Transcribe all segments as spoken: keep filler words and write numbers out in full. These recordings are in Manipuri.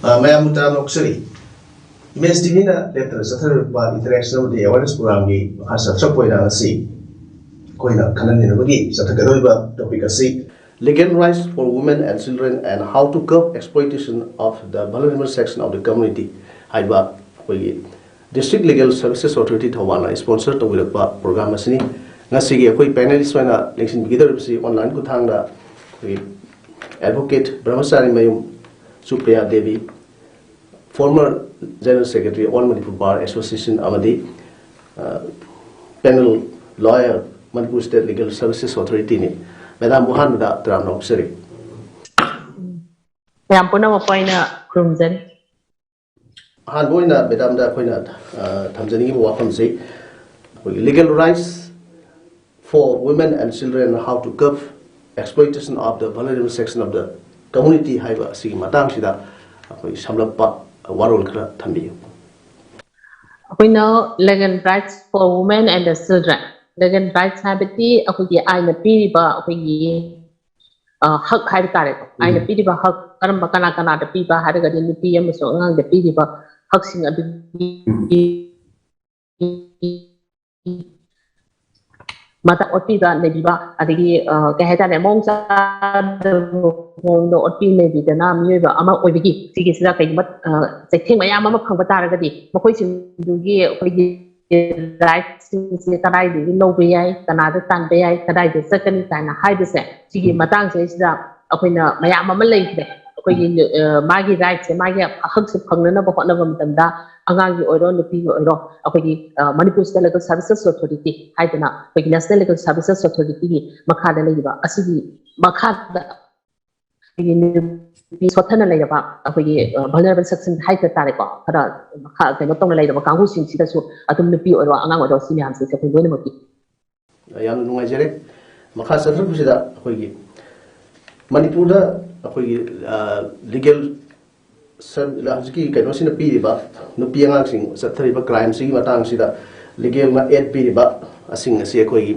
ꯑ, ꯃꯌꯥꯝꯕꯨ ꯇꯔꯥꯝꯅ ꯑꯣꯛꯆꯔꯤ꯫ ꯏꯃꯦꯖ ꯇꯤꯚꯤꯅ ꯂꯦꯞꯇꯅ ꯆꯠꯊꯔꯤꯕ ꯏꯟꯇꯔꯦꯛꯁꯟ ꯑꯃꯗꯤ ꯑꯦꯋꯥꯔꯅꯦꯁ ꯄ꯭ꯔꯣꯒ꯭ꯔꯥꯝꯒꯤ ꯃꯈꯥ ꯆꯠꯊꯔꯛꯄ ꯑꯣꯏꯅ ꯉꯁꯤ ꯑꯩꯈꯣꯏꯅ ꯈꯟꯅ ꯅꯩꯅꯕꯒꯤ ꯆꯠꯊꯒꯗꯧꯔꯤꯕ ꯇꯣꯄꯤꯛ ꯑꯁꯤ Legal Rights for Women and Children and How to Curb Exploitation of the Vulnerable Section of the Community ꯍꯥꯏꯕ ꯑꯩꯈꯣꯏꯒꯤ District Legal Services Authority ꯊꯧꯕꯥꯜꯅ ꯏꯁꯄꯣꯟꯁꯔ ꯇꯧꯕꯤꯔꯛꯄ ꯄ꯭ꯔꯣꯒ꯭ꯔꯥꯝ ꯑꯁꯤꯅꯤ꯫ ꯉꯁꯤꯒꯤ ꯑꯩꯈꯣꯏ ꯄꯦꯅꯦꯂꯤꯁ ꯑꯣꯏꯅ ꯂꯦꯡꯁꯤꯟꯕꯤꯒꯗꯧꯔꯤꯕꯁꯤ ꯑꯣꯟꯂꯥꯏꯟ ꯈꯨꯠꯊꯥꯡꯗ ꯑꯩꯈꯣꯏꯒꯤ advocate Brahmachari Mayum Supriya Devi, former General Secretary All Manipur Bar Association ꯑꯃꯗꯤ panel lawyer, Manipur state legal services ꯑꯣꯊꯣꯔꯤꯇꯤꯅꯤ꯫ ꯃꯦꯗꯥꯝꯕꯨ ꯑꯍꯥꯟꯕꯗ ꯇꯔꯥꯝꯅ ꯑꯣꯛꯆꯔꯤ꯫ ꯃꯌꯥꯝ ꯄꯨꯝꯅꯃꯛꯄꯨ ꯑꯩꯅ ꯈꯨꯔꯨꯝꯖꯔꯤ꯫ ꯑꯍꯥꯟꯕ ꯑꯣꯏꯅ ꯃꯦꯗꯥꯝꯗ ꯑꯩꯈꯣꯏꯅ ꯑ, ꯊꯝꯖꯅꯤꯡꯉꯤꯕ ꯋꯥꯐꯝꯁꯤ ꯑꯩꯈꯣꯏꯒꯤ Legal Rights for Women and Children, How to Curb Exploitation of the Vulnerable Section of the Community ꯍꯥꯏꯕ ꯑꯁꯤꯒꯤ ꯃꯇꯥꯡꯁꯤꯗ ꯑꯩꯈꯣꯏ ꯁꯝꯂꯞꯄ ꯋꯥꯔꯣꯜ ꯈꯔ ꯊꯝꯕꯤꯌꯨ꯫ ꯑꯩꯈꯣꯏꯅ Legal Rights for Women and the Children, Legal Rights ꯍꯥꯏꯕꯗꯤ ꯑꯩꯈꯣꯏꯒꯤ ꯑꯥꯏꯟꯅ ꯄꯤꯔꯤꯕ ꯑꯩꯈꯣꯏꯒꯤ ꯑ, ꯍꯛ ꯍꯥꯏꯕ ꯇꯥꯔꯦꯀꯣ꯫ ꯑꯥꯏꯟꯅ ꯄꯤꯔꯤꯕ ꯍꯛ ꯀꯔꯝꯕ, ꯀꯅꯥ ꯀꯅꯥꯗ ꯄꯤꯕ ꯍꯥꯏꯔꯒꯗꯤ ꯅꯨꯄꯤ ꯑꯃꯁꯨꯡ ꯑꯉꯥꯡꯗ ꯄꯤꯔꯤꯕ ꯍꯛꯁꯤꯡ ꯑꯗꯨꯒꯤ ꯃꯇꯝ ꯑꯣꯠꯄꯤꯕ ꯅꯩꯕꯤꯕ, ꯑꯗꯒꯤ ꯑ, ꯀꯩ ꯍꯥꯏꯇꯥꯔꯦ, ꯃꯑꯣꯡ ꯆꯥꯗꯕ ꯃꯑꯣꯡꯗ ꯑꯣꯠꯄꯤ ꯅꯩꯕꯤꯗꯅ ꯃꯤꯑꯣꯏꯕ ꯑꯃ ꯑꯣꯏꯕꯒꯤ ꯁꯤꯒꯤꯁꯤꯗ ꯀꯩꯒꯨꯝꯕ ꯑ, ꯆꯩꯊꯦꯡ ꯃꯌꯥꯝ ꯑꯃ ꯐꯪꯕ ꯇꯥꯔꯒꯗꯤ ꯃꯈꯣꯏꯁꯤꯡꯗꯨꯒꯤ ꯑꯩꯈꯣꯏꯒꯤ ꯔꯥꯏꯠꯁꯤꯡꯁꯦ ꯀꯗꯥꯏꯗꯒꯤ ꯂꯧꯕ ꯌꯥꯏ, ꯀꯅꯥꯗ ꯇꯥꯟꯕ ꯌꯥꯏ, ꯀꯗꯥꯏꯗ ꯆꯠꯀꯅꯤ ꯀꯥꯏꯅ ꯍꯥꯏꯕꯁꯦ, ꯁꯤꯒꯤ ꯃꯇꯥꯡꯁꯤꯗꯩꯁꯤꯗ ꯑꯩꯈꯣꯏꯅ ꯃꯌꯥꯝ ꯑꯃ ꯂꯩꯈ꯭ꯔꯦ꯫ ꯑꯩꯈꯣꯏꯒꯤ ꯑ, ꯃꯥꯒꯤ ꯔꯥꯏꯠꯁꯦ, ꯃꯥꯒꯤ ꯍꯛꯁꯦ ꯐꯪꯅꯅꯕ ꯍꯣꯠꯅꯕ ꯃꯇꯝꯗ ꯑꯉꯥꯡꯒꯤ ꯑꯣꯏꯔꯣ, ꯅꯨꯄꯤꯒꯤ ꯑꯣꯏꯔꯣ, ꯑꯩꯈꯣꯏꯒꯤ ꯑ, Manipur state legal services authority ꯍꯥꯏꯗꯅ ꯑꯩꯈꯣꯏꯒꯤ ꯅꯦꯁꯅꯦꯜ ꯂꯤꯒꯦꯜ ꯁꯔꯚꯤꯁꯦꯁ ꯑꯣꯊꯣꯔꯤꯇꯤꯒꯤ ꯃꯈꯥꯗ ꯂꯩꯔꯤꯕ ꯑꯁꯤꯒꯤ ꯃꯈꯥꯗ ꯑꯩꯈꯣꯏꯒꯤ ꯅꯨꯄꯤ ꯁꯣꯠꯊꯅ ꯂꯩꯔꯕ ꯑꯩꯈꯣꯏꯒꯤ ꯚꯜꯅꯔꯦꯕꯜ ꯁꯦꯛꯁꯟ ꯍꯥꯏꯕ ꯇꯥꯔꯦꯀꯣ, ꯈꯔ ꯃꯈꯥ ꯀꯩꯅꯣ ꯇꯧꯅ ꯂꯩꯔꯕ ꯀꯥꯡꯕꯨꯁꯤꯡꯁꯤꯗꯁꯨ ꯑꯗꯨꯝ ꯅꯨꯄꯤ ꯑꯣꯏꯔꯣ ꯑꯉꯥꯡ ꯑꯣꯏꯔꯣ ꯁꯤ ꯃꯌꯥꯝꯁꯤꯡꯁꯦ ꯑꯩꯈꯣꯏ ꯂꯣꯏꯅꯃꯛꯀꯤ ꯌꯥꯝꯅ ꯅꯨꯡꯉꯥꯏꯖꯔꯦ꯫ ꯃꯈꯥ ꯆꯠꯊꯔꯛꯄꯁꯤꯗ ꯑꯩꯈꯣꯏꯒꯤ ꯃꯅꯤꯄꯨꯔꯗ ꯑꯩꯈꯣꯏꯒꯤ ꯂꯤꯒꯦꯜ ꯍꯧꯖꯤꯛꯀꯤ ꯀꯩꯅꯣꯁꯤꯅ ꯄꯤꯔꯤꯕ ꯅꯨꯄꯤ ꯑꯉꯥꯡꯁꯤꯡ ꯆꯠꯊꯔꯤꯕ ꯀ꯭ꯔꯥꯏꯝꯁꯤꯒꯤ ꯃꯇꯥꯡꯁꯤꯗ ꯂꯤꯒꯦꯜꯅ ꯑꯦꯗ ꯄꯤꯔꯤꯕ ꯑꯁꯤꯡ ꯑꯁꯤ ꯑꯩꯈꯣꯏꯒꯤ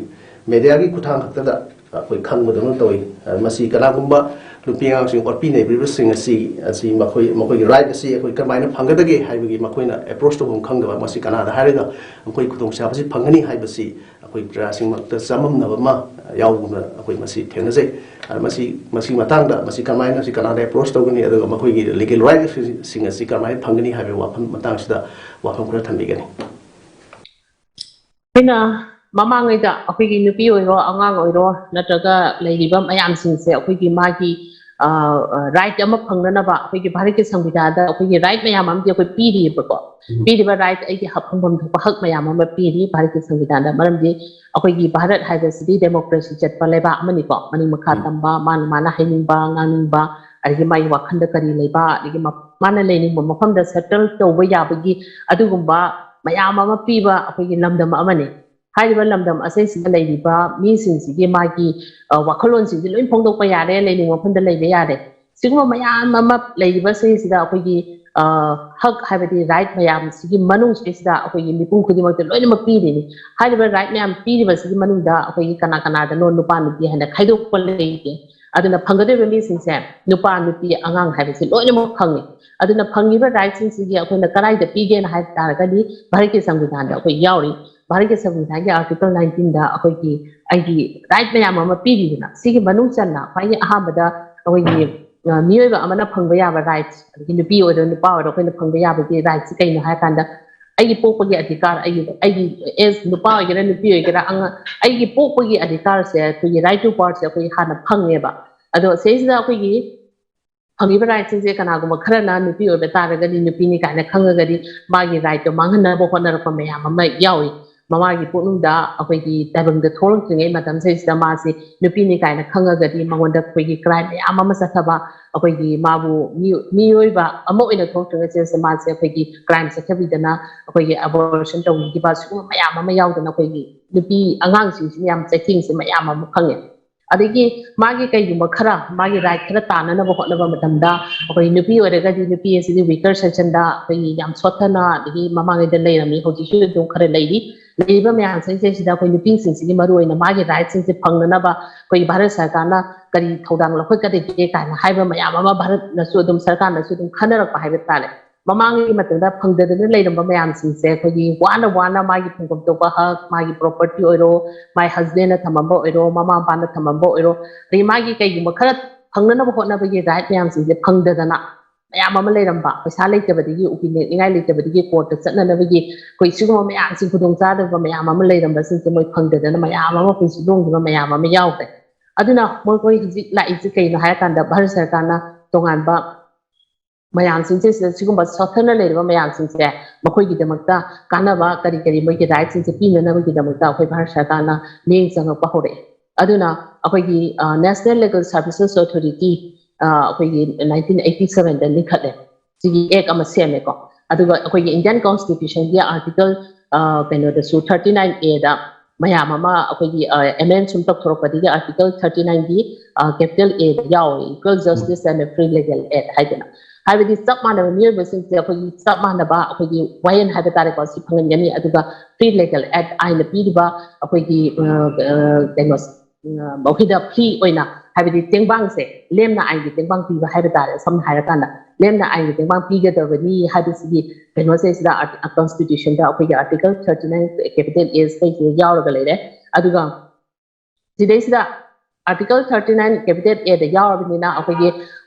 ꯃꯦꯗꯤꯌꯥꯒꯤ ꯈꯨꯠꯊꯥꯡ ꯈꯛꯇꯗ ꯑꯩꯈꯣꯏ ꯈꯪꯕꯗꯧꯅ ꯇꯧꯏ꯫ ꯃꯁꯤ ꯀꯅꯥꯒꯨꯝꯕ ꯅꯨꯄꯤ ꯑꯉꯥꯡꯁꯤꯡ ꯑꯣꯠꯄꯤ ꯅꯩꯕꯤꯕꯁꯤꯡ ꯑꯁꯤ ꯑꯁꯤ ꯃꯈꯣꯏ ꯃꯈꯣꯏꯒꯤ ꯔꯥꯏꯠ ꯑꯁꯤ ꯑꯩꯈꯣꯏ ꯀꯃꯥꯏꯅ ꯐꯪꯒꯗꯒꯦ ꯍꯥꯏꯕꯒꯤ ꯃꯈꯣꯏꯅ ꯑꯦꯄ꯭ꯔꯣꯁ ꯇꯧꯐꯝ ꯈꯪꯗꯕ, ꯃꯁꯤ ꯀꯅꯥꯗ ꯍꯥꯏꯔꯒ ꯃꯈꯣꯏ ꯈꯨꯗꯣꯡꯆꯥꯕꯁꯤ ꯐꯪꯒꯅꯤ ꯍꯥꯏꯕꯁꯤ ꯑꯩꯈꯣꯏ ꯄ꯭ꯔꯖꯥꯁꯤꯡꯃꯛꯇ ꯆꯃꯝꯅꯕ ꯑꯃ ꯌꯥꯎꯕꯅ ꯑꯩꯈꯣꯏ ꯃꯁꯤ ꯊꯦꯡꯅꯖꯩ꯫ ꯑꯗ ꯃꯁꯤ ꯃꯁꯤ ꯃꯇꯥꯡꯗ ꯃꯁꯤ ꯀꯃꯥꯏꯅ ꯃꯁꯤ ꯀꯅꯥꯗ ꯑꯦꯄ꯭ꯔꯣꯁ ꯇꯧꯒꯅꯤ, ꯑꯗꯨꯒ ꯃꯈꯣꯏꯒꯤ ꯂꯤꯒꯦꯜ ꯔꯥꯏꯠꯁꯤꯡ ꯑꯁꯤ ꯀꯃꯥꯏꯅ ꯐꯪꯒꯅꯤ ꯍꯥꯏꯕꯒꯤ ꯋꯥꯐꯝ ꯃꯇꯥꯡꯁꯤꯗ ꯋꯥꯐꯝ ꯈꯔ ꯊꯝꯕꯤꯒꯅꯤ꯫ ꯑꯩꯈꯣꯏꯅ ꯃꯃꯥꯡꯉꯩꯗ ꯑꯩꯈꯣꯏꯒꯤ ꯅꯨꯄꯤ ꯑꯣꯏꯔꯣ, ꯑꯉꯥꯡ ꯑꯣꯏꯔꯣ, ꯅꯠꯇ꯭ꯔꯒ ꯂꯩꯔꯤꯕ ꯃꯌꯥꯝꯁꯤꯡꯁꯦ ꯑꯩꯈꯣꯏꯒꯤ ꯃꯥꯒꯤ ꯔꯥꯏꯠ ꯑꯃ ꯐꯪꯅꯅꯕ ꯑꯩꯈꯣꯏꯒꯤ ꯚꯥꯔꯠꯀꯤ ꯁꯪꯕꯤꯙꯥꯟꯗ ꯑꯩꯈꯣꯏꯒꯤ ꯔꯥꯏꯠ ꯃꯌꯥꯝ ꯑꯃꯗꯤ ꯑꯩꯈꯣꯏ ꯄꯤꯔꯤꯑꯕꯀꯣ꯫ ꯄꯤꯔꯤꯕ ꯔꯥꯏꯠ, ꯑꯩꯒꯤ ꯍꯛ ꯐꯪꯐꯝ ꯊꯣꯛꯄ ꯍꯛ ꯃꯌꯥꯝ ꯑꯃ ꯄꯤꯔꯤ ꯚꯥꯔꯠꯀꯤ ꯁꯪꯕꯤꯙꯥꯟꯗ꯫ ꯃꯔꯝꯗꯤ ꯑꯩꯈꯣꯏꯒꯤ ꯚꯥꯔꯠ ꯍꯥꯏꯕꯁꯤꯗꯤ ꯗꯦꯃꯣꯀ꯭ꯔꯦꯁꯤ ꯆꯠꯄ ꯂꯩꯕꯥꯛ ꯑꯃꯅꯤꯀꯣ꯫ ꯃꯅꯤꯡ ꯃꯈꯥ ꯎꯝ꯫ ꯇꯝꯕ, ꯃꯥꯅ ꯃꯥꯅ ꯍꯥꯏꯅꯤꯡꯕ, ꯉꯥꯡꯅꯤꯡꯕ, ꯑꯗꯒꯤ ꯃꯥꯒꯤ ꯋꯥꯈꯜꯗ ꯀꯔꯤ ꯂꯩꯕ, ꯑꯗꯒꯤ ꯃ-, ꯃꯥꯅ ꯂꯩꯅꯤꯡꯕ ꯃꯐꯝꯗ ꯁꯦꯇꯜ ꯇꯧꯕ ꯌꯥꯕꯒꯤ ꯑꯗꯨꯒꯨꯝꯕ ꯃꯌꯥꯝ ꯑꯃ ꯄꯤꯕ ꯑꯩꯈꯣꯏꯒꯤ ꯂꯝꯗꯝ ꯑꯃꯅꯤ꯫ ꯍꯥꯏꯔꯤꯕ ꯂꯝꯗꯝ ꯑꯁꯤꯁꯤꯗ ꯂꯩꯔꯤꯕ ꯃꯤꯁꯤꯡꯁꯤꯒꯤ ꯃꯥꯒꯤ, ꯑ, ꯋꯥꯈꯜꯂꯣꯟꯁꯤꯡꯁꯤ ꯂꯣꯏ ꯐꯣꯡꯗꯣꯛꯄ ꯌꯥꯔꯦ, ꯂꯩꯅꯤꯡꯕ ꯃꯐꯝꯗ ꯂꯩꯕ ꯌꯥꯔꯦ꯫ ꯁꯤꯒꯨꯝꯕ ꯃꯌꯥꯝ ꯑꯃ ꯂꯩꯔꯤꯕꯁꯤꯡꯁꯤꯗ ꯑꯩꯈꯣꯏꯒꯤ, ꯑ, ꯍꯛ ꯍꯥꯏꯕꯗꯤ ꯔꯥꯏꯠ ꯃꯌꯥꯝꯁꯤꯒꯤ ꯃꯅꯨꯡꯁꯤꯗꯩꯁꯤꯗ ꯑꯩꯈꯣꯏꯒꯤ ꯃꯤꯄꯨꯝ ꯈꯨꯗꯤꯡꯃꯛꯇ ꯂꯣꯏꯅꯃꯛ ꯄꯤꯔꯤꯅꯤ꯫ ꯍꯥꯏꯔꯤꯕ ꯔꯥꯏꯠ ꯃꯌꯥꯝ ꯄꯤꯔꯤꯕꯁꯤꯒꯤ ꯃꯅꯨꯡꯗ ꯑꯩꯈꯣꯏꯒꯤ ꯀꯅꯥ ꯀꯅꯥꯗꯅꯣ ꯅꯨꯄꯥ ꯅꯨꯄꯤ ꯍꯥꯏꯅ ꯈꯥꯏꯗꯣꯛꯄ ꯂꯩꯇꯦ꯫ ꯑꯗꯨꯅ ꯐꯪꯒꯗꯧꯔꯤꯕ ꯃꯤꯁꯤꯡꯁꯦ ꯅꯨꯄꯥ, ꯅꯨꯄꯤ, ꯑꯉꯥꯡ ꯍꯥꯏꯕꯁꯤ ꯂꯣꯏꯅꯃꯛ ꯐꯪꯉꯤ꯫ ꯑꯗꯨꯅ ꯐꯪꯉꯤꯕ ꯔꯥꯏꯠꯁꯤꯡꯁꯤꯒꯤ ꯑꯩꯈꯣꯏꯅ ꯀꯗꯥꯏꯗ ꯄꯤꯒꯦꯅ ꯍꯥꯏꯕ ꯇꯥꯔꯒꯗꯤ ꯚꯥꯔꯠꯀꯤ ꯁꯪꯕꯤꯙꯥꯟꯗ ꯑꯩꯈꯣꯏ ꯌꯥꯎꯔꯤ꯫ ꯚꯥꯔꯠꯀꯤ ꯁꯪꯕꯤꯙꯥꯟꯒꯤ ꯑꯥꯔꯇꯤꯀꯜ ꯅꯥꯏꯟꯇꯤꯟꯗ ꯑꯩꯈꯣꯏꯒꯤ ꯑꯩꯒꯤ ꯔꯥꯏꯠ ꯃꯌꯥꯝ ꯑꯃ ꯄꯤꯔꯤꯗꯅ, ꯁꯤꯒꯤ ꯃꯅꯨꯡ ꯆꯟꯅ ꯈ꯭ꯋꯥꯏꯗꯒꯤ ꯑꯍꯥꯟꯕꯗ ꯑꯩꯈꯣꯏꯒꯤ, ꯑ, ꯃꯤꯑꯣꯏꯕ ꯑꯃꯅ ꯐꯪꯕ ꯌꯥꯕ ꯔꯥꯏꯠꯁ, ꯑꯗꯒꯤ ꯅꯨꯄꯤ ꯑꯣꯏꯔꯣ ꯅꯨꯄꯥ ꯑꯣꯏꯔꯣ ꯑꯩꯈꯣꯏꯅ ꯐꯪꯕ ꯌꯥꯕꯒꯤ ꯔꯥꯏꯠꯁꯤ ꯀꯩꯅꯣ ꯍꯥꯏ ꯀꯥꯟꯗ, ꯑꯩꯒꯤ ꯄꯣꯛꯄꯒꯤ ꯑꯙꯤꯀꯥꯔ, ꯑꯩꯒꯤ, ꯑꯩꯒꯤ ꯑꯦꯖ ꯅꯨꯄꯥ ꯑꯣꯏꯒꯦꯔꯥ ꯅꯨꯄꯤ ꯑꯣꯏꯒꯦꯔꯥ, ꯑꯉꯥꯡ, ꯑꯩꯒꯤ ꯄꯣꯛꯄꯒꯤ ꯑꯙꯤꯀꯥꯔꯁꯦ, ꯑꯩꯈꯣꯏꯒꯤ ꯔꯥꯏꯠ ꯇꯨ ꯕꯥꯔꯠꯁꯦ ꯑꯩꯈꯣꯏ ꯍꯥꯟꯅ ꯐꯪꯉꯦꯕ꯫ ꯑꯗꯣ ꯁꯤꯗꯩꯁꯤꯗ ꯑꯩꯈꯣꯏꯒꯤ ꯐꯪꯉꯤꯕ ꯔꯥꯏꯠꯁꯤꯡꯁꯦ ꯀꯅꯥꯒꯨꯝꯕ ꯈꯔꯅ ꯅꯨꯄꯤ ꯑꯣꯏꯕ ꯇꯥꯔꯒꯗꯤ ꯅꯨꯄꯤꯅꯤ ꯀꯥꯏꯅ ꯈꯪꯉꯒꯗꯤ ꯃꯥꯒꯤ ꯔꯥꯏꯠꯇꯣ ꯃꯥꯡꯍꯟꯅꯕ ꯍꯣꯠꯅꯔꯛꯄ ꯃꯌꯥꯝ ꯑꯃ ꯌꯥꯎꯏ꯫ ꯃꯃꯥꯒꯤ ꯄꯨꯛꯅꯨꯡꯗ ꯑꯩꯈꯣꯏꯒꯤ ꯇꯥꯏꯕꯪꯗ ꯊꯣꯛꯂꯛꯇ꯭ꯔꯤꯉꯩ ꯃꯇꯝꯁꯤꯗꯩꯁꯤꯗ ꯃꯥꯁꯤ ꯅꯨꯄꯤꯅꯤ ꯀꯥꯏꯅ ꯈꯪꯉꯒꯗꯤ ꯃꯉꯣꯟꯗ ꯑꯩꯈꯣꯏꯒꯤ ꯀ꯭ꯔꯥꯏꯝ ꯃꯌꯥꯝ ꯑꯃ ꯆꯠꯊꯕ, ꯑꯩꯈꯣꯏꯒꯤ ꯃꯥꯕꯨ ꯃꯤ-, ꯃꯤꯑꯣꯏꯕ ꯑꯃ ꯑꯣꯏꯅ ꯊꯣꯛꯂꯛꯇ꯭ꯔꯤꯉꯩ ꯁꯤꯗꯩꯁꯤꯗ ꯃꯥꯁꯦ ꯑꯩꯈꯣꯏꯒꯤ ꯀ꯭ꯔꯥꯏꯝ ꯆꯠꯊꯕꯤꯗꯅ ꯑꯩꯈꯣꯏꯒꯤ ꯑꯕꯣꯔꯁꯟ ꯇꯧꯕꯤꯈꯤꯕ ꯁꯤꯒꯨꯝꯕ ꯃꯌꯥꯝ ꯑꯃ ꯌꯥꯎꯗꯅ ꯑꯩꯈꯣꯏꯒꯤ ꯅꯨꯄꯤ ꯑꯉꯥꯡꯁꯤꯡꯁꯤꯅ ꯌꯥꯝ ꯆꯩꯊꯦꯡꯁꯦ ꯃꯌꯥꯝ ꯑꯃ ꯐꯪꯉꯦ꯫ ꯑꯗꯒꯤ ꯃꯥꯒꯤ ꯀꯩꯒꯨꯝꯕ ꯈꯔ, ꯃꯥꯒꯤ ꯔꯥꯏꯠ ꯈꯔ ꯇꯥꯟꯅꯅꯕ ꯍꯣꯠꯅꯕ ꯃꯇꯝꯗ ꯑꯩꯈꯣꯏ ꯅꯨꯄꯤ ꯑꯣꯏꯔꯒꯗꯤ ꯅꯨꯄꯤ ꯑꯁꯤꯗꯤ ꯋꯤꯀꯔ ꯁꯦꯛꯁꯟꯗ ꯑꯩꯈꯣꯏꯒꯤ ꯌꯥꯝ ꯁꯣꯠꯊꯅ ꯑꯗꯒꯤ ꯃꯃꯥꯡꯉꯩꯗ ꯂꯩꯔꯝꯃꯤ, ꯍꯧꯖꯤꯛꯁꯨ ꯑꯗꯨꯝ ꯈꯔ ꯂꯩꯔꯤ꯫ ꯂꯩꯔꯤꯕ ꯃꯌꯥꯝꯁꯤꯡꯁꯤꯗ ꯑꯩꯈꯣꯏ ꯅꯨꯄꯤꯁꯤꯡꯁꯤꯒꯤ ꯃꯔꯨꯑꯣꯏꯅ ꯃꯥꯒꯤ ꯔꯥꯏꯠꯁꯤꯡꯁꯦ ꯐꯪꯅꯅꯕ ꯑꯩꯈꯣꯏꯒꯤ ꯚꯥꯔꯠ ꯁꯔꯀꯥꯔꯅ ꯀꯔꯤ ꯊꯧꯗꯥꯡ ꯂꯧꯈꯠꯀꯗꯒꯦ ꯀꯥꯏꯅ ꯍꯥꯏꯕ ꯃꯌꯥꯝ ꯑꯃ ꯚꯥꯔꯠꯅꯁꯨ ꯑꯗꯨꯝ, ꯁꯔꯀꯥꯔꯅꯁꯨ ꯑꯗꯨꯝ ꯈꯟꯅꯔꯛꯄ ꯍꯥꯏꯕ ꯇꯥꯔꯦ꯫ ꯃꯃꯥꯡꯒꯤ ꯃꯇꯝꯗ ꯐꯪꯗꯗꯅ ꯂꯩꯔꯝꯕ ꯃꯌꯥꯝꯁꯤꯡꯁꯦ ꯑꯩꯈꯣꯏꯒꯤ ꯋꯥꯅ ꯋꯥꯅ ꯃꯥꯒꯤ ꯐꯪꯐꯝ ꯊꯣꯛꯄ ꯍꯛ, ꯃꯥꯒꯤ ꯄ꯭ꯔꯣꯄꯔꯇꯤ ꯑꯣꯏꯔꯣ, ꯃꯥꯏ ꯍꯁꯕꯦꯟꯅ ꯊꯝꯃꯝꯕ ꯑꯣꯏꯔꯣ, ꯃꯃꯥ ꯃꯄꯥꯅ ꯊꯝꯃꯝꯕ ꯑꯣꯏꯔꯣ, ꯑꯗꯩ ꯃꯥꯒꯤ ꯀꯩꯒꯨꯝꯕ ꯈꯔ ꯐꯪꯅꯅꯕ ꯍꯣꯠꯅꯕꯒꯤ ꯔꯥꯏꯠ ꯃꯌꯥꯝꯁꯤꯡꯁꯦ ꯐꯪꯗꯗꯅ ꯃꯌꯥꯝ ꯑꯃ ꯂꯩꯔꯝꯕ, ꯄꯩꯁꯥ ꯂꯩꯇꯕꯗꯒꯤ, ꯎꯀꯤꯜ ꯅꯦꯛꯅꯤꯡꯉꯥꯏ ꯂꯩꯇꯕꯗꯒꯤ ꯀꯣꯔꯠꯇ ꯆꯠꯅꯅꯕꯒꯤ ꯑꯩꯈꯣꯏ ꯁꯤꯒꯨꯝꯕ ꯃꯌꯥꯝꯁꯤ, ꯈꯨꯗꯣꯡꯆꯥꯗꯕ ꯃꯌꯥꯝ ꯑꯃ ꯂꯩꯔꯝꯕꯁꯤꯡꯁꯦ ꯃꯣꯏ ꯐꯪꯗꯗꯅ ꯃꯌꯥꯝ ꯑꯃ ꯄꯨꯟꯁꯤ ꯂꯣꯡꯈꯤꯕ ꯃꯌꯥꯝ ꯑꯃ ꯌꯥꯎꯈ꯭ꯔꯦ꯫ ꯑꯗꯨꯅ ꯃꯣꯏ, ꯃꯣꯏ ꯍꯧꯖꯤꯛ ꯂꯥꯛꯏꯁꯤ ꯀꯩꯅꯣ ꯍꯥꯏꯔꯀꯥꯟꯗ ꯚꯥꯔꯠ ꯁꯔꯀꯥꯔꯅ ꯇꯣꯉꯥꯟꯕ ꯃꯌꯥꯝꯁꯤꯡꯁꯦ, ꯁꯤꯗ ꯁꯤꯒꯨꯝꯕ ꯁꯣꯠꯊꯅ ꯂꯩꯔꯤꯕ ꯃꯌꯥꯝꯁꯤꯡꯁꯦ ꯃꯈꯣꯏꯒꯤꯗꯃꯛꯇ ꯀꯥꯟꯅꯕ ꯀꯔꯤ ꯀꯔꯤ ꯃꯣꯏꯒꯤ ꯔꯥꯏꯠꯁꯤꯡꯁꯦ ꯄꯤꯅꯅꯕꯒꯤꯗꯃꯛꯇ ꯑꯩꯈꯣꯏ ꯚꯥꯔꯠ ꯁꯔꯀꯥꯔꯅ ꯃꯤꯠꯌꯦꯡ ꯆꯪꯉꯛꯄ ꯍꯧꯔꯛꯑꯦ꯫ ꯑꯗꯨꯅ ꯑꯩꯈꯣꯏꯒꯤ National Legal Services Authority ꯑꯩꯈꯣꯏꯒꯤ ꯅꯥꯏꯟꯇꯤꯟ ꯑꯩꯠꯇꯤ ꯁꯚꯦꯟꯗ ꯂꯤꯡꯈꯠꯂꯦ꯫ ꯁꯤꯒꯤ ꯑꯦꯛ ꯑꯃ ꯁꯦꯝꯃꯦꯀꯣ꯫ ꯑꯗꯨꯒ ꯑꯩꯈꯣꯏꯒꯤ ꯏꯟꯗꯤꯌꯟ ꯀꯣꯟꯁꯇꯤꯇ꯭ꯌꯨꯁꯟꯒꯤ ꯑꯥꯔꯇꯤꯀꯜ ꯀꯩꯅꯣꯗꯁꯨ, ꯊꯥꯔꯇꯤ ꯅꯥꯏꯟ ꯑꯦꯗ ꯃꯌꯥꯝ ꯑꯃ ꯑꯩꯈꯣꯏꯒꯤ ꯑꯦꯃꯦꯟ ꯁꯨꯝ ꯇꯧꯊꯣꯔꯛꯄꯗꯒꯤ ꯑꯥꯔꯇꯤꯀꯜ ꯊꯥꯔꯇꯤ ꯅꯥꯏꯟꯒꯤ ꯀꯦꯄꯤꯇꯦꯜ ꯑꯦꯗ ꯌꯥꯎꯋꯦ, Equal Justice and a Free Legal Aid ꯍꯥꯏꯗꯅ꯫ ꯍꯥꯏꯕꯗꯤ ꯆꯞ ꯃꯥꯟꯅꯕ ꯃꯤꯑꯣꯏꯕꯁꯤꯡꯁꯦ ꯑꯩꯈꯣꯏꯒꯤ ꯆꯞ ꯃꯥꯟꯅꯕ ꯑꯩꯈꯣꯏꯒꯤ ꯋꯥꯌꯦꯜ ꯍꯥꯏꯕ ꯇꯥꯔꯦꯀꯣ, ꯁꯤ ꯐꯪꯍꯟꯒꯅꯤ꯫ ꯑꯗꯨꯒ ꯐ꯭ꯔꯤ ꯂꯤꯒꯦꯜ ꯑꯦꯗ ꯑꯥꯏꯟꯅ ꯄꯤꯔꯤꯕ ꯑꯩꯈꯣꯏꯒꯤ ꯀꯩꯅꯣ ꯃꯈꯣꯏꯗ ꯐ꯭ꯔꯤ ꯑꯣꯏꯅ, ꯍꯥꯏꯕꯗꯤ ꯇꯦꯡꯕꯥꯡꯁꯦ, ꯂꯦꯝꯅ ꯑꯥꯏꯟꯒꯤ ꯇꯦꯡꯕꯥꯡ ꯄꯤꯕ ꯍꯥꯏꯕ ꯇꯥꯔꯦ, ꯁꯝꯅ ꯍꯥꯏꯔꯀꯥꯟꯗ ꯂꯦꯝꯅ ꯑꯥꯏꯟꯒꯤ ꯇꯦꯡꯕꯥꯡ ꯄꯤꯒꯗꯕꯅꯤ ꯍꯥꯏꯕꯁꯤꯒꯤ ꯀꯩꯅꯣꯁꯦ ꯁꯤꯗ ꯀꯣꯟꯁꯇꯤꯇ꯭ꯌꯨꯁꯟꯗ ꯑꯩꯈꯣꯏꯒꯤ ꯑꯥꯔꯇꯤꯀꯜ ꯊꯥꯔꯇꯤ ꯅꯥꯏꯟ ꯀꯦꯄꯤꯇꯦꯜ ꯑꯦꯁꯤꯗꯩꯁꯤꯗ ꯌꯥꯎꯔꯒ ꯂꯩꯔꯦ꯫ ꯑꯗꯨꯒ ꯁꯤꯗꯩꯁꯤꯗ ꯑꯥꯔꯇꯤꯀꯜ ꯊꯥꯔꯇꯤ ꯅꯥꯏꯟ ꯀꯦꯄꯤꯇꯦꯜ ꯑꯦꯗ ꯌꯥꯎꯔꯕꯅꯤꯅ ꯑꯩꯈꯣꯏꯒꯤ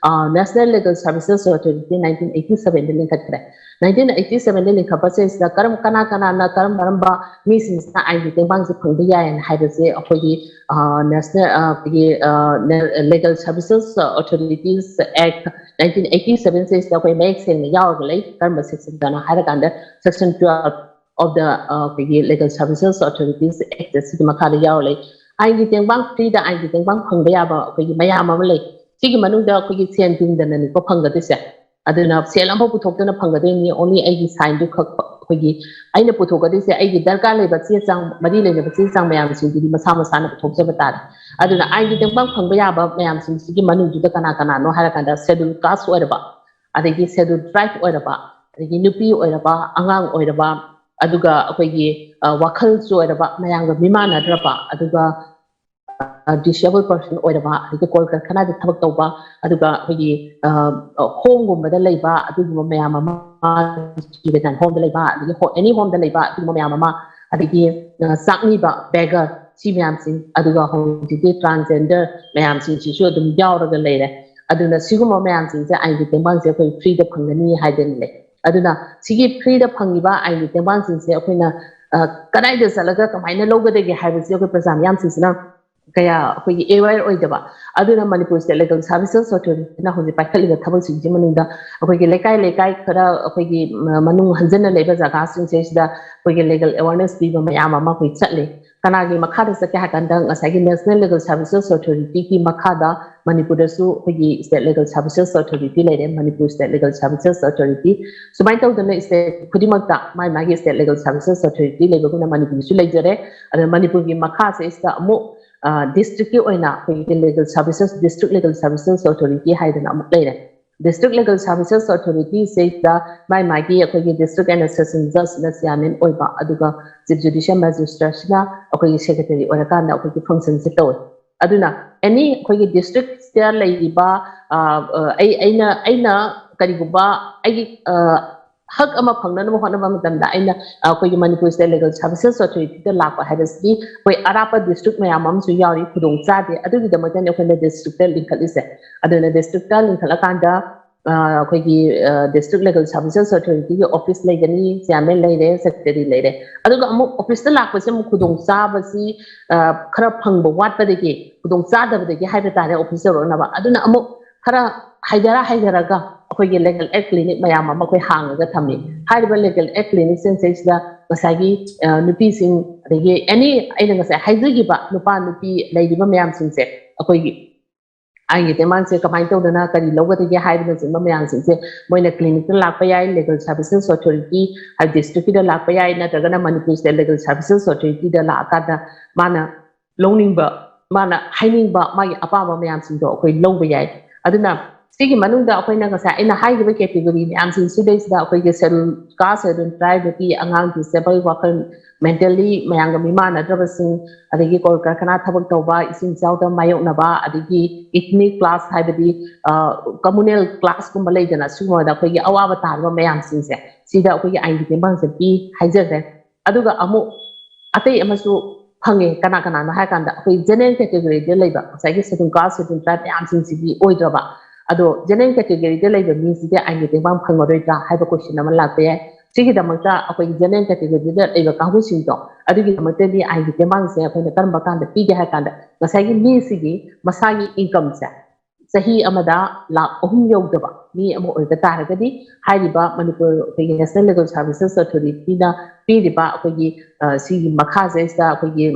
National Legal Services Authority nineteen eighty ꯁꯚꯦꯟꯗ ꯂꯤꯡꯈꯠꯈ꯭ꯔꯦ꯫ ꯅꯥꯏꯟꯇꯤꯟ ꯑꯩꯠꯇꯤ ꯁꯚꯦꯟꯗ ꯂꯤꯡꯈꯠꯄꯁꯤꯗꯩꯁꯤꯗ ꯀꯔꯝ, ꯀꯅꯥ ꯀꯅꯥꯅ, ꯀꯔꯝ ꯀꯔꯝꯕ ꯃꯤꯁꯤꯡꯁꯤꯅ ꯑꯥꯏꯟꯒꯤ ꯇꯦꯡꯕꯥꯡꯁꯦ ꯐꯪꯕ ꯌꯥꯏꯅ ꯍꯥꯏꯕꯁꯦ ꯑꯩꯈꯣꯏꯒꯤ ꯅꯦꯁꯅꯦꯜ, ꯑꯩꯈꯣꯏꯒꯤ ꯂꯤꯒꯦꯜ ꯁꯥꯔꯚꯤꯁꯦꯁ ꯑꯣꯊꯣꯔꯤꯇꯤꯁ ꯑꯦꯛ ꯅꯥꯏꯟꯇꯤꯟ ꯑꯩꯠꯇꯤ ꯁꯚꯦꯟꯁꯤꯗ ꯑꯩꯈꯣꯏ ꯃꯌꯦꯛ ꯁꯦꯡꯅ ꯌꯥꯎꯔꯒ ꯂꯩ꯫ ꯀꯔꯝꯕ ꯁꯦꯛꯁꯟꯗꯅ ꯍꯥꯏꯔꯀꯥꯟꯗ section twelve of the ꯑꯩꯈꯣꯏꯒꯤ Legal Services Authorities Act ꯁꯤꯒꯤ ꯃꯈꯥꯗ ꯌꯥꯎꯔ ꯂꯩ꯫ ꯑꯥꯏꯟꯒꯤ ꯇꯦꯡꯕꯥꯡ, ꯐ꯭ꯔꯤꯗ ꯑꯥꯏꯟꯒꯤ ꯇꯦꯡꯕꯥꯡ ꯐꯪꯕ ꯌꯥꯕ ꯑꯩꯈꯣꯏꯒꯤ ꯃꯌꯥꯝ ꯑꯃ ꯂꯩ꯫ ꯁꯤꯒꯤ ꯃꯅꯨꯡꯗ ꯑꯩꯈꯣꯏꯒꯤ ꯁꯦꯟ ꯇꯤꯡꯗꯅꯅꯤꯀꯣ ꯐꯪꯒꯗꯣꯏꯁꯦ꯫ ꯑꯗꯨꯅ ꯁꯦꯜ ꯑꯃꯐꯥꯎ ꯄꯨꯊꯣꯛꯇꯅ ꯐꯪꯒꯗꯣꯏꯅꯤ꯫ Only ꯑꯩꯒꯤ ꯁꯥꯏꯟꯗꯨ ꯈꯛ, ꯑꯩꯈꯣꯏꯒꯤ ꯑꯩꯅ ꯄꯨꯊꯣꯛꯀꯗꯣꯏꯁꯦ, ꯑꯩꯒꯤ ꯗꯔꯀꯥꯔ ꯂꯩꯕ ꯆꯦ ꯆꯥꯡ, ꯃꯔꯤ ꯂꯩꯅꯕ ꯆꯦ ꯆꯥꯡ ꯃꯌꯥꯝꯁꯤꯡꯗꯨꯗꯤ ꯃꯁꯥ ꯃꯁꯥꯅ ꯄꯨꯊꯣꯛꯆꯕ ꯇꯥꯔꯦ꯫ ꯑꯗꯨꯅ ꯑꯥꯏꯟꯒꯤ ꯇꯦꯡꯕꯥꯡ ꯐꯪꯕ ꯌꯥꯕ ꯃꯌꯥꯝꯁꯤꯡꯁꯤꯒꯤ ꯃꯅꯨꯡꯗꯨꯗ ꯀꯅꯥ ꯀꯅꯥꯅꯣ ꯍꯥꯏꯔꯀꯥꯟꯗ, ꯁꯦꯗꯨꯜ ꯀꯥꯁ ꯑꯣꯏꯔꯕ, ꯑꯗꯒꯤ ꯁꯦꯗꯨꯜ ꯇ꯭ꯔꯥꯏꯕ ꯑꯣꯏꯔꯕ, ꯑꯗꯒꯤ ꯅꯨꯄꯤ ꯑꯣꯏꯔꯕ, ꯑꯉꯥꯡ ꯑꯣꯏꯔꯕ, ꯑꯗꯨꯒ ꯑꯩꯈꯣꯏꯒꯤ ꯋꯥꯈꯜ ꯆꯣꯏꯔꯕ, ꯃꯌꯥꯝꯒ ꯃꯤꯃꯥꯟꯅꯗ꯭ꯔꯕ, ꯑꯗꯨꯒ ꯗꯤꯁꯦꯕꯜ ꯄꯔꯁꯟ ꯑꯣꯏꯔꯕ, ꯑꯗꯒꯤ ꯀꯣꯜ ꯀꯔꯈꯅꯥꯗ ꯊꯕꯛ ꯇꯧꯕ, ꯑꯗꯨꯒ ꯑꯩꯈꯣꯏꯒꯤ ꯍꯣꯝꯒꯨꯝꯕꯗ ꯂꯩꯕ ꯑꯗꯨꯒꯨꯝꯕ ꯃꯌꯥꯝ ꯑꯃ, ꯍꯣꯝꯗ ꯂꯩꯕ, ꯑꯗꯒꯤ ꯑꯦꯅꯤ ꯍꯣꯝꯗ ꯂꯩꯕ ꯑꯗꯨꯒꯨꯝꯕ ꯃꯌꯥꯝ ꯑꯃ, ꯑꯗꯒꯤ ꯆꯥꯛꯅꯤꯕ, ꯕꯦꯒꯔ, ꯁꯤ ꯃꯌꯥꯝꯁꯤꯡ, ꯑꯗꯨꯒ ꯍꯧꯖꯤꯛꯇꯤ ꯇ꯭ꯔꯥꯟꯁꯖꯦꯟꯗꯔ ꯃꯌꯥꯝꯁꯤꯡꯁꯤꯁꯨ ꯑꯗꯨꯝ ꯌꯥꯎꯔꯒ ꯂꯩꯔꯦ꯫ ꯑꯗꯨꯅ ꯁꯤꯒꯨꯝꯕ ꯃꯌꯥꯝꯁꯤꯡꯁꯦ ꯑꯥꯏꯟꯒꯤ ꯇꯦꯡꯕꯥꯡꯁꯦ ꯑꯩꯈꯣꯏ ꯐ꯭ꯔꯤꯗ ꯐꯪꯒꯅꯤ ꯍꯥꯏꯗꯅ ꯂꯩ꯫ ꯑꯗꯨꯅ ꯁꯤꯒꯤ ꯐ꯭ꯔꯤꯗ ꯐꯪꯉꯤꯕ ꯑꯥꯏꯟꯒꯤ ꯇꯦꯡꯕꯥꯡꯁꯤꯡꯁꯦ ꯑꯩꯈꯣꯏꯅ ꯀꯗꯥꯏꯗ ꯆꯠꯂꯒ ꯀꯃꯥꯏꯅ ꯂꯧꯒꯗꯒꯦ ꯍꯥꯏꯕꯁꯤ ꯑꯩꯈꯣꯏ ꯄ꯭ꯔꯖꯥ ꯃꯤꯌꯥꯝꯁꯤꯡꯁꯤꯅ ꯀꯌꯥ ꯑꯩꯈꯣꯏꯒꯤ ꯑꯦꯋꯦꯌꯔ ꯑꯣꯏꯗꯕ꯫ ꯑꯗꯨꯅ ꯃꯅꯤꯄꯨꯔ ꯁ꯭ꯇꯦꯠ ꯂꯤꯒꯜ ꯁꯥꯔꯚꯤꯁꯦꯁ ꯑꯣꯊꯣꯔꯤꯇꯤꯅ ꯍꯧꯖꯤꯛ ꯄꯥꯏꯈꯠꯂꯤꯕ ꯊꯕꯛꯁꯤꯡꯁꯤ ꯃꯅꯨꯡꯗ ꯑꯩꯈꯣꯏꯒꯤ ꯂꯩꯀꯥꯏ ꯂꯩꯀꯥꯏ ꯈꯔ ꯑꯩꯈꯣꯏꯒꯤ ꯃꯅꯨꯡ ꯍꯟꯖꯟꯅ ꯂꯩꯕ ꯖꯒꯥꯁꯤꯡꯁꯤꯗꯩꯁꯤꯗ ꯑꯩꯈꯣꯏꯒꯤ ꯂꯤꯒꯜ ꯑꯦꯋꯦꯔꯅꯦꯁ ꯄꯤꯕ ꯃꯌꯥꯝ ꯑꯃ ꯑꯩꯈꯣꯏ ꯆꯠꯂꯤ꯫ ꯀꯅꯥꯒꯤ ꯃꯈꯥꯗ ꯆꯠꯀꯦ ꯍꯥꯏ ꯀꯥꯟꯗ ꯉꯁꯥꯏꯒꯤ ꯅꯦꯁꯅꯦꯜ ꯂꯤꯒꯜ ꯁꯥꯔꯚꯤꯁꯦꯁ ꯑꯣꯊꯣꯔꯤꯇꯤꯒꯤ ꯃꯈꯥꯗ ꯃꯅꯤꯄꯨꯔꯗꯁꯨ ꯑꯩꯈꯣꯏꯒꯤ ꯁ꯭ꯇꯦꯠ ꯂꯤꯒꯜ ꯁꯥꯔꯚꯤꯁꯦꯁ ꯑꯣꯊꯣꯔꯤꯇꯤ ꯂꯩꯔꯦ, Manipur state legal services authority. ꯁꯨꯃꯥꯏꯅ ꯇꯧꯗꯅ ꯁ꯭ꯇꯦꯠ ꯈꯨꯗꯤꯡꯃꯛꯇ ꯃꯥꯒꯤ ꯃꯥꯒꯤ ꯁ꯭ꯇꯦꯠ ꯂꯤꯒꯜ ꯁꯥꯔꯚꯤꯁꯦꯁ ꯑꯣꯊꯣꯔꯤꯇꯤ ꯂꯩꯕꯒꯨꯝꯅ ꯃꯅꯤꯄꯨꯔꯒꯤꯁꯨ ꯂꯩꯖꯔꯦ꯫ ꯑꯗꯨꯅ ꯃꯅꯤꯄꯨꯔꯒꯤ ꯃꯈꯥꯁꯤꯗꯩꯁꯤꯗ ꯑꯃꯨꯛ ꯗꯤꯁꯇ꯭ꯔꯤꯛꯀꯤ ꯑꯣꯏꯅ ꯑꯩꯈꯣꯏꯒꯤ legal services, district legal services authority ꯍꯥꯏꯗꯅ ꯑꯃꯨꯛ ꯂꯩꯔꯦ꯫ ꯗꯤꯁꯇ꯭ꯔꯤꯛ ꯂꯤꯒꯜ ꯁꯥꯔꯚꯤꯁꯦꯁ ꯑꯣꯊꯣꯔꯤꯇꯤꯁꯤꯗ ꯃꯥꯏ ꯃꯥꯒꯤ ꯑꯩꯈꯣꯏꯒꯤ ꯗꯤꯁꯇ꯭ꯔꯤꯛ ꯑꯦꯟ ꯁꯦꯁꯟ ꯖꯖꯅ ꯆꯤꯌꯥꯔꯃꯦꯟ ꯑꯣꯏꯕ, ꯑꯗꯨꯒ ꯆꯤꯐ ꯖꯨꯗꯤꯁꯤꯌꯦꯜ ꯃꯦꯖꯤꯁꯇ꯭ꯔꯦꯠꯁꯤꯅ ꯑꯩꯈꯣꯏꯒꯤ ꯁꯦꯀ꯭ꯔꯦꯇꯔꯤ ꯑꯣꯏꯔꯀꯥꯟꯗ ꯑꯩꯈꯣꯏꯒꯤ ꯐꯪꯁꯟꯁꯦ ꯇꯧꯋꯦ꯫ ꯑꯗꯨꯅ ꯑꯦꯅꯤ ꯑꯩꯈꯣꯏꯒꯤ ꯗꯤꯁꯇ꯭ꯔꯤꯛꯇ ꯂꯩꯔꯤꯕ, ꯑ, ꯑ, ꯑꯩ, ꯑꯩꯅ, ꯑꯩꯅ ꯀꯔꯤꯒꯨꯝꯕ ꯑꯩꯒꯤ, ꯑ, ꯍꯛ ꯑꯃ ꯐꯪꯅꯅꯕ ꯍꯣꯠꯅꯕ ꯃꯇꯝꯗ ꯑꯩꯅ, ꯑ, ꯑꯩꯈꯣꯏꯒꯤ ꯃꯅꯤꯄꯨꯔ ꯁ꯭ꯇꯦꯠ ꯂꯤꯒꯜ ꯁꯥꯔꯚꯤꯁꯦꯁ ꯑꯣꯊꯣꯔꯤꯇꯤꯗ ꯂꯥꯛꯄ ꯍꯥꯏꯕꯁꯤꯗꯤ ꯑꯩꯈꯣꯏ ꯑꯔꯥꯞꯄ ꯗꯤꯁꯇ꯭ꯔꯤꯛ ꯃꯌꯥꯝ ꯑꯃꯁꯨ ꯌꯥꯎꯔꯤ, ꯈꯨꯗꯣꯡ ꯆꯥꯗꯦ꯫ ꯑꯗꯨꯒꯤꯗꯃꯛꯇꯅꯤ ꯑꯩꯈꯣꯏꯅ ꯗꯤꯁꯇ꯭ꯔꯤꯛꯇ ꯂꯤꯡꯈꯠꯂꯤꯁꯦ꯫ ꯑꯗꯨꯅ ꯗꯤꯁꯇ꯭ꯔꯤꯛꯇ ꯂꯤꯡꯈꯠꯂꯀꯥꯟꯗ, ꯑ, ꯑꯩꯈꯣꯏꯒꯤ, ꯑ, ꯗꯤꯁꯇ꯭ꯔꯤꯛ ꯂꯤꯒꯜ ꯁꯥꯔꯚꯤꯁꯦꯁ ꯑꯣꯊꯣꯔꯤꯇꯤꯒꯤ ꯑꯣꯐꯤꯁ ꯂꯩꯒꯅꯤ, ꯆꯤꯌꯥꯔꯃꯦꯟ ꯂꯩꯔꯦ, ꯁꯦꯀ꯭ꯔꯦꯇꯔꯤ ꯂꯩꯔꯦ꯫ ꯑꯗꯨꯒ ꯑꯃꯨꯛ ꯑꯣꯐꯤꯁꯇ ꯂꯥꯛꯄꯁꯦ ꯑꯃꯨꯛ ꯈꯨꯗꯣꯡ ꯆꯥꯕꯁꯤ, ꯑ, ꯈꯔ ꯐꯪꯕ ꯋꯥꯠꯄꯗꯒꯤ, ꯈꯨꯗꯣꯡ ꯆꯥꯗꯕꯗꯒꯤ ꯍꯥꯏꯕ ꯇꯥꯔꯦ, ꯑꯣꯐꯤꯁ ꯌꯧꯔꯛꯅꯕ꯫ ꯑꯗꯨꯅ ꯑꯃꯨꯛ ꯈꯔ ꯍꯥꯏꯊꯔ ꯍꯥꯏꯊꯔꯒ ꯑꯩꯈꯣꯏꯒꯤ ꯂꯤꯒꯜ ꯑꯦꯗ ꯀ꯭ꯂꯤꯅꯤꯛ ꯃꯌꯥꯝ ꯑꯃ ꯑꯩꯈꯣꯏ ꯍꯥꯡꯉꯒ ꯊꯝꯃꯤ꯫ ꯍꯥꯏꯔꯤꯕ ꯂꯤꯒꯜ ꯑꯦꯗ ꯀ꯭ꯂꯤꯅꯤꯛꯁꯤꯡꯁꯤꯗꯩꯁꯤꯗ ꯉꯁꯥꯏꯒꯤ, ꯑ, ꯅꯨꯄꯤꯁꯤꯡ, ꯑꯗꯒꯤ ꯑꯦꯅꯤ ꯑꯩꯅ ꯉꯁꯥꯏ ꯍꯥꯏꯖꯈꯤꯕ ꯅꯨꯄꯥ ꯅꯨꯄꯤ ꯂꯩꯔꯤꯕ ꯃꯌꯥꯝꯁꯤꯡꯁꯦ ꯑꯩꯈꯣꯏꯒꯤ ꯑꯥꯏꯟꯒꯤ ꯇꯦꯡꯕꯥꯡꯁꯦ ꯀꯃꯥꯏꯅ ꯇꯧꯗꯅ ꯀꯔꯤ ꯂꯧꯒꯗꯒꯦ ꯍꯥꯏꯕꯅꯆꯤꯡꯕ ꯃꯌꯥꯝꯁꯤꯡꯁꯦ ꯃꯣꯏꯅ ꯀ꯭ꯂꯤꯅꯤꯛꯇ ꯂꯥꯛꯄ ꯌꯥꯏ, ꯂꯤꯒꯜ ꯁꯥꯔꯚꯤꯁꯦꯁ ꯑꯣꯊꯣꯔꯤꯇꯤ ꯍꯥꯏꯗꯤ ꯗꯤꯁꯇ꯭ꯔꯤꯛꯀꯤꯗ ꯂꯥꯛꯄ ꯌꯥꯏ, ꯅꯠꯇ꯭ꯔꯒꯅ ꯃꯅꯤꯄꯨꯔ ꯁ꯭ꯇꯦꯠ ꯂꯤꯒꯜ ꯁꯥꯔꯚꯤꯁꯦꯁ ꯑꯣꯊꯣꯔꯤꯇꯤꯗ ꯂꯥꯛꯑꯀꯥꯟꯗ ꯃꯥꯅ ꯂꯧꯅꯤꯡꯕ, ꯃꯥꯅ ꯍꯥꯏꯅꯤꯡꯕ, ꯃꯥꯒꯤ ꯑꯄꯥꯝꯕ ꯃꯌꯥꯝꯁꯤꯡꯗꯣ ꯑꯩꯈꯣꯏ ꯂꯧꯕ ꯌꯥꯏ꯫ ꯑꯗꯨꯅ ꯁꯤꯒꯤ ꯃꯅꯨꯡꯗ ꯑꯩꯈꯣꯏꯅ ꯉꯁꯥꯏ ꯑꯩꯅ ꯍꯥꯏꯈꯤꯕ category ꯃꯌꯥꯝꯁꯤꯡꯁꯤꯗꯩꯁꯤꯗ ꯑꯩꯈꯣꯏꯒꯤ Scheduled Caste, Scheduled Tribe ꯅꯨꯄꯤ, ꯑꯉꯥꯡ, disabled, ꯋꯥꯈꯜ mentally ꯃꯌꯥꯝꯒ ꯃꯤꯃꯥꯟꯅꯗ꯭ꯔꯕꯁꯤꯡ, ꯑꯗꯒꯤ ꯀꯣꯜ ꯀꯔꯈꯅꯥ ꯊꯕꯛ ꯇꯧꯕ, ꯏꯁꯤꯡ ꯏꯆꯥꯎꯗ ꯃꯥꯌꯣꯛꯅꯕ, ꯑꯗꯒꯤ ethnic class ꯍꯥꯏꯕꯗꯤ communal class ꯀꯨꯝꯕ ꯂꯩꯗꯅ, ꯁꯤꯒꯨꯝꯕꯗ ꯑꯩꯈꯣꯏꯒꯤ ꯑꯋꯥꯕ ꯇꯥꯔꯕ ꯃꯌꯥꯝꯁꯤꯡꯁꯦ, ꯁꯤꯗ ꯑꯩꯈꯣꯏꯒꯤ ꯑꯥꯏꯟꯒꯤ ꯇꯦꯡꯕꯥꯡꯁꯦ ꯄꯤ ꯍꯥꯏꯖꯈ꯭ꯔꯦ꯫ ꯑꯗꯨꯒ ꯑꯃꯨꯛ ꯑꯇꯩ ꯑꯃꯁꯨ ꯐꯪꯉꯦ꯫ ꯀꯅꯥ ꯀꯅꯥꯅꯣ ꯍꯥꯏ ꯀꯥꯟꯗ, ꯑꯩꯈꯣꯏ general category ꯗ ꯂꯩꯕ ꯉꯁꯥꯏꯒꯤ Scheduled Caste, Scheduled Tribe ꯃꯌꯥꯝꯁꯤꯡꯁꯤꯗꯤ ꯑꯣꯏꯗ꯭ꯔꯕ, ꯑꯗꯣ general category ꯗ ꯂꯩꯕ ꯃꯤꯁꯤꯗꯤ ꯑꯥꯏꯟꯒꯤ ꯇꯦꯡꯕꯥꯡ ꯐꯪꯉꯔꯣꯏꯗ꯭ꯔꯥ ꯍꯥꯏꯕ question ꯑꯃ ꯂꯥꯛꯄ ꯌꯥꯏ꯫ ꯁꯤꯒꯤꯗꯃꯛꯇ ꯑꯩꯈꯣꯏꯒꯤ general category ꯗ ꯂꯩꯕ ꯀꯥꯡꯕꯨꯁꯤꯡꯗꯣ, ꯑꯗꯨꯒꯤꯗꯃꯛꯇꯗꯤ ꯑꯥꯏꯟꯒꯤ ꯇꯦꯡꯕꯥꯡꯁꯦ ꯑꯩꯈꯣꯏꯅ ꯀꯔꯝꯕ ꯀꯥꯟꯗ ꯄꯤꯒꯦ ꯍꯥꯏ ꯀꯥꯟꯗ, ꯉꯁꯥꯏꯒꯤ ꯃꯤꯁꯤꯒꯤ ꯃꯁꯥꯒꯤ income ꯁꯦ ꯆꯍꯤ ꯑꯃꯗ ꯂꯥꯈ ꯑꯍꯨꯝ ꯌꯧꯗꯕ ꯃꯤ ꯑꯃ ꯑꯣꯏꯕ ꯇꯥꯔꯒꯗꯤ, ꯍꯥꯏꯔꯤꯕ ꯃꯅꯤꯄꯨꯔ ꯑꯩꯈꯣꯏꯒꯤ National Legal Services Authority ꯅ ꯄꯤꯔꯤꯕ ꯑꯩꯈꯣꯏꯒꯤ, ꯑ, ꯁꯤꯒꯤ ꯃꯈꯥꯁꯤꯗꯩꯁꯤꯗ ꯑꯩꯈꯣꯏꯒꯤ,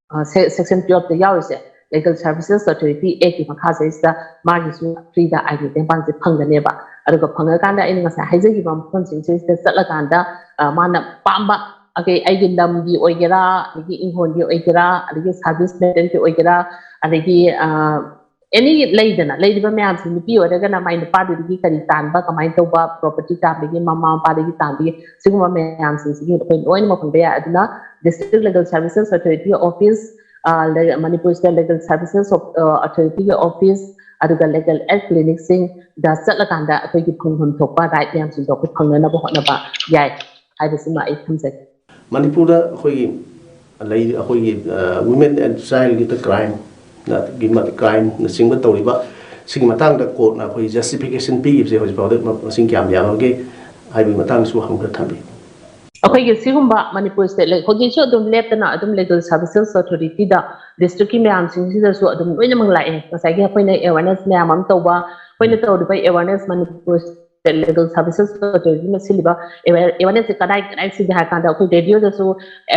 ꯑ, ꯁꯦ-, section twelve ꯇ ꯌꯥꯎꯔꯤꯁꯦ, Legal Services Authority Act ꯀꯤ ꯃꯈꯥꯁꯤꯗꯩꯁꯤꯗ ꯃꯥꯒꯤꯁꯨ free ꯗ ꯑꯥꯏꯟꯒꯤ ꯇꯦꯡꯕꯥꯡꯁꯦ ꯐꯪꯒꯅꯦꯕ꯫ ꯑꯗꯨꯒ ꯐꯪꯉꯀꯥꯟꯗ ꯑꯩꯅ ꯉꯁꯥꯏ ꯍꯥꯏꯖꯈꯤꯕ ꯃꯐꯝꯁꯤꯡꯁꯤꯗ ꯆꯠꯂꯀꯥꯟꯗ, ꯑ, ꯃꯥꯅ ꯄꯥꯝꯕ, ꯑꯩꯈꯣꯏ, ꯑꯩꯒꯤ ꯂꯝꯒꯤ ꯑꯣꯏꯒꯦꯔꯥ, ꯑꯗꯒꯤ ꯏꯪꯈꯣꯜꯒꯤ ꯑꯣꯏꯒꯦꯔꯥ, ꯑꯗꯒꯤ service matter ꯒꯤ ꯑꯣꯏꯒꯦꯔꯥ, ꯑꯗꯒꯤ, ꯑ, any ꯂꯩꯗꯅ, ꯂꯩꯔꯤꯕ ꯃꯌꯥꯝꯁꯤ, ꯅꯨꯄꯤ ꯑꯣꯏꯔꯒꯅ ꯃꯥꯏ ꯅꯨꯄꯥꯗꯨꯗꯒꯤ ꯀꯔꯤ ꯇꯥꯟꯕ, ꯀꯃꯥꯏꯅ ꯇꯧꯕ, property ꯇꯥꯟꯕꯒꯤ, ꯃꯃꯥ ꯃꯄꯥꯗꯒꯤ ꯇꯥꯟꯕꯒꯤ, ꯁꯤꯒꯨꯝꯕ ꯃꯌꯥꯝꯁꯤꯡꯁꯤꯒꯤ ꯑꯩꯈꯣꯏ ꯂꯣꯏꯅꯃꯛ ꯐꯪꯕ ꯌꯥꯏ꯫ ꯑꯗꯨꯅ District Legal Services Authority Office, ꯑ, ꯂꯩ-, Manipur State Legal Services of, ꯑ, Authority ꯒꯤ office, ꯑꯗꯨꯒ legal aid clinic ꯁꯤꯡꯗ ꯆꯠꯂꯀꯥꯟꯗ ꯑꯩꯈꯣꯏꯒꯤ ꯐꯪꯐꯝ ꯊꯣꯛꯄ right ꯃꯌꯥꯝꯁꯤꯡꯗꯣ ꯑꯩꯈꯣꯏ ꯐꯪꯅꯅꯕ ꯍꯣꯠꯅꯕ ꯌꯥꯏ ꯍꯥꯏꯕꯁꯤꯃ ꯑꯩ ꯊꯝꯖꯒꯦ꯫ ꯃꯅꯤꯄꯨꯔꯗ ꯑꯩꯈꯣꯏꯒꯤ ꯂꯩ-, ꯑꯩꯈꯣꯏꯒꯤ, ꯑ, women and child ꯒꯤ crime ꯅ-, ꯒꯤ ꯃ-, crime ꯅꯆꯤꯡꯕ ꯇꯧꯔꯤꯕ ꯁꯤꯒꯤ ꯃꯇꯥꯡꯗ court ꯅ ꯑꯩꯈꯣꯏ justification ꯄꯤꯈꯤꯕꯁꯦ ꯍꯧꯖꯤꯛ ꯐꯥꯎꯗ ꯃ-, ꯃꯁꯤꯡ ꯀꯌꯥꯝ ꯌꯥꯝꯃꯒꯦ ꯍꯥꯏꯕꯒꯤ ꯃꯇꯥꯡꯗꯁꯨ ꯋꯥꯍꯪ ꯈꯔ ꯊꯝꯕꯤꯌꯨ꯫ ꯑꯩꯈꯣꯏꯒꯤ ꯁꯤꯒꯨꯝꯕ ꯃꯅꯤꯄꯨꯔ state ꯂꯩ-, ꯍꯧꯖꯤꯛꯁꯨ ꯑꯗꯨꯝ ꯂꯦꯞꯇꯅ ꯑꯗꯨꯝ Legal Services Authority ꯗ district ꯀꯤ ꯃꯌꯥꯝꯁꯤꯡꯁꯤꯗꯁꯨ ꯑꯗꯨꯝ ꯂꯣꯏꯅꯃꯛ ꯂꯥꯛꯑꯦ꯫ ꯉꯁꯥꯏꯒꯤ ꯑꯩꯈꯣꯏꯅ awareness ꯃꯌꯥꯝ ꯑꯃ ꯇꯧꯕ, ꯑꯩꯈꯣꯏꯅ ꯇꯧꯔꯤꯕ awareness, Manipur State Legal Services Authority ꯅ ꯁꯤꯜꯂꯤꯕ aware-, awareness ꯁꯦ ꯀꯗꯥꯏ ꯀꯗꯥꯏ ꯁꯤꯜꯂꯤ ꯍꯥꯏ ꯀꯥꯟꯗ, ꯑꯩꯈꯣꯏ radio ꯗꯁꯨ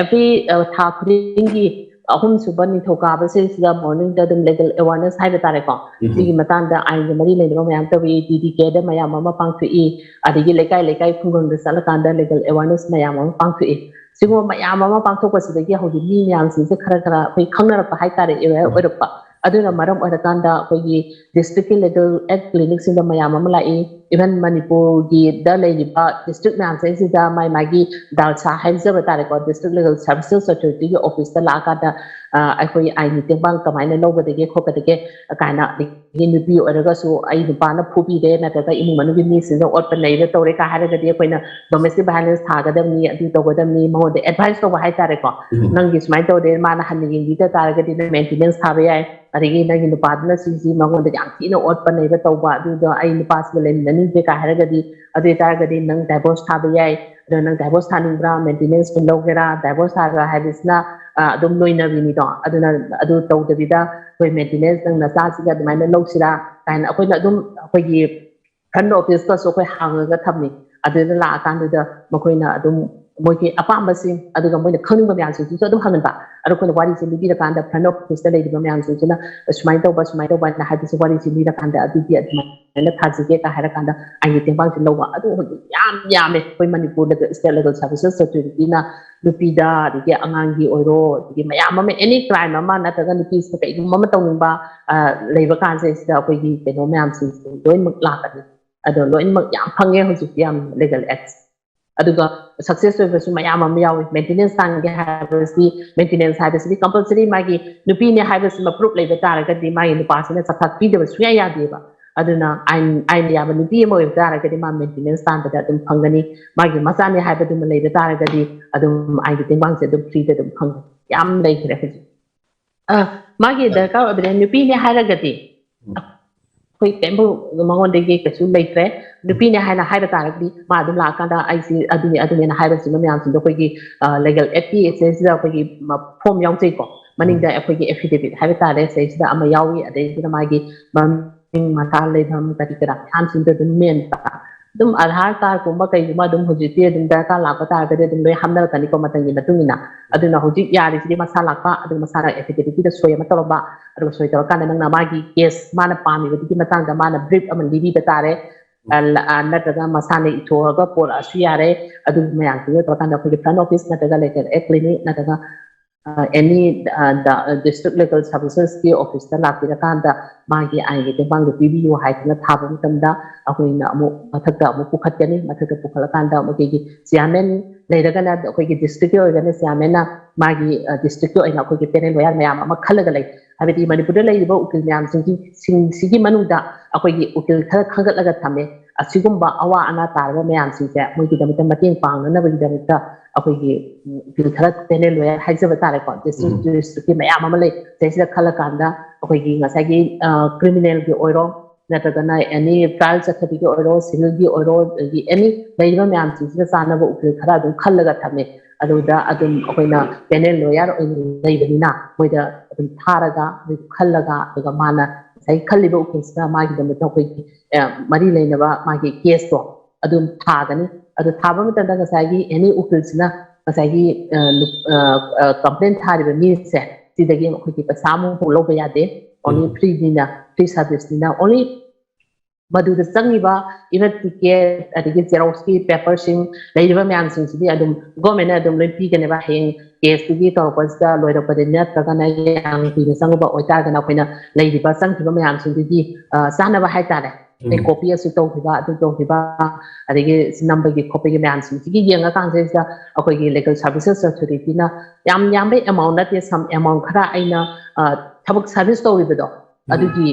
every, ꯑ, ꯊꯥ ꯈꯨꯗꯤꯡꯒꯤ ꯑꯍꯨꯝꯁꯨꯕ ꯅꯤꯡꯊꯧꯀꯥꯕꯁꯤꯗ morning ꯗ ꯑꯗꯨꯝ legal awareness ꯍꯥꯏꯕ ꯇꯥꯔꯦꯀꯣ, ꯎꯝ꯫ ꯁꯤꯒꯤ ꯃꯇꯥꯡꯗ ꯑꯥꯏꯟꯒ ꯃꯔꯤ ꯂꯩꯅꯕ ꯃꯌꯥꯝ ꯇꯧꯏ꯫ D D K ꯗ ꯃꯌꯥꯝ ꯑꯃ ꯄꯥꯡꯊꯣꯛꯏ, ꯑꯗꯒꯤ ꯂꯩꯀꯥꯏ ꯂꯩꯀꯥꯏ ꯈꯨꯡꯒꯪꯗ ꯆꯠꯂꯀꯥꯟꯗ legal awareness ꯃꯌꯥꯝ ꯑꯃ ꯄꯥꯡꯊꯣꯛꯏ꯫ ꯁꯤꯒꯨꯝꯕ ꯃꯌꯥꯝ ꯑꯃ ꯄꯥꯡꯊꯣꯛꯄꯁꯤꯗꯒꯤ ꯍꯧꯖꯤꯛ ꯃꯤ ꯃꯌꯥꯝꯁꯤꯡꯁꯦ ꯈꯔ ꯈꯔ ꯑꯩꯈꯣꯏ ꯈꯪꯅꯔꯛꯄ ꯍꯥꯏꯇꯥꯔꯦ, aware ꯑꯣꯏꯔꯛꯄ꯫ ꯑꯗꯨꯅ ꯃꯔꯝ ꯑꯣꯏꯔꯀꯥꯟꯗ ꯑꯩꯈꯣꯏꯒꯤ district ꯀꯤ legal aid clinic ꯁꯤꯡꯗ ꯃꯌꯥꯝ ꯑꯃ ꯂꯥꯛꯏ꯫ Even ꯃꯅꯤꯄꯨꯔꯒꯤꯗ ꯂꯩꯔꯤꯕ district ꯃꯌꯥꯝꯁꯤꯡꯁꯤꯗ ꯃꯥꯏ ꯃꯥꯒꯤ DLSA ꯍꯥꯏꯖꯕ ꯇꯥꯔꯦꯀꯣ, District Legal Services Authority ꯒꯤ office ꯇ ꯂꯥꯛꯑꯀꯥꯟꯗ, ꯑ, ꯑꯩꯈꯣꯏ ꯑꯥꯏꯟꯒꯤ ꯇꯦꯡꯕꯥꯡ ꯀꯃꯥꯏꯅ ꯂꯧꯒꯗꯒꯦ ꯈꯣꯠꯀꯗꯒꯦ ꯀꯥꯏꯅ, ꯑꯗꯒꯤ ꯅꯨꯄꯤ ꯑꯣꯏꯔꯒꯁꯨ ꯑꯩ ꯅꯨꯄꯥꯅ ꯐꯨꯕꯤꯔꯦ ꯅꯠꯇ꯭ꯔꯒ ꯏꯃꯨꯡ ꯃꯅꯨꯡꯒꯤ ꯃꯤꯁꯤꯡꯗ ꯑꯣꯠꯄ ꯅꯩꯕ ꯇꯧꯔꯦ ꯀꯥꯏ ꯍꯥꯏꯔꯒꯗꯤ ꯑꯩꯈꯣꯏꯅ domestic violence ꯊꯥꯒꯗꯕꯅꯤ, ꯑꯗꯨ ꯇꯧꯒꯗꯕꯅꯤ, ꯃꯉꯣꯟꯗ advice ꯇꯧꯕ ꯍꯥꯏꯇꯥꯔꯦꯀꯣ꯫ ꯎꯝ꯫ ꯅꯪꯒꯤ ꯁꯨꯃꯥꯏꯅ ꯇꯧꯔꯦ, ꯃꯥꯅ ꯍꯟꯅ ꯌꯦꯡꯕꯤꯗ ꯇꯥꯔꯒꯗꯤ ꯅꯪ maintenance ꯊꯥꯕ ꯌꯥꯏ, ꯑꯗꯒꯤ ꯅꯪꯒꯤ ꯅꯨꯄꯥꯗꯨꯅ ꯁꯤꯁꯤ ꯃꯉꯣꯟꯗ ꯌꯥꯝ ꯊꯤꯅ ꯑꯣꯠꯄ ꯅꯩꯕ ꯇꯧꯕ, ꯑꯗꯨꯗꯣ ꯑꯩ ꯅꯨꯄꯥꯁꯤꯒ ꯂꯩꯃꯤꯟꯅꯅꯤꯡꯗꯦ ꯀꯥꯏ ꯍꯥꯏꯔꯒꯗꯤ, ꯑꯗꯨ ꯑꯣꯏꯇꯥꯔꯒꯗꯤ ꯅꯪ divorce ꯊꯥꯕ ꯌꯥꯏ꯫ ꯑꯗꯣ ꯅꯪ divorce ꯊꯥꯅꯤꯡꯕ꯭ꯔꯥ, maintenance ꯐꯤ ꯂꯧꯒꯦꯔꯥ, divorce ꯊꯥꯕ ꯍꯥꯏꯕꯁꯤꯅ, ꯑ, ꯑꯗꯨꯝ ꯂꯣꯏꯅꯕꯤꯅꯤꯗꯣ꯫ ꯑꯗꯨꯅ ꯑꯗꯨ ꯇꯧꯗꯕꯤꯗ ꯑꯩꯈꯣꯏ maintenance ꯅꯪ ꯅꯆꯥꯁꯤꯒ ꯑꯗꯨꯃꯥꯏꯅ ꯂꯧꯁꯤꯔꯥ ꯀꯥꯏꯅ ꯑꯩꯈꯣꯏꯅ ꯑꯗꯨꯝ ꯑꯩꯈꯣꯏꯒꯤ front office ꯀꯁꯨ ꯑꯩꯈꯣꯏ ꯍꯥꯡꯉꯒ ꯊꯝꯃꯤ꯫ ꯑꯗꯨꯗ ꯂꯥꯛꯑꯀꯥꯟꯗꯨꯗ ꯃꯈꯣꯏꯅ ꯑꯗꯨꯝ ꯃꯣꯏꯒꯤ ꯑꯄꯥꯝꯕꯁꯤꯡ, ꯑꯗꯨꯒ ꯃꯣꯏꯅ ꯈꯪꯅꯤꯡꯕ ꯃꯌꯥꯝꯁꯤꯡꯁꯨ ꯑꯗꯨꯝ ꯍꯪꯍꯟꯕ꯫ ꯑꯗꯣ ꯑꯩꯈꯣꯏꯅ ꯋꯥꯔꯤꯁꯦ ꯂꯤꯕꯤꯔꯀꯥꯟꯗ front office ꯇ ꯂꯩꯔꯤꯕ ꯃꯌꯥꯝꯁꯤꯡꯁꯤꯅ ꯁꯨꯃꯥꯏꯅ ꯇꯧꯕ, ꯁꯨꯃꯥꯏꯅ ꯇꯧꯕ ꯍꯥꯏꯅ ꯍꯥꯏꯕꯁꯦ, ꯋꯥꯔꯤꯁꯦ ꯂꯤꯔꯀꯥꯟꯗ ꯑꯗꯨꯗꯤ ꯑꯗꯨꯃꯥꯏꯅ ꯊꯥꯖꯒꯦ ꯀꯥꯏ ꯍꯥꯏꯔꯀꯥꯟꯗ ꯑꯥꯏꯟꯒꯤ ꯇꯦꯡꯕꯥꯡꯁꯦ ꯂꯧꯕ꯫ ꯑꯗꯨ ꯍꯧꯖꯤꯛ ꯌꯥꯝ ꯌꯥꯝꯃꯦ ꯑꯩꯈꯣꯏ ꯃꯅꯤꯄꯨꯔꯗ state legal services authority ꯅ ꯅꯨꯄꯤꯗ, ꯑꯗꯒꯤ ꯑꯉꯥꯡꯒꯤ ꯑꯣꯏꯔꯣ, ꯑꯗꯒꯤ ꯃꯌꯥꯝ ꯑꯃ, any crime ꯑꯃ ꯅꯠꯇ꯭ꯔꯒ ꯅꯨꯄꯤꯁꯤꯅ ꯀꯩꯒꯨꯝꯕ ꯑꯃ ꯇꯧꯅꯤꯡꯕ, ꯑ, ꯂꯩꯕ ꯀꯥꯟꯁꯤꯗꯩꯁꯤꯗ ꯑꯩꯈꯣꯏꯒꯤ ꯀꯩꯅꯣ ꯃꯌꯥꯝꯁꯤꯡꯁꯦ ꯂꯣꯏꯅꯃꯛ ꯂꯥꯛꯀꯅꯤ꯫ ꯑꯗꯣ ꯂꯣꯏꯅꯃꯛ ꯌꯥꯝ ꯐꯪꯉꯦ ꯍꯧꯖꯤꯛꯇꯤ ꯌꯥꯝ legal aid꯫ ꯑꯗꯨꯒ success ꯑꯣꯏꯕꯁꯨ ꯃꯌꯥꯝ ꯑꯃ ꯌꯥꯎꯏ꯫ Maintenance ꯇꯥꯟꯒꯦ ꯍꯥꯏꯕꯁꯤ, maintenance ꯍꯥꯏꯕꯁꯤꯗꯤ compulsory ꯃꯥꯒꯤ ꯅꯨꯄꯤꯅꯦ ꯍꯥꯏꯕꯁꯤꯃ proof ꯂꯩꯕ ꯇꯥꯔꯒꯗꯤ ꯃꯥꯒꯤ ꯅꯨꯄꯥꯁꯤꯅ ꯆꯥꯛꯊꯥꯛ ꯄꯤꯗꯕ ꯁꯨꯡꯌꯥ ꯌꯥꯗꯦꯕ꯫ ꯑꯗꯨꯅ ꯑꯥꯏꯟ, ꯑꯥꯏꯟ ꯌꯥꯕ ꯅꯨꯄꯤ ꯑꯃ ꯑꯣꯏꯕ ꯇꯥꯔꯒꯗꯤ ꯃꯥ maintenance ꯇꯥꯟꯕꯗ ꯑꯗꯨꯝ ꯐꯪꯒꯅꯤ꯫ ꯃꯥꯒꯤ ꯃꯆꯥꯅꯦ ꯍꯥꯏꯕꯗꯨꯃ ꯂꯩꯕ ꯇꯥꯔꯒꯗꯤ ꯑꯗꯨꯝ ꯑꯥꯏꯟꯒꯤ ꯇꯦꯡꯕꯥꯡꯁꯦ ꯑꯗꯨꯝ free ꯗ ꯑꯗꯨꯝ ꯐꯪꯒꯅꯤ꯫ ꯌꯥꯝ ꯂꯩꯈ꯭ꯔꯦ ꯍꯧꯖꯤꯛ꯫ ꯑ, ꯃꯥꯒꯤ ꯗꯔꯀꯥꯔ ꯑꯣꯏꯕꯅꯦ꯫ ꯅꯨꯄꯤꯅꯦ ꯍꯥꯏꯔꯒꯗꯤ ꯎꯝ꯫ ꯑꯩꯈꯣꯏ ꯀꯩꯝꯕꯨ ꯃꯉꯣꯟꯗꯒꯤ ꯀꯩꯁꯨ ꯂꯩꯇ꯭ꯔꯦ꯫ ꯅꯨꯄꯤꯅꯦ ꯍꯥꯏꯅ ꯍꯥꯏꯕ ꯇꯥꯔꯒꯗꯤ ꯃꯥ ꯑꯗꯨꯝ ꯂꯥꯛꯑꯀꯥꯟꯗ ꯑꯩꯁꯤ ꯑꯗꯨꯅꯤ ꯑꯗꯨꯅꯦꯅ ꯍꯥꯏꯕꯁꯤꯡꯗꯣ ꯃꯌꯥꯝꯁꯤꯡꯗꯣ ꯑꯩꯈꯣꯏꯒꯤ, ꯑ, legal aid ꯀꯤ ꯁꯤꯗꯩꯁꯤꯗ ꯑꯩꯈꯣꯏꯒꯤ ꯃ-, form ꯌꯥꯎꯖꯩꯀꯣ꯫ ꯃꯅꯤꯡꯗ ꯎꯝ꯫ ꯑꯩꯈꯣꯏꯒꯤ affidavit ꯍꯥꯏꯕ ꯇꯥꯔꯦ, ꯁꯤꯗꯩꯁꯤꯗ ꯑꯃ ꯌꯥꯎꯏ꯫ ꯑꯗꯩꯁꯤꯗ ꯃꯥꯒꯤ ꯃꯃꯤꯡ, ꯃꯊꯥ, ꯂꯩꯐꯝ, ꯀꯔꯤ ꯀꯔꯥ ꯃꯌꯥꯝꯁꯤꯡꯗꯣ ꯑꯗꯨꯝ ꯃꯦꯟꯕ꯫ ꯑꯗꯨꯝ ꯑꯙꯥꯔ ꯀꯥꯔꯗꯀꯨꯝꯕ ꯀꯩꯒꯨꯝꯕ ꯑꯗꯨꯝ ꯍꯧꯖꯤꯛꯇꯤ ꯑꯗꯨꯝ ꯗꯔꯀꯥꯔ ꯂꯥꯛꯄ ꯇꯥꯔꯒꯗꯤ ꯑꯗꯨꯝ ꯂꯣꯏ ꯍꯥꯞꯅꯔꯛꯀꯅꯤꯀꯣ ꯃꯇꯝꯒꯤ ꯃꯇꯨꯡ ꯏꯟꯅ꯫ ꯑꯗꯨꯅ ꯍꯧꯖꯤꯛ ꯌꯥꯔꯤꯁꯤꯗꯤ ꯃꯁꯥ ꯂꯥꯛꯄ, ꯑꯗꯨꯒ ꯃꯁꯥꯅ affidavit ꯇ ꯁꯣꯏ ꯑꯃ ꯇꯧꯔꯝꯕ, ꯑꯗꯨꯒ ꯁꯣꯏ ꯇꯧꯔꯀꯥꯟꯗ ꯅꯪꯅ ꯃꯥꯒꯤ case ꯃꯥꯅ ꯄꯥꯝꯃꯤꯕꯗꯨꯒꯤ ꯃꯇꯥꯡꯗ ꯃꯥꯅ brief ꯑꯃ ꯂꯤꯕꯤꯕ ꯇꯥꯔꯦ꯫ ꯑ, ꯂ-, ꯑ, ꯅꯠꯇ꯭ꯔꯒ ꯃꯁꯥꯅ ꯏꯊꯣꯛꯑꯒ ꯄꯣꯔꯛꯑꯁꯨ ꯌꯥꯔꯦ꯫ ꯑꯗꯨ ꯃꯌꯥꯝꯁꯤꯡꯗꯣ ꯇꯧꯔꯀꯥꯟꯗ ꯑꯩꯈꯣꯏꯒꯤ front office ꯅꯠꯇ꯭ꯔꯒ legal aid clinic ꯅꯠꯇ꯭ꯔꯒ ꯑꯦꯅꯤ ꯗꯤꯁꯇ꯭ꯔꯤꯛ ꯂꯤꯒꯦꯜ ꯁꯥꯔꯚꯤꯁꯦꯁꯀꯤ ꯑꯣꯐꯤꯁꯇ ꯂꯥꯛꯄꯤꯔꯀꯥꯟꯗ ꯃꯥꯒꯤ ꯑꯥꯏꯟꯒꯤ ꯇꯦꯡꯕꯥꯡꯗꯣ ꯄꯤꯕꯤꯌꯨ ꯍꯥꯏꯗꯅ ꯊꯥꯕ ꯃꯇꯝꯗ ꯑꯩꯈꯣꯏꯅ ꯑꯃꯨꯛ ꯃꯊꯛꯇ ꯑꯃꯨꯛ ꯄꯨꯈꯠꯀꯅꯤ꯫ ꯃꯊꯛꯇ ꯄꯨꯈꯠꯂꯀꯥꯟꯗ ꯑꯩꯈꯣꯏꯒꯤ ꯆꯤꯌꯥꯔꯃꯦꯟ ꯂꯩꯔꯒꯅ, ꯑꯩꯈꯣꯏꯒꯤ ꯗꯤꯁꯇ꯭ꯔꯤꯛꯀꯤ ꯑꯣꯏꯔꯒꯅ ꯆꯤꯌꯥꯔꯃꯦꯟꯅ ꯃꯥꯒꯤ ꯗꯤꯁꯇ꯭ꯔꯤꯛꯀꯤ ꯑꯣꯏꯅ ꯑꯩꯈꯣꯏꯒꯤ ꯄꯦꯅꯦꯜ ꯂꯣꯌꯔ ꯃꯌꯥꯝ ꯑꯃ ꯈꯜꯂꯒ ꯂꯩ꯫ ꯍꯥꯏꯕꯗꯤ ꯃꯅꯤꯄꯨꯔꯗ ꯂꯩꯔꯤꯕ ꯎꯀꯤꯜ ꯃꯌꯥꯝꯁꯤꯡꯒꯤ ꯁꯤꯡꯁꯤꯒꯤ ꯃꯅꯨꯡꯗ ꯑꯩꯈꯣꯏꯒꯤ ꯎꯀꯤꯜ ꯈꯔ ꯈꯟꯒꯠꯂꯒ ꯊꯝꯃꯦ꯫ ꯑꯁꯤꯒꯨꯝꯕ ꯑꯋꯥ ꯑꯅꯥ ꯇꯥꯔꯕ ꯃꯌꯥꯝꯁꯤꯡꯁꯦ ꯃꯣꯏꯒꯤꯗꯃꯛꯇ ꯃꯇꯦꯡ ꯄꯥꯡꯅꯅꯕꯒꯤꯗꯃꯛꯇ ꯑꯩꯈꯣꯏꯒꯤ ꯎꯀꯤꯜ ꯈꯔ, ꯄꯦꯅꯦꯜ ꯂꯣꯌꯔ ꯍꯥꯏꯖꯕ ꯇꯥꯔꯦꯀꯣ, ꯗꯤꯁꯇ꯭ꯔꯤꯛ ꯖꯨꯔꯤꯁꯇ꯭ꯔꯤꯛꯀꯤ ꯃꯌꯥꯝ ꯑꯃ ꯂꯩ꯫ ꯁꯤꯗꯩꯁꯤꯗ ꯈꯜꯂꯀꯥꯟꯗ ꯑꯩꯈꯣꯏꯒꯤ ꯉꯁꯥꯏꯒꯤ ꯀ꯭ꯔꯤꯃꯤꯅꯦꯜꯒꯤ ꯑꯣꯏꯔꯣ, ꯅꯠꯇ꯭ꯔꯒꯅ ꯑꯦꯅꯤ ꯇ꯭ꯔꯥꯏꯜ ꯆꯠꯊꯕꯤꯒꯤ ꯑꯣꯏꯔꯣ, ꯁꯤꯚꯤꯜꯒꯤ ꯑꯣꯏꯔꯣ, ꯑꯗꯒꯤ ꯑꯦꯅꯤ ꯂꯩꯔꯤꯕ ꯃꯌꯥꯝꯁꯤꯡꯁꯤꯒ ꯆꯥꯟꯅꯕ ꯎꯀꯤꯜ ꯈꯔ ꯑꯗꯨꯝ ꯈꯜꯂꯒ ꯊꯝꯃꯦ꯫ ꯑꯗꯨꯗ ꯑꯗꯨꯝ ꯑꯩꯈꯣꯏꯅ ꯄꯦꯅꯦꯜ ꯂꯣꯌꯔ ꯑꯣꯏꯅ ꯂꯩꯕꯅꯤꯅ ꯃꯣꯏꯗ ꯑꯗꯨꯝ ꯊꯥꯔꯒ, ꯑꯗꯨ ꯈꯜꯂꯒ, ꯑꯗꯨꯒ ꯃꯥꯅ ꯉꯁꯥꯏꯒꯤ ꯈꯜꯂꯤꯕ ꯎꯀꯤꯜꯁꯤꯅ ꯃꯥꯒꯤꯗꯃꯛꯇ ꯑꯩꯈꯣꯏꯒꯤ ꯃꯔꯤ ꯂꯩꯅꯕ ꯃꯥꯒꯤ ꯀꯦꯁꯇꯣ ꯑꯗꯨꯝ ꯊꯥꯒꯅꯤ꯫ ꯑꯗꯨ ꯊꯥꯕ ꯃꯇꯝꯗ ꯉꯁꯥꯏꯒꯤ ꯑꯦꯅꯤ ꯎꯀꯤꯜꯁꯤꯅ ꯉꯁꯥꯏꯒꯤ ꯀꯝꯄ꯭ꯂꯦꯟ ꯊꯥꯔꯤꯕ ꯃꯤꯁꯦ ꯁꯤꯗꯒꯤ ꯑꯩꯈꯣꯏꯒꯤ ꯄꯩꯁꯥ ꯑꯃꯐꯥꯎ ꯂꯧꯕ ꯌꯥꯗꯦ꯫ ꯑꯣꯟꯂꯤ ꯐ꯭ꯔꯤꯅꯤꯅ, ꯐ꯭ꯔꯤ ꯁꯥꯔꯚꯤꯁꯅꯤꯅ, ꯑꯣꯟꯂꯤ ꯃꯗꯨꯗ ꯆꯪꯉꯤꯕ ꯏꯚꯟ ꯇꯤꯀꯦꯠ, ꯑꯗꯒꯤ ꯖꯦꯔꯣꯛꯁꯀꯤ ꯄꯦꯄꯔꯁꯤꯡ, ꯂꯩꯔꯤꯕ ꯃꯌꯥꯝꯁꯤꯡꯁꯤꯗꯤ ꯑꯗꯨꯝ ꯒꯣꯔꯃꯦꯟꯅ ꯑꯗꯨꯝ ꯂꯣꯏ ꯄꯤꯒꯅꯦꯕ꯫ ꯍꯌꯦꯡ ꯀꯦꯁꯇꯨꯒꯤ ꯇꯧꯔꯛꯄꯁꯤꯗ ꯂꯣꯏꯔꯛꯄꯗ ꯅꯠꯇ꯭ꯔꯒꯅ ꯌꯥꯝ ꯀꯨꯏꯅ ꯆꯪꯉꯨꯕ ꯑꯣꯏꯇꯥꯔꯒꯅ ꯑꯩꯈꯣꯏꯅ ꯂꯩꯔꯤꯕ ꯆꯪꯈꯤꯕ ꯃꯌꯥꯝꯁꯤꯡꯗꯨꯒꯤ ꯆꯥꯅꯕ ꯍꯥꯏꯇꯥꯔꯦ꯫ ꯑꯩ ꯀꯣꯄꯤ ꯑꯁꯨ ꯇꯧꯈꯤꯕ, ꯑꯗꯨ ꯇꯧꯈꯤꯕ, ꯑꯗꯒꯤ ꯁꯤ ꯅꯝꯕꯒꯤ ꯈꯣꯠꯄꯒꯤ ꯃꯌꯥꯝꯁꯤꯡꯁꯤꯒꯤ ꯌꯦꯡꯉꯀꯥꯟꯁꯤꯗꯩꯁꯤꯗ ꯑꯩꯈꯣꯏꯒꯤ ꯂꯤꯒꯦꯜ ꯁꯥꯔꯚꯤꯁꯦꯁ ꯑꯣꯊꯣꯔꯤꯇꯤꯅ ꯌꯥꯝ ꯌꯥꯝꯕꯩ ꯑꯦꯃꯥꯎꯟ ꯅꯠꯇꯦ, ꯁꯝ ꯑꯦꯃꯥꯎꯟ ꯈꯔ ꯑꯩꯅ ꯊꯕꯛ ꯁꯥꯔꯚꯤꯁ ꯇꯧꯔꯤꯕꯗꯣ ꯑꯗꯨꯒꯤ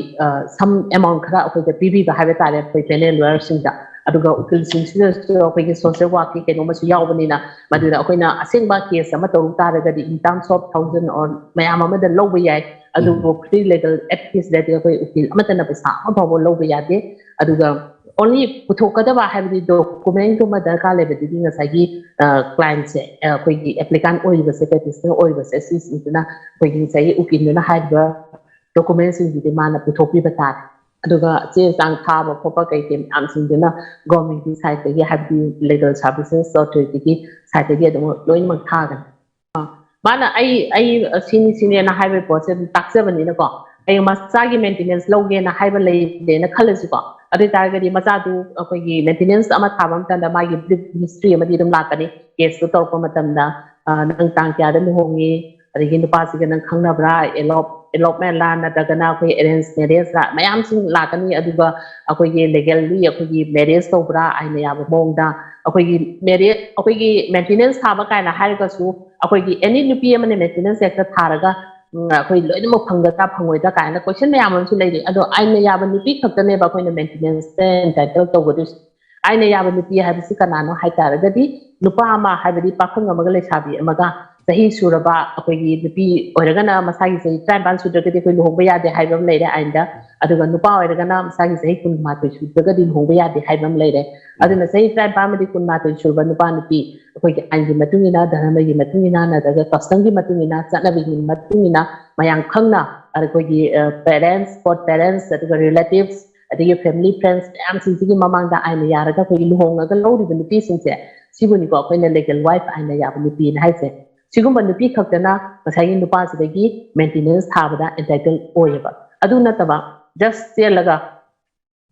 ꯁꯝ ꯑꯦꯃꯥꯎꯟ ꯈꯔ ꯑꯩꯈꯣꯏꯗ ꯄꯤꯕꯤꯕ ꯍꯥꯏꯕ ꯇꯥꯔꯦ ꯑꯩꯈꯣꯏ ꯄꯦꯅꯦꯜ ꯂꯣꯌꯔꯁꯤꯡꯗ꯫ ꯑꯗꯨꯒ ꯎꯀꯤꯜꯁꯤꯡꯁꯤꯗꯁꯨ ꯑꯩꯈꯣꯏꯒꯤ ꯁꯣꯁꯦꯜ ꯋꯥꯔꯛꯀꯤ ꯀꯩꯅꯣꯝꯃꯁꯨ ꯌꯥꯎꯕꯅꯤꯅ ꯃꯗꯨꯗ ꯑꯩꯈꯣꯏꯅ ꯑꯁꯦꯡꯕ ꯀꯦꯁ ꯑꯃ ꯇꯧꯔꯨ ꯇꯥꯔꯒꯗꯤ in terms of thousand or ꯃꯌꯥꯝ ꯑꯃꯗ ꯂꯧꯕ ꯌꯥꯏ꯫ ꯑꯗꯨꯕꯨ ꯐ꯭ꯔꯤ ꯂꯤꯒꯦꯜ ꯑꯦꯗꯚꯥꯏꯁꯇꯗꯤ ꯑꯩꯈꯣꯏ ꯎꯀꯤꯜ ꯑꯃꯠꯇꯅ ꯄꯩꯁꯥ ꯑꯃ ꯐꯥꯎꯕ ꯂꯧꯕ ꯌꯥꯗꯦ꯫ ꯑꯗꯨꯒ ꯑꯣꯟꯂꯤ ꯄꯨꯊꯣꯛꯀꯗꯕ ꯍꯥꯏꯕꯗꯤ ꯗꯣꯀꯨꯃꯦꯟꯒꯨꯝꯕ ꯗꯔꯀꯥꯔ ꯂꯩꯕꯗꯨꯗꯤ ꯉꯁꯥꯏꯒꯤ ꯀ꯭ꯂꯥꯏꯟꯁꯦ, ꯑꯩꯈꯣꯏꯒꯤ ꯑꯦꯄ꯭ꯂꯤꯀꯥꯟ ꯑꯣꯏꯔꯤꯕꯁꯦ, ꯄ꯭ꯔꯦꯛꯇꯤꯁꯅꯔ ꯑꯣꯏꯔꯤꯕꯁꯦ, ꯁꯤꯁꯤꯡꯁꯤꯅ ꯑꯩꯈꯣꯏꯒꯤ ꯉꯁꯥꯏꯒꯤ ꯎꯀꯤꯜꯗꯨꯅ ꯍꯥꯏꯔꯤꯕ ꯗꯣꯀꯨꯃꯦꯟꯁꯤꯡꯁꯤꯗꯤ ꯃꯥꯅ ꯄꯨꯊꯣꯛꯄꯤꯕ ꯇꯥꯔꯦ꯫ ꯑꯗꯨꯒ ꯆꯦ ꯆꯥꯡ ꯊꯥꯕ ꯈꯣꯠꯄ ꯀꯩ ꯀꯩ ꯃꯌꯥꯝꯁꯤꯡꯗꯨꯅ ꯒꯣꯔꯃꯦꯟꯒꯤ ꯁꯥꯏꯠꯇꯒꯤ, ꯍꯥꯏꯕꯗꯤ ꯂꯤꯒꯦꯜ ꯁꯥꯔꯚꯤꯁꯦꯁ ꯑꯣꯊꯣꯔꯤꯇꯤꯒꯤ ꯁꯥꯏꯠꯇꯒꯤ ꯑꯗꯨꯝ ꯂꯣꯏꯅꯃꯛ ꯊꯥꯒꯅꯤ꯫ ꯑ, ꯃꯥꯅ ꯑꯩ, ꯑꯩ, ꯑ, ꯁꯤꯅꯤ ꯁꯤꯅꯦꯅ ꯍꯥꯏꯕꯒꯤ ꯄꯣꯠꯁꯦ ꯑꯗꯨꯝ ꯇꯥꯛꯆꯕꯅꯤꯅꯀꯣ, ꯑꯩ ꯃꯆꯥꯒꯤ ꯃꯦꯟꯇꯦꯅꯦꯟꯁ ꯂꯧꯒꯦꯅ ꯍꯥꯏꯕ ꯂꯩꯔꯦꯅ ꯈꯜꯂꯁꯤꯀꯣ꯫ ꯑꯗꯨ ꯑꯣꯏꯇꯥꯔꯒꯗꯤ ꯃꯆꯥꯗꯨ ꯑꯩꯈꯣꯏꯒꯤ ꯃꯦꯟꯇꯦꯅꯦꯟꯁ ꯑꯃ ꯊꯥꯕ ꯃꯇꯝꯗ ꯃꯥꯒꯤ ꯕ꯭ꯔꯤꯐ ꯍꯤꯁꯇ꯭ꯔꯤ ꯑꯃꯗꯤ ꯑꯗꯨꯝ ꯂꯥꯛꯀꯅꯤ꯫ ꯀꯦꯁꯇꯨ ꯇꯧꯔꯛꯄ ꯃꯇꯝꯗ, ꯑ, ꯅꯪ ꯇꯥꯡ ꯀꯌꯥꯗ ꯂꯨꯍꯣꯡꯉꯤ, ꯑꯗꯒꯤ ꯅꯨꯄꯥꯁꯤꯒ ꯅꯪ ꯈꯪꯅꯕ꯭ꯔꯥ, ꯑꯦꯂꯣꯞ ꯑꯦꯂꯣꯞꯃꯦꯟꯂꯥ ꯅꯠꯇ꯭ꯔꯒꯅ ꯑꯩꯈꯣꯏ ꯑꯦꯔꯦꯟꯖ ꯃꯦꯔꯦꯖꯂꯥ, ꯃꯌꯥꯝꯁꯤꯡ ꯂꯥꯛꯀꯅꯤ꯫ ꯑꯗꯨꯒ ꯑꯩꯈꯣꯏꯒꯤ ꯂꯤꯒꯦꯜꯂꯤ ꯑꯩꯈꯣꯏꯒꯤ ꯃꯦꯔꯦꯖ ꯇꯧꯕ꯭ꯔꯥ, ꯑꯥꯏꯟꯅ ꯌꯥꯕ ꯃꯑꯣꯡꯗ꯫ ꯑꯩꯈꯣꯏꯒꯤ ꯃꯦꯔꯦꯖ ꯑꯩꯈꯣꯏꯒꯤ ꯃꯦꯟꯇꯦꯅꯦꯟꯁ ꯊꯥꯕ ꯀꯥꯏꯅ ꯍꯥꯏꯔꯒꯁꯨ, ꯑꯩꯈꯣꯏꯒꯤ ꯑꯦꯅꯤ ꯅꯨꯄꯤ ꯑꯃꯅ ꯃꯦꯟꯇꯦꯅꯦꯟꯁ ꯍꯦꯛꯇ ꯊꯥꯔꯒ ꯎꯝ, ꯑꯩꯈꯣꯏ ꯂꯣꯏꯅꯃꯛ ꯐꯪꯒꯗ꯭ꯔꯥ ꯐꯪꯉꯣꯏꯗ꯭ꯔꯥ ꯀꯥꯏꯅ ꯀꯣꯏꯁꯟ ꯃꯌꯥꯝ ꯑꯃꯁꯨ ꯂꯩꯔꯤ꯫ ꯑꯗꯣ ꯑꯥꯏꯟꯅ ꯌꯥꯕ ꯅꯨꯄꯤ ꯈꯛꯇꯅꯦꯕ ꯑꯩꯈꯣꯏꯅ ꯃꯦꯟꯇꯦꯅꯦꯟꯁꯇ ꯑꯦꯟꯇꯥꯏꯇꯜ ꯇꯧꯒꯗꯣꯏꯁꯦ꯫ ꯑꯥꯏꯟꯅ ꯌꯥꯕ ꯅꯨꯄꯤ ꯍꯥꯏꯕꯁꯤ ꯀꯅꯥꯅꯣ ꯍꯥꯏ ꯇꯥꯔꯒꯗꯤ, ꯅꯨꯄꯥ ꯑꯃ, ꯍꯥꯏꯕꯗꯤ ꯄꯥꯈꯪ ꯑꯃꯒ ꯂꯩꯁꯥꯕꯤ ꯑꯃꯒ ꯆꯍꯤ ꯁꯨꯔꯕ, ꯑꯩꯈꯣꯏꯒꯤ ꯅꯨꯄꯤ ꯑꯣꯏꯔꯒꯅ ꯃꯁꯥꯒꯤ ꯆꯍꯤ ꯇꯔꯥꯅꯤꯄꯥꯟ ꯁꯨꯗ꯭ꯔꯒꯗꯤ ꯑꯩꯈꯣꯏ ꯂꯨꯍꯣꯡꯕ ꯌꯥꯗꯦ ꯍꯥꯏꯕ ꯑꯃ ꯂꯩꯔꯦ ꯑꯥꯏꯟꯗ꯫ ꯑꯗꯨꯒ ꯅꯨꯄꯥ ꯑꯣꯏꯔꯒꯅ ꯃꯁꯥꯒꯤ ꯆꯍꯤ ꯀꯨꯟꯃꯥꯊꯣꯏ ꯁꯨꯗ꯭ꯔꯒꯗꯤ ꯂꯨꯍꯣꯡꯕ ꯌꯥꯗꯦ ꯍꯥꯏꯕ ꯑꯃ ꯂꯩꯔꯦ꯫ ꯑꯗꯨꯅ ꯆꯍꯤ ꯇꯔꯥꯅꯤꯄꯥꯟ ꯑꯃꯗꯤ ꯀꯨꯟꯃꯥꯊꯣꯏ ꯁꯨꯔꯕ ꯅꯨꯄꯥ ꯅꯨꯄꯤ ꯑꯩꯈꯣꯏꯒꯤ ꯑꯥꯏꯟꯒꯤ ꯃꯇꯨꯡ ꯏꯟꯅ, ꯙꯔꯃꯒꯤ ꯃꯇꯨꯡ ꯏꯟꯅ, ꯅꯠꯇ꯭ꯔꯒ ꯀꯁꯇꯝꯒꯤ ꯃꯇꯨꯡ ꯏꯟꯅ, ꯆꯠꯅꯕꯤꯒꯤ ꯃꯇꯨꯡ ꯏꯟꯅ ꯃꯌꯥꯝ ꯈꯪꯅ ꯑꯩꯈꯣꯏꯒꯤ, ꯑ, ꯄꯦꯔꯦꯟꯁ, ꯀꯣꯔꯠ ꯄꯦꯔꯦꯟꯁ, ꯑꯗꯨꯒ ꯔꯤꯂꯦꯇꯤꯚꯁ, ꯑꯗꯒꯤ ꯐꯦꯃꯤꯂꯤ ꯐ꯭ꯔꯦꯟꯁ ꯃꯌꯥꯝꯁꯤꯡꯁꯤꯒꯤ ꯃꯃꯥꯡꯗ ꯑꯥꯏꯟꯅ ꯌꯥꯔꯒ ꯑꯩꯈꯣꯏꯒꯤ ꯂꯨꯍꯣꯡꯉꯒ ꯂꯧꯔꯤꯕ ꯅꯨꯄꯤꯁꯤꯡꯁꯦ, ꯁꯤꯕꯨꯅꯤꯀꯣ ꯑꯩꯈꯣꯏꯅ ꯂꯤꯒꯦꯜ ꯋꯥꯏꯐ, ꯑꯥꯏꯟꯅ ꯌꯥꯕ ꯅꯨꯄꯤꯅ ꯍꯥꯏꯁꯦ꯫ ꯁꯤꯒꯨꯝꯕ ꯅꯨꯄꯤ ꯈꯛꯇꯅ ꯉꯁꯥꯏꯒꯤ ꯅꯨꯄꯥꯁꯤꯗꯒꯤ ꯃꯦꯟꯇꯦꯅꯦꯟꯁ ꯊꯥꯕꯗ ꯑꯦꯟꯇꯥꯏꯇꯜ ꯑꯣꯏꯌꯦꯕ꯫ ꯑꯗꯨ ꯅꯠꯇꯕ ꯖꯁ ꯆꯦꯜꯂꯒ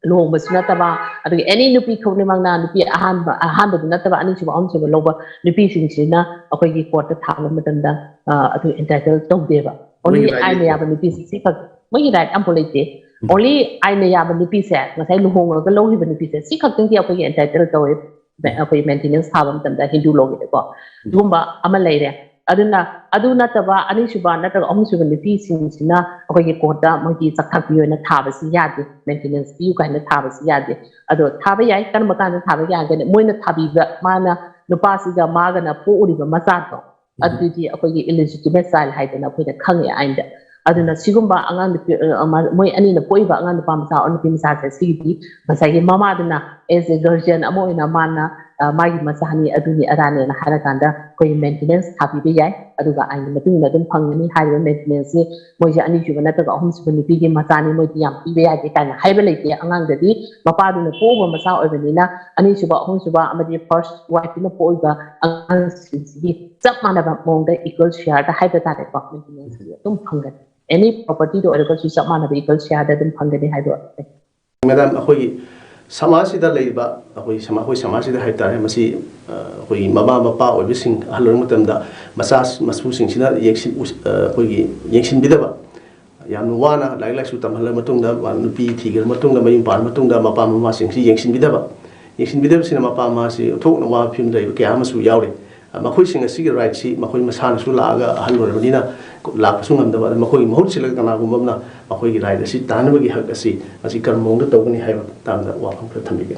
ꯂꯨꯍꯣꯡꯕꯁꯨ ꯅꯠꯇꯕ, ꯑꯗꯨꯒ ꯑꯦꯅꯤ ꯅꯨꯄꯤ ꯈꯨꯗꯤꯡꯃꯛꯅ, ꯅꯨꯄꯤ ꯑꯍꯥꯟꯕ, ꯑꯍꯥꯟꯕꯗꯨ ꯅꯠꯇꯕ ꯑꯅꯤꯁꯨꯕ, ꯑꯍꯨꯝꯁꯨꯕ ꯂꯧꯕ ꯅꯨꯄꯤꯁꯤꯡꯁꯤꯅ ꯑꯩꯈꯣꯏꯒꯤ ꯀꯣꯔꯠꯇ ꯊꯥꯕ ꯃꯇꯝꯗ, ꯑ, ꯑꯗꯨ ꯑꯦꯟꯇꯥꯏꯇꯜ ꯇꯧꯗꯦꯕ꯫ ꯑꯣꯟꯂꯤ ꯃꯣꯏꯒꯤ right ꯑꯥꯏꯟꯅ ꯂꯩꯇꯦ꯫ ꯌꯥꯕ ꯅꯨꯄꯤꯁꯤ ꯁꯤꯈꯛ, ꯃꯣꯏꯒꯤ ꯔꯥꯏꯠ ꯑꯝꯐꯥꯎ ꯂꯩꯇꯦ꯫ ꯎꯝ꯫ ꯑꯣꯟꯂꯤ ꯑꯥꯏꯟꯅ ꯌꯥꯕ ꯅꯨꯄꯤꯁꯦ, ꯉꯁꯥꯏ ꯂꯨꯍꯣꯡꯉꯒ ꯂꯧꯈꯤꯕ ꯅꯨꯄꯤꯁꯦ, ꯁꯤ ꯈꯛꯇꯪꯗꯤ ꯑꯩꯈꯣꯏꯒꯤ ꯑꯦꯟꯇꯥꯏꯇꯜ ꯇꯧꯋꯦ꯫ ꯎꯝ꯫ ꯑꯩꯈꯣꯏ ꯃꯦꯟꯇꯦꯅꯦꯟꯁ ꯊꯥꯕ ꯃꯇꯝꯗ ꯍꯤꯟꯗꯨ ꯂꯣꯒꯤꯗꯀꯣ꯫ ꯎꯝ꯫ ꯑꯗꯨꯒꯨꯝꯕ ꯑꯃ ꯂꯩꯔꯦ꯫ ꯑꯗꯨꯅ ꯑꯗꯨ ꯅꯠꯇꯕ ꯑꯅꯤꯁꯨꯕ ꯅꯠꯇ꯭ꯔꯒ ꯑꯍꯨꯝꯁꯨꯕ ꯅꯨꯄꯤꯁꯤꯡꯁꯤꯅ ꯑꯩꯈꯣꯏꯒꯤ ꯀꯣꯔꯠꯇ ꯃꯣꯏꯒꯤ ꯆꯥꯛꯊꯥꯛꯄꯤ ꯑꯣꯏꯅ ꯊꯥꯕꯁꯤ ꯌꯥꯗꯦ, ꯃꯦꯟꯇꯦꯅꯦꯟꯁ ꯄꯤꯌꯨ ꯀꯥꯏꯅ ꯊꯥꯕꯁꯤ ꯌꯥꯗꯦ꯫ ꯑꯗꯣ ꯊꯥꯕ ꯌꯥꯏ꯫ ꯀꯔꯝꯕ ꯀꯥꯟꯗ ꯊꯥꯕ ꯌꯥꯒꯦ? ꯃꯣꯏꯅ ꯊꯥꯕꯤꯕ, ꯃꯥꯅ, ꯅꯨꯄꯥꯁꯤꯒ ꯃꯥꯒꯅ ꯄꯣꯛꯎꯔꯤꯕ ꯃꯆꯥꯗꯣ, ꯎꯝ꯫ ꯑꯗꯨꯗꯤ ꯑꯩꯈꯣꯏꯒꯤ ꯏꯂꯤꯖꯤꯇꯤꯃꯦꯠ ꯆꯥꯏꯜ ꯍꯥꯏꯗꯅ ꯑꯩꯈꯣꯏꯅ ꯈꯪꯉꯦ ꯑꯥꯏꯟꯗ꯫ ꯑꯗꯨꯅ ꯁꯤꯒꯨꯝꯕ ꯑꯉꯥꯡ ꯅꯨꯄꯤ, ꯑ, ꯑꯃ, ꯃꯣꯏ ꯑꯅꯤꯅ ꯄꯣꯛꯏꯕ ꯑꯉꯥꯡ ꯅꯨꯄꯥ ꯃꯆꯥ ꯑꯣꯔ ꯅꯨꯄꯤ ꯃꯆꯥꯁꯦ, ꯁꯤꯒꯤꯗꯤ ꯉꯁꯥꯏꯒꯤ ꯃꯃꯥꯗꯨꯅ as a guardian ꯑꯃ ꯑꯣꯏꯅ ꯃꯥꯅ, ꯑ, ꯃꯥꯒꯤ ꯃꯆꯥꯅꯤ, ꯑꯗꯨꯅꯤ ꯑꯗꯥꯅꯦꯅ ꯍꯥꯏꯔꯀꯥꯟꯗ ꯑꯩꯈꯣꯏꯒꯤ ꯃꯦꯟꯇꯦꯅꯦꯟꯁ ꯊꯥꯕꯤꯕ ꯌꯥꯏ꯫ ꯑꯗꯨꯒ ꯑꯥꯏꯟꯒꯤ ꯃꯇꯨꯡ ꯏꯟꯅ ꯑꯗꯨꯝ ꯐꯪꯒꯅꯤ꯫ ꯍꯥꯏꯔꯤꯕ ꯃꯦꯟꯇꯦꯅꯦꯟꯁꯁꯤ ꯃꯣꯏꯁꯦ ꯑꯅꯤꯁꯨꯕ ꯅꯠꯇ꯭ꯔꯒ ꯑꯍꯨꯝꯁꯨꯕ ꯅꯨꯄꯤꯒꯤ ꯃꯆꯥꯅꯤ, ꯃꯣꯏꯗꯤ ꯌꯥꯝ ꯄꯤꯕ ꯌꯥꯗꯦ ꯀꯥꯏꯅ ꯍꯥꯏꯕ ꯂꯩꯇꯦ꯫ ꯑꯉꯥꯡꯗꯗꯤ ꯃꯄꯥꯗꯨꯅ ꯄꯣꯛꯎꯕ ꯃꯆꯥ ꯑꯣꯏꯕꯅꯤꯅ ꯑꯅꯤꯁꯨꯕ, ꯑꯍꯨꯝꯁꯨꯕ ꯑꯃꯗꯤ ꯐꯥꯔꯁ ꯋꯥꯏꯐꯇꯨꯅ ꯄꯣꯛꯏꯕ ꯑꯉꯥꯡꯁꯤꯡꯁꯤꯒꯤ ꯆꯞ ꯃꯥꯟꯅꯕ ꯃꯑꯣꯡꯗ ꯏꯀ꯭ꯋꯦꯜ ꯁꯤꯌꯥꯔꯗ ꯍꯥꯏꯕ ꯇꯥꯔꯦꯀꯣ, ꯃꯦꯟꯇꯦꯅꯦꯟꯁꯁꯤ ꯑꯗꯨꯝ ꯐꯪꯒꯅꯤ꯫ ꯑꯦꯅꯤ ꯄ꯭ꯔꯣꯄꯔꯇꯤꯗ ꯑꯣꯏꯔꯒꯁꯨ ꯆꯞ ꯃꯥꯟꯅꯕ ꯏꯀ꯭ꯋꯦꯜ ꯁꯤꯌꯥꯔꯗ ꯑꯗꯨꯝ ꯐꯪꯒꯅꯤ ꯍꯥꯏꯗꯣ꯫ ꯃꯦꯗꯥꯝ, ꯑꯩꯈꯣꯏꯒꯤ ꯁꯃꯥꯖꯁꯤꯗ ꯂꯩꯔꯤꯕ ꯑꯩꯈꯣꯏ ꯁꯃꯥ-, ꯑꯩꯈꯣꯏ ꯁꯃꯥꯖꯁꯤꯗ ꯍꯥꯏꯕ ꯇꯥꯔꯦ, ꯃꯁꯤ, ꯑ, ꯑꯩꯈꯣꯏꯒꯤ ꯃꯃꯥ ꯃꯄꯥ ꯑꯣꯏꯕꯁꯤꯡ, ꯑꯍꯜ ꯑꯣꯏꯔꯕ ꯃꯇꯝꯗ ꯃꯆꯥ ꯃꯁꯨꯁꯤꯡꯁꯤꯅ ꯌꯦꯡꯁꯤꯟ-, ꯑ, ꯑꯩꯈꯣꯏꯒꯤ ꯌꯦꯡꯁꯤꯟꯕꯤꯗꯕ, ꯌꯥꯝꯅ ꯋꯥꯅ ꯂꯥꯏꯔꯤꯛ ꯂꯥꯏꯁꯨ ꯇꯝꯍꯜꯂꯕ ꯃꯇꯨꯡꯗ, ꯃꯥ ꯅꯨꯄꯤ ꯊꯤꯈ꯭ꯔꯕ ꯃꯇꯨꯡꯗ, ꯃꯌꯨꯝ ꯄꯥꯜꯂꯕ ꯃꯇꯨꯡꯗ ꯃꯄꯥ ꯃꯃꯥꯁꯤꯡꯁꯤ ꯌꯦꯡꯁꯤꯟꯕꯤꯗꯕ, ꯌꯦꯡꯁꯤꯟꯕꯤꯗꯕꯁꯤꯅ ꯃꯄꯥ ꯃꯃꯥꯁꯤ ꯑꯣꯟꯊꯣꯛꯅ ꯋꯥꯕ ꯐꯤꯕꯝꯗ ꯂꯩꯕ ꯀꯌꯥ ꯑꯃꯁꯨ ꯌꯥꯎꯔꯤ꯫ ꯃꯈꯣꯏꯁꯤꯡ ꯑꯁꯤꯒꯤ right ꯁꯤ ꯃꯈꯣꯏ ꯃꯁꯥꯅꯁꯨ ꯂꯥꯛꯑꯒ ꯑꯍꯜ ꯑꯣꯏꯔꯕꯅꯤꯅ ꯂꯥꯛꯄꯁꯨ ꯉꯝꯗꯕ, ꯑꯗ ꯃꯈꯣꯏꯒꯤ ꯃꯍꯨꯠ ꯁꯤꯜꯂꯒ ꯀꯅꯥꯒꯨꯝꯕ ꯑꯃꯅ ꯃꯈꯣꯏꯒꯤ right ꯑꯁꯤ ꯇꯥꯟꯅꯕꯒꯤ ꯍꯛ ꯑꯁꯤ ꯃꯁꯤ ꯀꯔꯝꯕ ꯃꯑꯣꯡꯗ ꯇꯧꯒꯅꯤ ꯍꯥꯏꯕ ꯃꯇꯥꯡꯗ ꯋꯥꯐꯝ ꯈꯔ ꯊꯝꯕꯤꯒꯦ꯫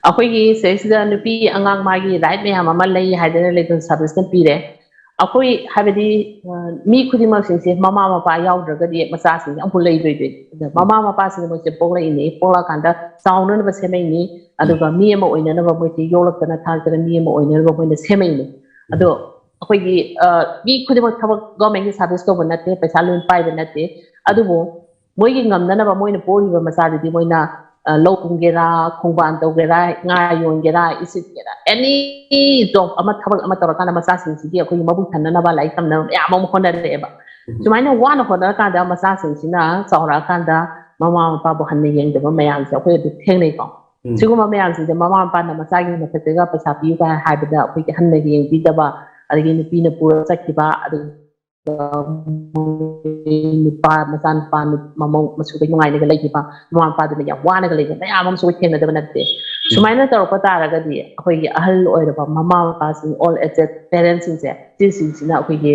ꯑꯩꯈꯣꯏꯒꯤ ꯁꯤꯗꯩꯁꯤꯗ ꯅꯨꯄꯤ ꯑꯉꯥꯡ ꯃꯥꯒꯤ right ꯃꯌꯥꯝ ꯑꯃ ꯂꯩ ꯍꯥꯏꯗꯅ ꯂꯩꯐꯝ ꯁꯥꯔꯚꯤꯁꯅ ꯄꯤꯔꯦ꯫ ꯑꯩꯈꯣꯏ ꯍꯥꯏꯕꯗꯤ, ꯑ, ꯃꯤ ꯈꯨꯗꯤꯡꯃꯛꯁꯤꯡꯁꯦ ꯃꯃꯥ ꯃꯄꯥ ꯌꯥꯎꯗ꯭ꯔꯒꯗꯤ ꯃꯆꯥꯁꯤꯡꯁꯦ ꯑꯃꯨꯛ ꯂꯩꯔꯣꯏꯗꯣꯏꯅꯤ꯫ ꯑꯗ ꯃꯃꯥ ꯃꯄꯥꯁꯤꯡꯁꯦ ꯃꯣꯏꯁꯦ ꯄꯣꯛꯂꯛꯏꯅꯤ, ꯄꯣꯛꯂꯛꯑꯀꯥꯟꯗ ꯆꯥꯎꯅꯅꯕ ꯁꯦꯝꯃꯛꯏꯅꯤ, ꯑꯗꯨꯒ ꯃꯤ ꯑꯃ ꯑꯣꯏꯅꯅꯕ ꯃꯣꯏꯁꯦ ꯌꯣꯛꯂꯛꯇꯅ ꯊꯥꯛꯇꯅ ꯃꯤ ꯑꯃ ꯑꯣꯏꯅꯅꯕ ꯃꯣꯏꯅ ꯁꯦꯝꯃꯛꯏꯅꯤ꯫ ꯑꯗꯣ ꯑꯩꯈꯣꯏꯒꯤ, ꯑ, ꯃꯤ ꯈꯨꯗꯤꯡꯃꯛ ꯊꯕꯛ government ꯀꯤ service ꯇꯧꯕ ꯅꯠꯇꯦ, ꯄꯩꯁꯥ ꯂꯣꯏ ꯄꯥꯏꯕ ꯅꯠꯇꯦ, ꯑꯗꯨꯕꯨ ꯃꯣꯏꯒꯤ ꯉꯝꯅꯅꯕ ꯃꯣꯏꯅ ꯄꯣꯛꯂꯤꯕ ꯃꯆꯥꯗꯨꯗꯤ ꯃꯣꯏꯅ, ꯑ, ꯂꯧ ꯀꯨꯝꯒꯦꯔꯥ, ꯈꯣꯡꯕꯥꯟ ꯇꯧꯒꯦꯔꯥ, ꯉꯥ ꯌꯣꯟꯒꯦꯔꯥ, ꯏꯁꯤꯠꯀꯦꯔꯥ, any job ꯑꯃ, ꯊꯕꯛ ꯑꯃ ꯇꯧꯔꯀꯥꯟꯗ ꯃꯆꯥꯁꯤꯡꯁꯤꯒꯤ ꯑꯩꯈꯣꯏꯒꯤ ꯃꯕꯨꯛ ꯊꯟꯅꯅꯕ ꯂꯥꯏꯔꯤꯛ ꯇꯝꯅꯕ ꯃꯌꯥꯝ ꯑꯃ ꯍꯣꯠꯅꯔꯛꯑꯦꯕ꯫ ꯁꯨꯃꯥꯏꯅ ꯋꯥꯅ ꯍꯣꯠꯅꯔꯀꯥꯟꯗ ꯃꯆꯥꯁꯤꯡꯁꯤꯅ ꯆꯥꯎꯔꯛꯑꯀꯥꯟꯗ ꯃꯃꯥ ꯃꯄꯥꯕꯨ ꯍꯟꯅ ꯌꯦꯡꯗꯕ ꯃꯌꯥꯝꯁꯦ ꯑꯩꯈꯣꯏ ꯑꯗꯨꯝ ꯊꯦꯡꯅꯩꯀꯣ꯫ ꯁꯤꯒꯨꯝꯕ ꯃꯌꯥꯝꯁꯤꯡꯁꯦ ꯃꯃꯥ ꯃꯄꯥꯅ ꯃꯆꯥꯒꯤ ꯃꯊꯛꯇꯒ ꯄꯩꯁꯥ ꯄꯤꯌꯨ ꯀꯥꯏꯅ ꯍꯥꯏꯕꯗ ꯑꯩꯈꯣꯏꯒꯤ ꯍꯟꯅ ꯌꯦꯡꯕꯤꯗꯕ, ꯑꯗꯒꯤ ꯅꯨꯄꯤꯅ ꯄꯨꯔ ꯆꯠꯈꯤꯕ, ꯑꯗꯨꯒ ꯃꯣꯏ ꯅꯨꯄꯥ, ꯃꯆꯥꯅꯨꯄꯥ, ꯅꯨ-, ꯃꯃꯧ ꯃꯁꯨꯗ ꯅꯨꯡꯉꯥꯏꯅꯒ ꯂꯩꯈꯤꯕ, ꯃꯃꯥ ꯃꯄꯥꯗꯨꯅ ꯌꯥꯝ ꯋꯥꯅꯒ ꯂꯩꯕ ꯃꯌꯥꯝ ꯑꯃꯁꯨ ꯑꯩꯈꯣꯏ ꯊꯦꯡꯅꯗꯕ ꯅꯠꯇꯦ꯫ ꯁꯨꯃꯥꯏꯅ ꯇꯧꯔꯛꯄ ꯇꯥꯔꯒꯗꯤ ꯑꯩꯈꯣꯏꯒꯤ ꯑꯍꯜ ꯑꯣꯏꯔꯕ ꯃꯃꯥ ꯃꯄꯥꯁꯤꯡ, old aged parents ꯁꯤꯡꯁꯦ, ꯁꯤꯁꯤꯡꯁꯤꯅ ꯑꯩꯈꯣꯏꯒꯤ,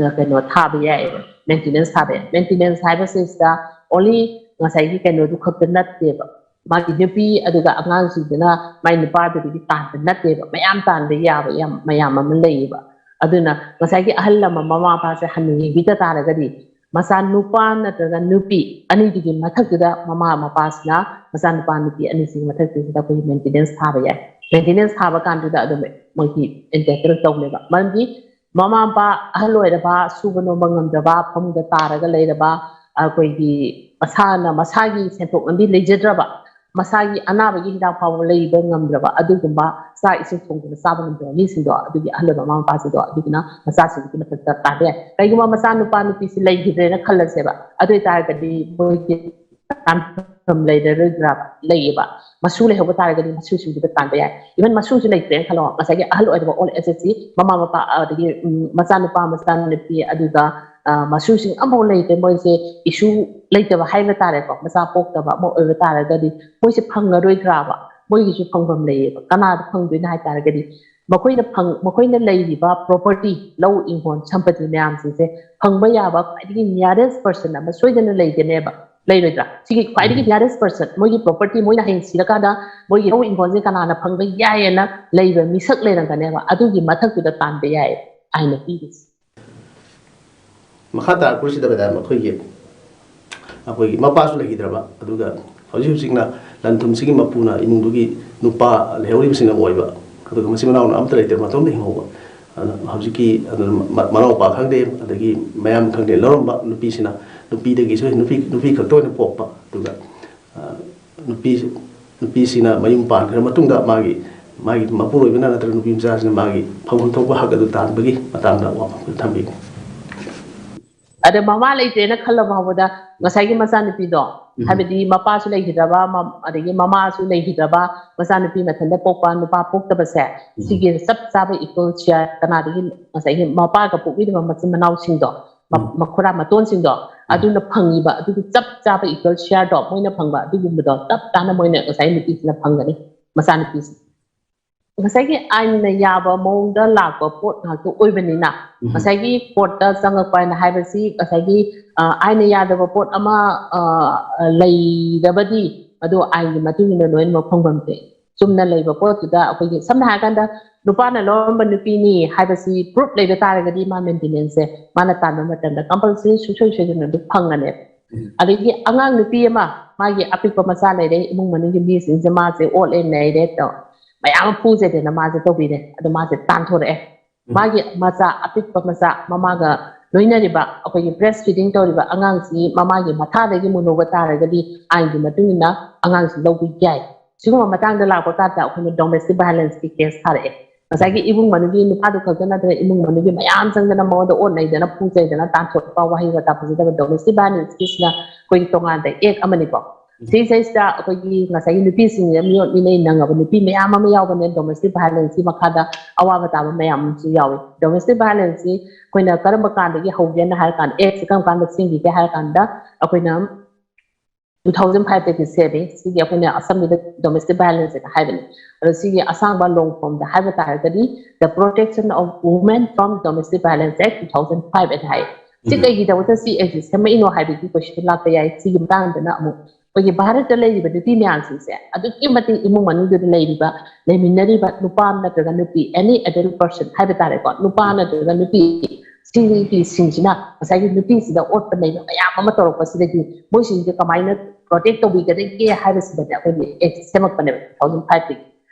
ꯑ, ꯀꯩꯅꯣ ꯊꯥꯕ ꯌꯥꯏꯌꯦꯕ, maintenance ꯊꯥꯕ ꯌꯥꯏ꯫ Maintenance ꯍꯥꯏꯕꯁꯤꯗ only ꯉꯁꯥꯏꯒꯤ ꯀꯩꯅꯣꯗꯨ ꯈꯛꯇ ꯅꯠꯇꯦꯕ, ꯃꯥꯒꯤ ꯅꯨꯄꯤ ꯑꯗꯨꯒ ꯑꯉꯥꯡꯁꯤꯡꯗꯨꯅ ꯃꯥꯏ ꯅꯨꯄꯥꯗꯨꯗꯒꯤ ꯇꯥꯟꯕ ꯅꯠꯇꯦꯕ, ꯃꯌꯥꯝ ꯇꯥꯟꯕ ꯌꯥꯕ ꯌꯥꯝ ꯃꯌꯥꯝ ꯑꯃ ꯂꯩꯌꯦꯕ꯫ ꯑꯗꯨꯅ ꯉꯁꯥꯏꯒꯤ ꯑꯍꯜ ꯑꯃ ꯃꯃꯥ ꯃꯄꯥꯁꯦ ꯍꯟꯅ ꯌꯦꯡꯕꯤꯗ ꯇꯥꯔꯒꯗꯤ ꯃꯆꯥ ꯅꯨꯄꯥ ꯅꯠꯇ꯭ꯔꯒ ꯅꯨꯄꯤ ꯑꯅꯤꯗꯨꯒꯤ ꯃꯊꯛꯇꯨꯗ ꯃꯃꯥ ꯃꯄꯥꯁꯤꯅ ꯃꯆꯥ ꯅꯨꯄꯥ ꯅꯨꯄꯤ ꯑꯅꯤꯁꯤꯒꯤ ꯃꯊꯛꯇꯨꯗ ꯑꯩꯈꯣꯏꯒꯤ maintenance ꯊꯥꯕ ꯌꯥꯏ꯫ Maintenance ꯊꯥꯕ ꯀꯥꯟꯗꯨꯗ ꯑꯗꯨꯝ ꯃꯣꯏꯒꯤ entitled ꯇꯧꯅꯦꯕ꯫ ꯃꯔꯝꯗꯤ ꯃꯃꯥ ꯃꯄꯥ ꯑꯍꯜ ꯑꯣꯏꯔꯕ, ꯁꯨꯕ ꯅꯣꯝꯕ ꯉꯝꯗ꯭ꯔꯕ, ꯐꯃꯨꯡꯗ ꯇꯥꯔꯒ ꯂꯩꯔꯕ, ꯑꯩꯈꯣꯏꯒꯤ ꯃꯁꯥꯅ ꯃꯁꯥꯒꯤ ꯁꯦꯟꯊꯣꯛ ꯂꯝꯕꯤ ꯂꯩꯖꯗ꯭ꯔꯕ, ꯃꯁꯥꯒꯤ ꯑꯅꯥꯕꯒꯤ ꯍꯤꯗꯥꯛ ꯐꯥꯎꯕ ꯂꯩꯕ ꯉꯝꯗ꯭ꯔꯕ, ꯑꯗꯨꯒꯨꯝꯕ ꯆꯥꯛ ꯏꯁꯤꯡ ꯊꯣꯡꯗꯨꯅ ꯆꯥꯕ ꯉꯝꯗ꯭ꯔꯕ ꯃꯤꯁꯤꯡꯗꯣ, ꯑꯗꯨꯒꯤ ꯑꯍꯜ ꯑꯣꯏꯕ ꯃꯃꯥ ꯃꯄꯥꯁꯤꯡꯗꯣ, ꯑꯗꯨꯗꯨꯅ ꯃꯆꯥꯁꯤꯡꯗꯨꯒꯤ ꯃꯊꯛꯇ ꯇꯥꯕ ꯌꯥꯏ꯫ ꯀꯩꯒꯨꯝꯕ ꯃꯆꯥ ꯅꯨꯄꯥ ꯅꯨꯄꯤꯁꯤ ꯂꯩꯈꯤꯗ꯭ꯔꯦꯅ ꯈꯜꯂꯁꯦꯕ, ꯑꯗꯨ ꯑꯣꯏꯇꯥꯔꯒꯗꯤ ꯃꯣꯏꯒꯤ ꯐꯪꯐꯝ ꯂꯩꯔꯔꯣꯏꯗ꯭ꯔꯥ? ꯂꯩꯌꯦꯕ꯫ ꯃꯁꯨ ꯂꯩꯍꯧꯕ ꯇꯥꯔꯒꯗꯤ ꯃꯁꯨꯁꯤꯡꯗꯨꯗ ꯇꯥꯟꯕ ꯌꯥꯏ꯫ Even ꯃꯁꯨꯁꯨ ꯂꯩꯇ꯭ꯔꯦꯅ ꯈꯜꯂꯣ, ꯉꯁꯥꯏꯒꯤ ꯑꯍꯜ ꯑꯣꯏꯔꯕ old age ꯁꯤ ꯃꯃꯥ ꯃꯄꯥ, ꯑꯗꯒꯤ, ꯎꯝ, ꯃꯆꯥꯅꯨꯄꯥ ꯃꯆꯥꯅꯨꯄꯤ, ꯑꯗꯨꯒ, ꯑ, ꯃꯁꯨꯁꯤꯡ ꯑꯃꯐꯥꯎ ꯂꯩꯇ꯭ꯔꯦ꯫ ꯃꯣꯏꯁꯦ ꯏꯁꯨ ꯂꯩꯇꯕ ꯍꯥꯏꯕ ꯇꯥꯔꯦꯀꯣ, ꯃꯆꯥ ꯄꯣꯛꯇꯕ ꯑꯃ ꯑꯣꯏꯕ ꯇꯥꯔꯒꯗꯤ ꯃꯣꯏꯁꯦ ꯐꯪꯉꯔꯣꯏꯗ꯭ꯔꯥꯕ? ꯃꯣꯏꯒꯤꯁꯨ ꯐꯪꯐꯝ ꯂꯩꯌꯦꯕ꯫ ꯀꯅꯥꯗ ꯐꯪꯗꯣꯏꯅꯣ ꯍꯥꯏ ꯇꯥꯔꯒꯗꯤ ꯃꯈꯣꯏꯅ ꯐꯪ-, ꯃꯈꯣꯏꯅ ꯂꯩꯔꯤꯕ property, ꯂꯧ, ꯏꯪꯈꯣꯜ, ꯁꯝꯄꯇꯤ ꯃꯌꯥꯝꯁꯤꯡꯁꯦ ꯐꯪꯕ ꯌꯥꯕ ꯈ꯭ꯋꯥꯏꯗꯒꯤ nearest person ꯑꯃ ꯁꯣꯏꯗꯅ ꯂꯩꯒꯅꯦꯕ, ꯂꯩꯔꯣꯏꯗ꯭ꯔꯥ? ꯁꯤꯒꯤ ꯈ꯭ꯋꯥꯏꯗꯒꯤ nearest person, ꯃꯣꯏꯒꯤ property, ꯃꯣꯏꯅ ꯍꯌꯦꯡ ꯁꯤꯔꯀꯥꯟꯗ ꯃꯣꯏꯒꯤ ꯂꯧ ꯏꯪꯈꯣꯜꯁꯦ ꯀꯅꯥꯅ ꯐꯪꯕ ꯌꯥꯏꯌꯦꯅ ꯂꯩꯕ ꯃꯤꯁꯛ ꯂꯩꯔꯝꯒꯅꯦꯕ, ꯑꯗꯨꯒꯤ ꯃꯊꯛꯇꯨꯗ ꯇꯥꯟꯕ ꯌꯥꯏ ꯑꯩꯅ ꯄꯤꯔꯤꯁꯦ꯫ ꯃꯈꯥ ꯇꯥꯔꯛꯄꯁꯤꯗ, ꯃꯦꯗꯥꯝ, ꯑꯩꯈꯣꯏꯒꯤ, ꯑꯩꯈꯣꯏꯒꯤ ꯃꯄꯥꯁꯨ ꯂꯩꯈꯤꯗ꯭ꯔꯕ, ꯑꯗꯨꯒ ꯍꯧꯖꯤꯛ ꯍꯧꯖꯤꯛꯅ ꯂꯟ ꯊꯨꯝꯁꯤꯒꯤ ꯃꯄꯨꯅ ꯏꯃꯨꯡꯗꯨꯒꯤ ꯅꯨꯄꯥ ꯂꯩꯍꯧꯔꯤꯕꯁꯤꯡꯅ ꯑꯣꯏꯕ, ꯑꯗꯨꯒ ꯃꯆꯤꯟ ꯃꯅꯥꯎꯅ ꯑꯝꯇ ꯂꯩꯇ꯭ꯔꯦ, ꯃꯇꯣꯝꯗ ꯍꯤꯡꯍꯧꯕ꯫ ꯑꯗꯨꯅ ꯍꯧꯖꯤꯛꯀꯤ, ꯑꯗꯨꯅ ꯃ-, ꯃꯅꯥꯎꯄꯥ ꯈꯪꯗꯦ, ꯑꯗꯒꯤ ꯃꯌꯥꯝ ꯈꯪꯗꯦ, ꯂꯧꯔꯝꯕ ꯅꯨꯄꯤꯁꯤꯅ, ꯅꯨꯄꯤꯗꯒꯤꯁꯨ ꯅꯨꯄꯤ, ꯅꯨꯄꯤ ꯈꯛꯇ ꯑꯣꯏꯅ ꯄꯣꯛꯄ, ꯑꯗꯨꯒ, ꯑ, ꯅꯨꯄꯤ, ꯅꯨꯄꯤꯁꯤꯅ ꯃꯌꯨꯝ ꯄꯥꯟꯈ꯭ꯔ ꯃꯇꯨꯡꯗ ꯃꯥꯒꯤ, ꯃꯥꯒꯤ ꯃꯄꯨꯔꯣꯏꯕꯅ ꯅꯠꯇ꯭ꯔꯒ ꯅꯨꯄꯤ ꯃꯆꯥꯁꯤꯅ ꯃꯥꯒꯤ ꯐꯪꯐꯝ ꯊꯣꯛꯄ ꯍꯛ ꯑꯗꯨ ꯇꯥꯟꯕꯒꯤ ꯃꯇꯥꯡꯗ ꯋꯥꯐꯝ ꯈꯔ ꯊꯝꯕꯤꯒꯦ꯫ ꯑꯗ ꯃꯃꯥ ꯂꯩꯇ꯭ꯔꯦꯅ ꯈꯜꯂ ꯐꯥꯎꯕꯗ ꯉꯁꯥꯏꯒꯤ ꯃꯆꯥꯅꯨꯄꯤꯗꯣ, ꯎꯝ꯫ ꯍꯥꯏꯕꯗꯤ ꯃꯄꯥꯁꯨ ꯂꯩꯈꯤꯗ꯭ꯔꯕ, ꯃ-, ꯑꯗꯒꯤ ꯃꯃꯥꯁꯨ ꯂꯩꯈꯤꯗ꯭ꯔꯕ, ꯃꯆꯥꯅꯨꯄꯤ ꯃꯊꯟꯇ ꯄꯣꯛꯄ, ꯅꯨꯄꯥ ꯄꯣꯛꯇꯕꯁꯦ, ꯎꯝ꯫ ꯁꯤꯒꯤ ꯆꯞ ꯆꯥꯕ equal share ꯀꯅꯥꯗꯒꯤ, ꯉꯁꯥꯏꯒꯤ ꯃꯄꯥꯒ ꯄꯣꯛꯃꯤꯟꯅꯕ ꯃꯆꯤꯟ ꯃꯅꯥꯎꯁꯤꯡꯗꯣ, ꯃ-, ꯎꯝ꯫ ꯃꯈꯨꯔꯥ ꯃꯇꯣꯟꯁꯤꯡꯗꯣ, ꯎꯝ꯫ ꯑꯗꯨꯅ ꯐꯪꯉꯤꯕ ꯑꯗꯨꯒꯤ ꯆꯞ ꯆꯥꯕ equal shareꯗꯣ, ꯃꯣꯏꯅ ꯐꯪꯕ ꯑꯗꯨꯒꯨꯝꯕꯗꯣ ꯆꯞ ꯆꯥꯅ ꯃꯣꯏꯅ ꯉꯁꯥꯏ ꯅꯨꯄꯤꯁꯤꯅ ꯐꯪꯒꯅꯤ, ꯃꯆꯥꯅꯨꯄꯤꯁꯦ꯫ ꯉꯁꯥꯏꯒꯤ ꯑꯥꯏꯟꯅ ꯌꯥꯕ ꯃꯑꯣꯡꯗ ꯂꯥꯛꯄ ꯄꯣꯠ ꯉꯥꯛꯇ ꯑꯣꯏꯕꯅꯤꯅ, ꯎꯝ꯫ ꯉꯁꯥꯏꯒꯤ ꯀꯣꯔꯠꯇ ꯆꯪꯉꯛꯄ ꯍꯥꯏꯅ ꯍꯥꯏꯕꯁꯤ ꯉꯁꯥꯏꯒꯤ, ꯑ, ꯑꯥꯏꯟꯅ ꯌꯥꯗꯕ ꯄꯣꯠ ꯑꯃ, ꯑ, ꯂꯩꯔꯕꯗꯤ ꯃꯗꯨ ꯑꯥꯏꯟꯒꯤ ꯃꯇꯨꯡ ꯏꯟꯅ ꯂꯣꯏꯅꯃꯛ ꯐꯪꯐꯝ ꯊꯣꯛꯏ꯫ ꯆꯨꯝꯅ ꯂꯩꯕ ꯄꯣꯠꯇꯨꯗ ꯑꯩꯈꯣꯏꯒꯤ, ꯁꯝꯅ ꯍꯥꯏꯔꯀꯥꯟꯗ, ꯅꯨꯄꯥꯅ ꯂꯧꯔꯝꯕ ꯅꯨꯄꯤꯅꯤ ꯍꯥꯏꯕꯁꯤ proof ꯂꯩꯕ ꯇꯥꯔꯒꯗꯤ ꯃꯥ maintenanceꯁꯦ ꯃꯥꯅ ꯇꯥꯟꯕ ꯃꯇꯝꯗ compulsory ꯁꯨꯡꯁꯣꯏ ꯁꯣꯏꯗꯅ ꯑꯗꯨꯝ ꯐꯪꯒꯅꯦꯕ꯫ ꯎꯝ꯫ ꯑꯗꯒꯤ ꯑꯉꯥꯡ ꯅꯨꯄꯤ ꯑꯃ, ꯃꯥꯒꯤ ꯑꯄꯤꯛꯄ ꯃꯆꯥ ꯂꯩꯔꯦ, ꯏꯃꯨꯡ ꯃꯅꯨꯡꯒꯤ ꯃꯤꯁꯤꯡꯁꯦ ꯃꯥꯁꯦ ꯑꯣꯠꯂꯦ ꯅꯩꯔꯦ ꯇꯧ-, ꯃꯌꯥꯝ ꯑꯃ ꯐꯨꯖꯗꯅ ꯃꯥꯁꯦ ꯇꯧꯕꯤꯔꯦ, ꯑꯗꯣ ꯃꯥꯁꯦ ꯇꯥꯟꯊꯣꯔꯛꯑꯦ꯫ ꯎꯝ꯫ ꯃꯥꯒꯤ ꯃꯆꯥ, ꯑꯄꯤꯛꯄ ꯃꯆꯥ, ꯃꯃꯥꯒ ꯂꯣꯏꯅꯔꯤꯕ, ꯑꯩꯈꯣꯏꯒꯤ breast feeding ꯇꯧꯔꯤꯕ ꯑꯉꯥꯡꯁꯤ ꯃꯃꯥꯒꯤ ꯃꯊꯥꯗꯒꯤ ꯃꯨꯟꯍꯧꯕ ꯇꯥꯔꯒꯗꯤ ꯑꯥꯏꯟꯒꯤ ꯃꯇꯨꯡ ꯏꯟꯅ ꯑꯉꯥꯡꯁꯤ ꯂꯧꯕ ꯌꯥꯏ꯫ ꯁꯤꯒꯨꯝꯕ ꯃꯇꯥꯡꯗ ꯂꯥꯛꯄ ꯀꯥꯟꯗ ꯑꯩꯈꯣꯏꯅ domestic violenceꯀꯤ case ꯊꯥꯔꯛꯑꯦ꯫ ꯉꯁꯥꯏꯒꯤ ꯏꯃꯨꯡ ꯃꯅꯨꯡꯒꯤ ꯅꯨꯄꯥꯗꯨ ꯈꯛꯇ ꯅꯠꯇꯅ ꯏꯃꯨꯡ ꯃꯅꯨꯡꯒꯤ ꯃꯌꯥꯝ ꯆꯪꯗꯅ ꯃꯉꯣꯟꯗ ꯑꯣꯠ ꯅꯩꯗꯅ ꯐꯨ ꯆꯩꯗꯅ ꯇꯥꯟꯊꯣꯛꯄ, ꯋꯥꯍꯩ ꯋꯥꯇꯥ ꯐꯖꯗꯕ domestic violenceꯀꯤꯁꯤꯅ ꯑꯩꯈꯣꯏꯒꯤ ꯇꯣꯉꯥꯟꯕ act ꯑꯃꯅꯤꯀꯣ꯫ ꯁꯤꯁꯤꯗꯩꯁꯤꯗ ꯑꯩꯈꯣꯏꯒꯤ ꯉꯁꯥꯏꯒꯤ ꯅꯨꯄꯤꯁꯤꯡꯁꯦ ꯃꯤꯑꯣꯠ ꯃꯤꯅꯩ ꯅꯪꯉꯕ ꯅꯨꯄꯤ ꯃꯌꯥꯝ ꯑꯃ ꯌꯥꯎꯕꯅꯦ, ꯗꯣꯃꯦꯁꯇꯤꯛ ꯚꯥꯏꯂꯦꯟꯁꯀꯤ ꯃꯈꯥꯗ ꯑꯋꯥꯕ ꯇꯥꯕ ꯃꯌꯥꯝ ꯑꯃꯁꯨ ꯌꯥꯎꯏ꯫ ꯗꯣꯃꯦꯁꯇꯤꯛ ꯚꯥꯏꯂꯦꯟꯁꯁꯤ ꯑꯩꯈꯣꯏꯅ ꯀꯔꯝꯕ ꯀꯥꯟꯗꯒꯤ ꯍꯧꯒꯦꯅ ꯍꯥꯏꯔ ꯀꯥꯟꯗ, ꯑꯦꯛꯁꯦ ꯀꯔꯝ ꯀꯥꯟꯗ ꯁꯦꯝꯈꯤꯒꯦ ꯍꯥꯏꯔ ꯀꯥꯟꯗ, ꯑꯩꯈꯣꯏꯅ ꯇꯨ ꯊꯥꯎꯖꯟ ꯐꯥꯏꯚꯇꯒꯤ ꯁꯦꯝꯃꯤ꯫ ꯁꯤꯒꯤ ꯑꯩꯈꯣꯏꯅ ꯑꯁꯝꯕꯗ ꯗꯣꯃꯦꯁꯇꯤꯛ ꯚꯥꯏꯂꯦꯟꯁ ꯍꯥꯏꯅ ꯍꯥꯏꯕꯅꯤ꯫ ꯑꯗꯣ ꯁꯤꯒꯤ ꯑꯁꯥꯡꯕ ꯂꯣꯡ ꯐꯣꯝꯗ ꯍꯥꯏꯕ ꯇꯥꯔꯒꯗꯤ, The Protection of Women from Domestic Violence Act two thousand five ꯍꯥꯏꯅ ꯍꯥꯏ꯫ ꯁꯤ ꯎꯝ꯫ ꯀꯩꯒꯤꯗꯃꯛꯇ ꯁꯤ ꯑꯦꯛꯁꯦ ꯁꯦꯝꯃꯛꯏꯅꯣ ꯍꯥꯏꯕꯒꯤ ꯀꯣꯏꯁꯟ ꯂꯥꯛꯄ ꯌꯥꯏ꯫ ꯁꯤꯒꯤ ꯃꯇꯥꯡꯗꯅ ꯑꯃꯨꯛ ꯑꯩꯈꯣꯏꯒꯤ ꯚꯥꯔꯠꯇ ꯂꯩꯔꯤꯕ ꯅꯨꯄꯤ ꯃꯌꯥꯝꯁꯤꯡꯁꯦ ꯑꯗꯨꯛꯀꯤ ꯃꯇꯤꯛ ꯏꯃꯨꯡ ꯃꯅꯨꯡꯗꯨꯗ ꯂꯩꯔꯤꯕ, ꯂꯩꯃꯤꯟꯅꯔꯤꯕ ꯅꯨꯄꯥ ꯅꯠꯇ꯭ꯔꯒ ꯅꯨꯄꯤ, any adult person ꯍꯥꯏꯕ ꯇꯥꯔꯦꯀꯣ, ꯅꯨꯄꯥ ꯅꯠꯇ꯭ꯔꯒ ꯅꯨꯄꯤ, ꯁꯤꯒꯤꯁꯤꯡꯁꯤꯅ ꯉꯁꯥꯏꯒꯤ ꯅꯨꯄꯤꯁꯤꯗ ꯑꯣꯠꯄ ꯅꯩꯕ ꯃꯌꯥꯝ ꯑꯃ ꯇꯧꯔꯛꯄꯁꯤꯗꯒꯤ ꯃꯣꯏꯁꯤꯡꯁꯦ ꯀꯃꯥꯏꯅ ꯄ꯭ꯔꯣꯇꯦꯛ ꯇꯧꯕꯤꯒꯗꯒꯦ ꯍꯥꯏꯕꯁꯤꯗꯅꯦ ꯑꯩꯈꯣꯏꯒꯤ ꯑꯦꯛ ꯁꯦꯝꯃꯛꯄꯅꯦꯕ, ꯇꯨ ꯊꯥꯎꯖꯟ ꯐꯥꯏꯚꯇꯒꯤ꯫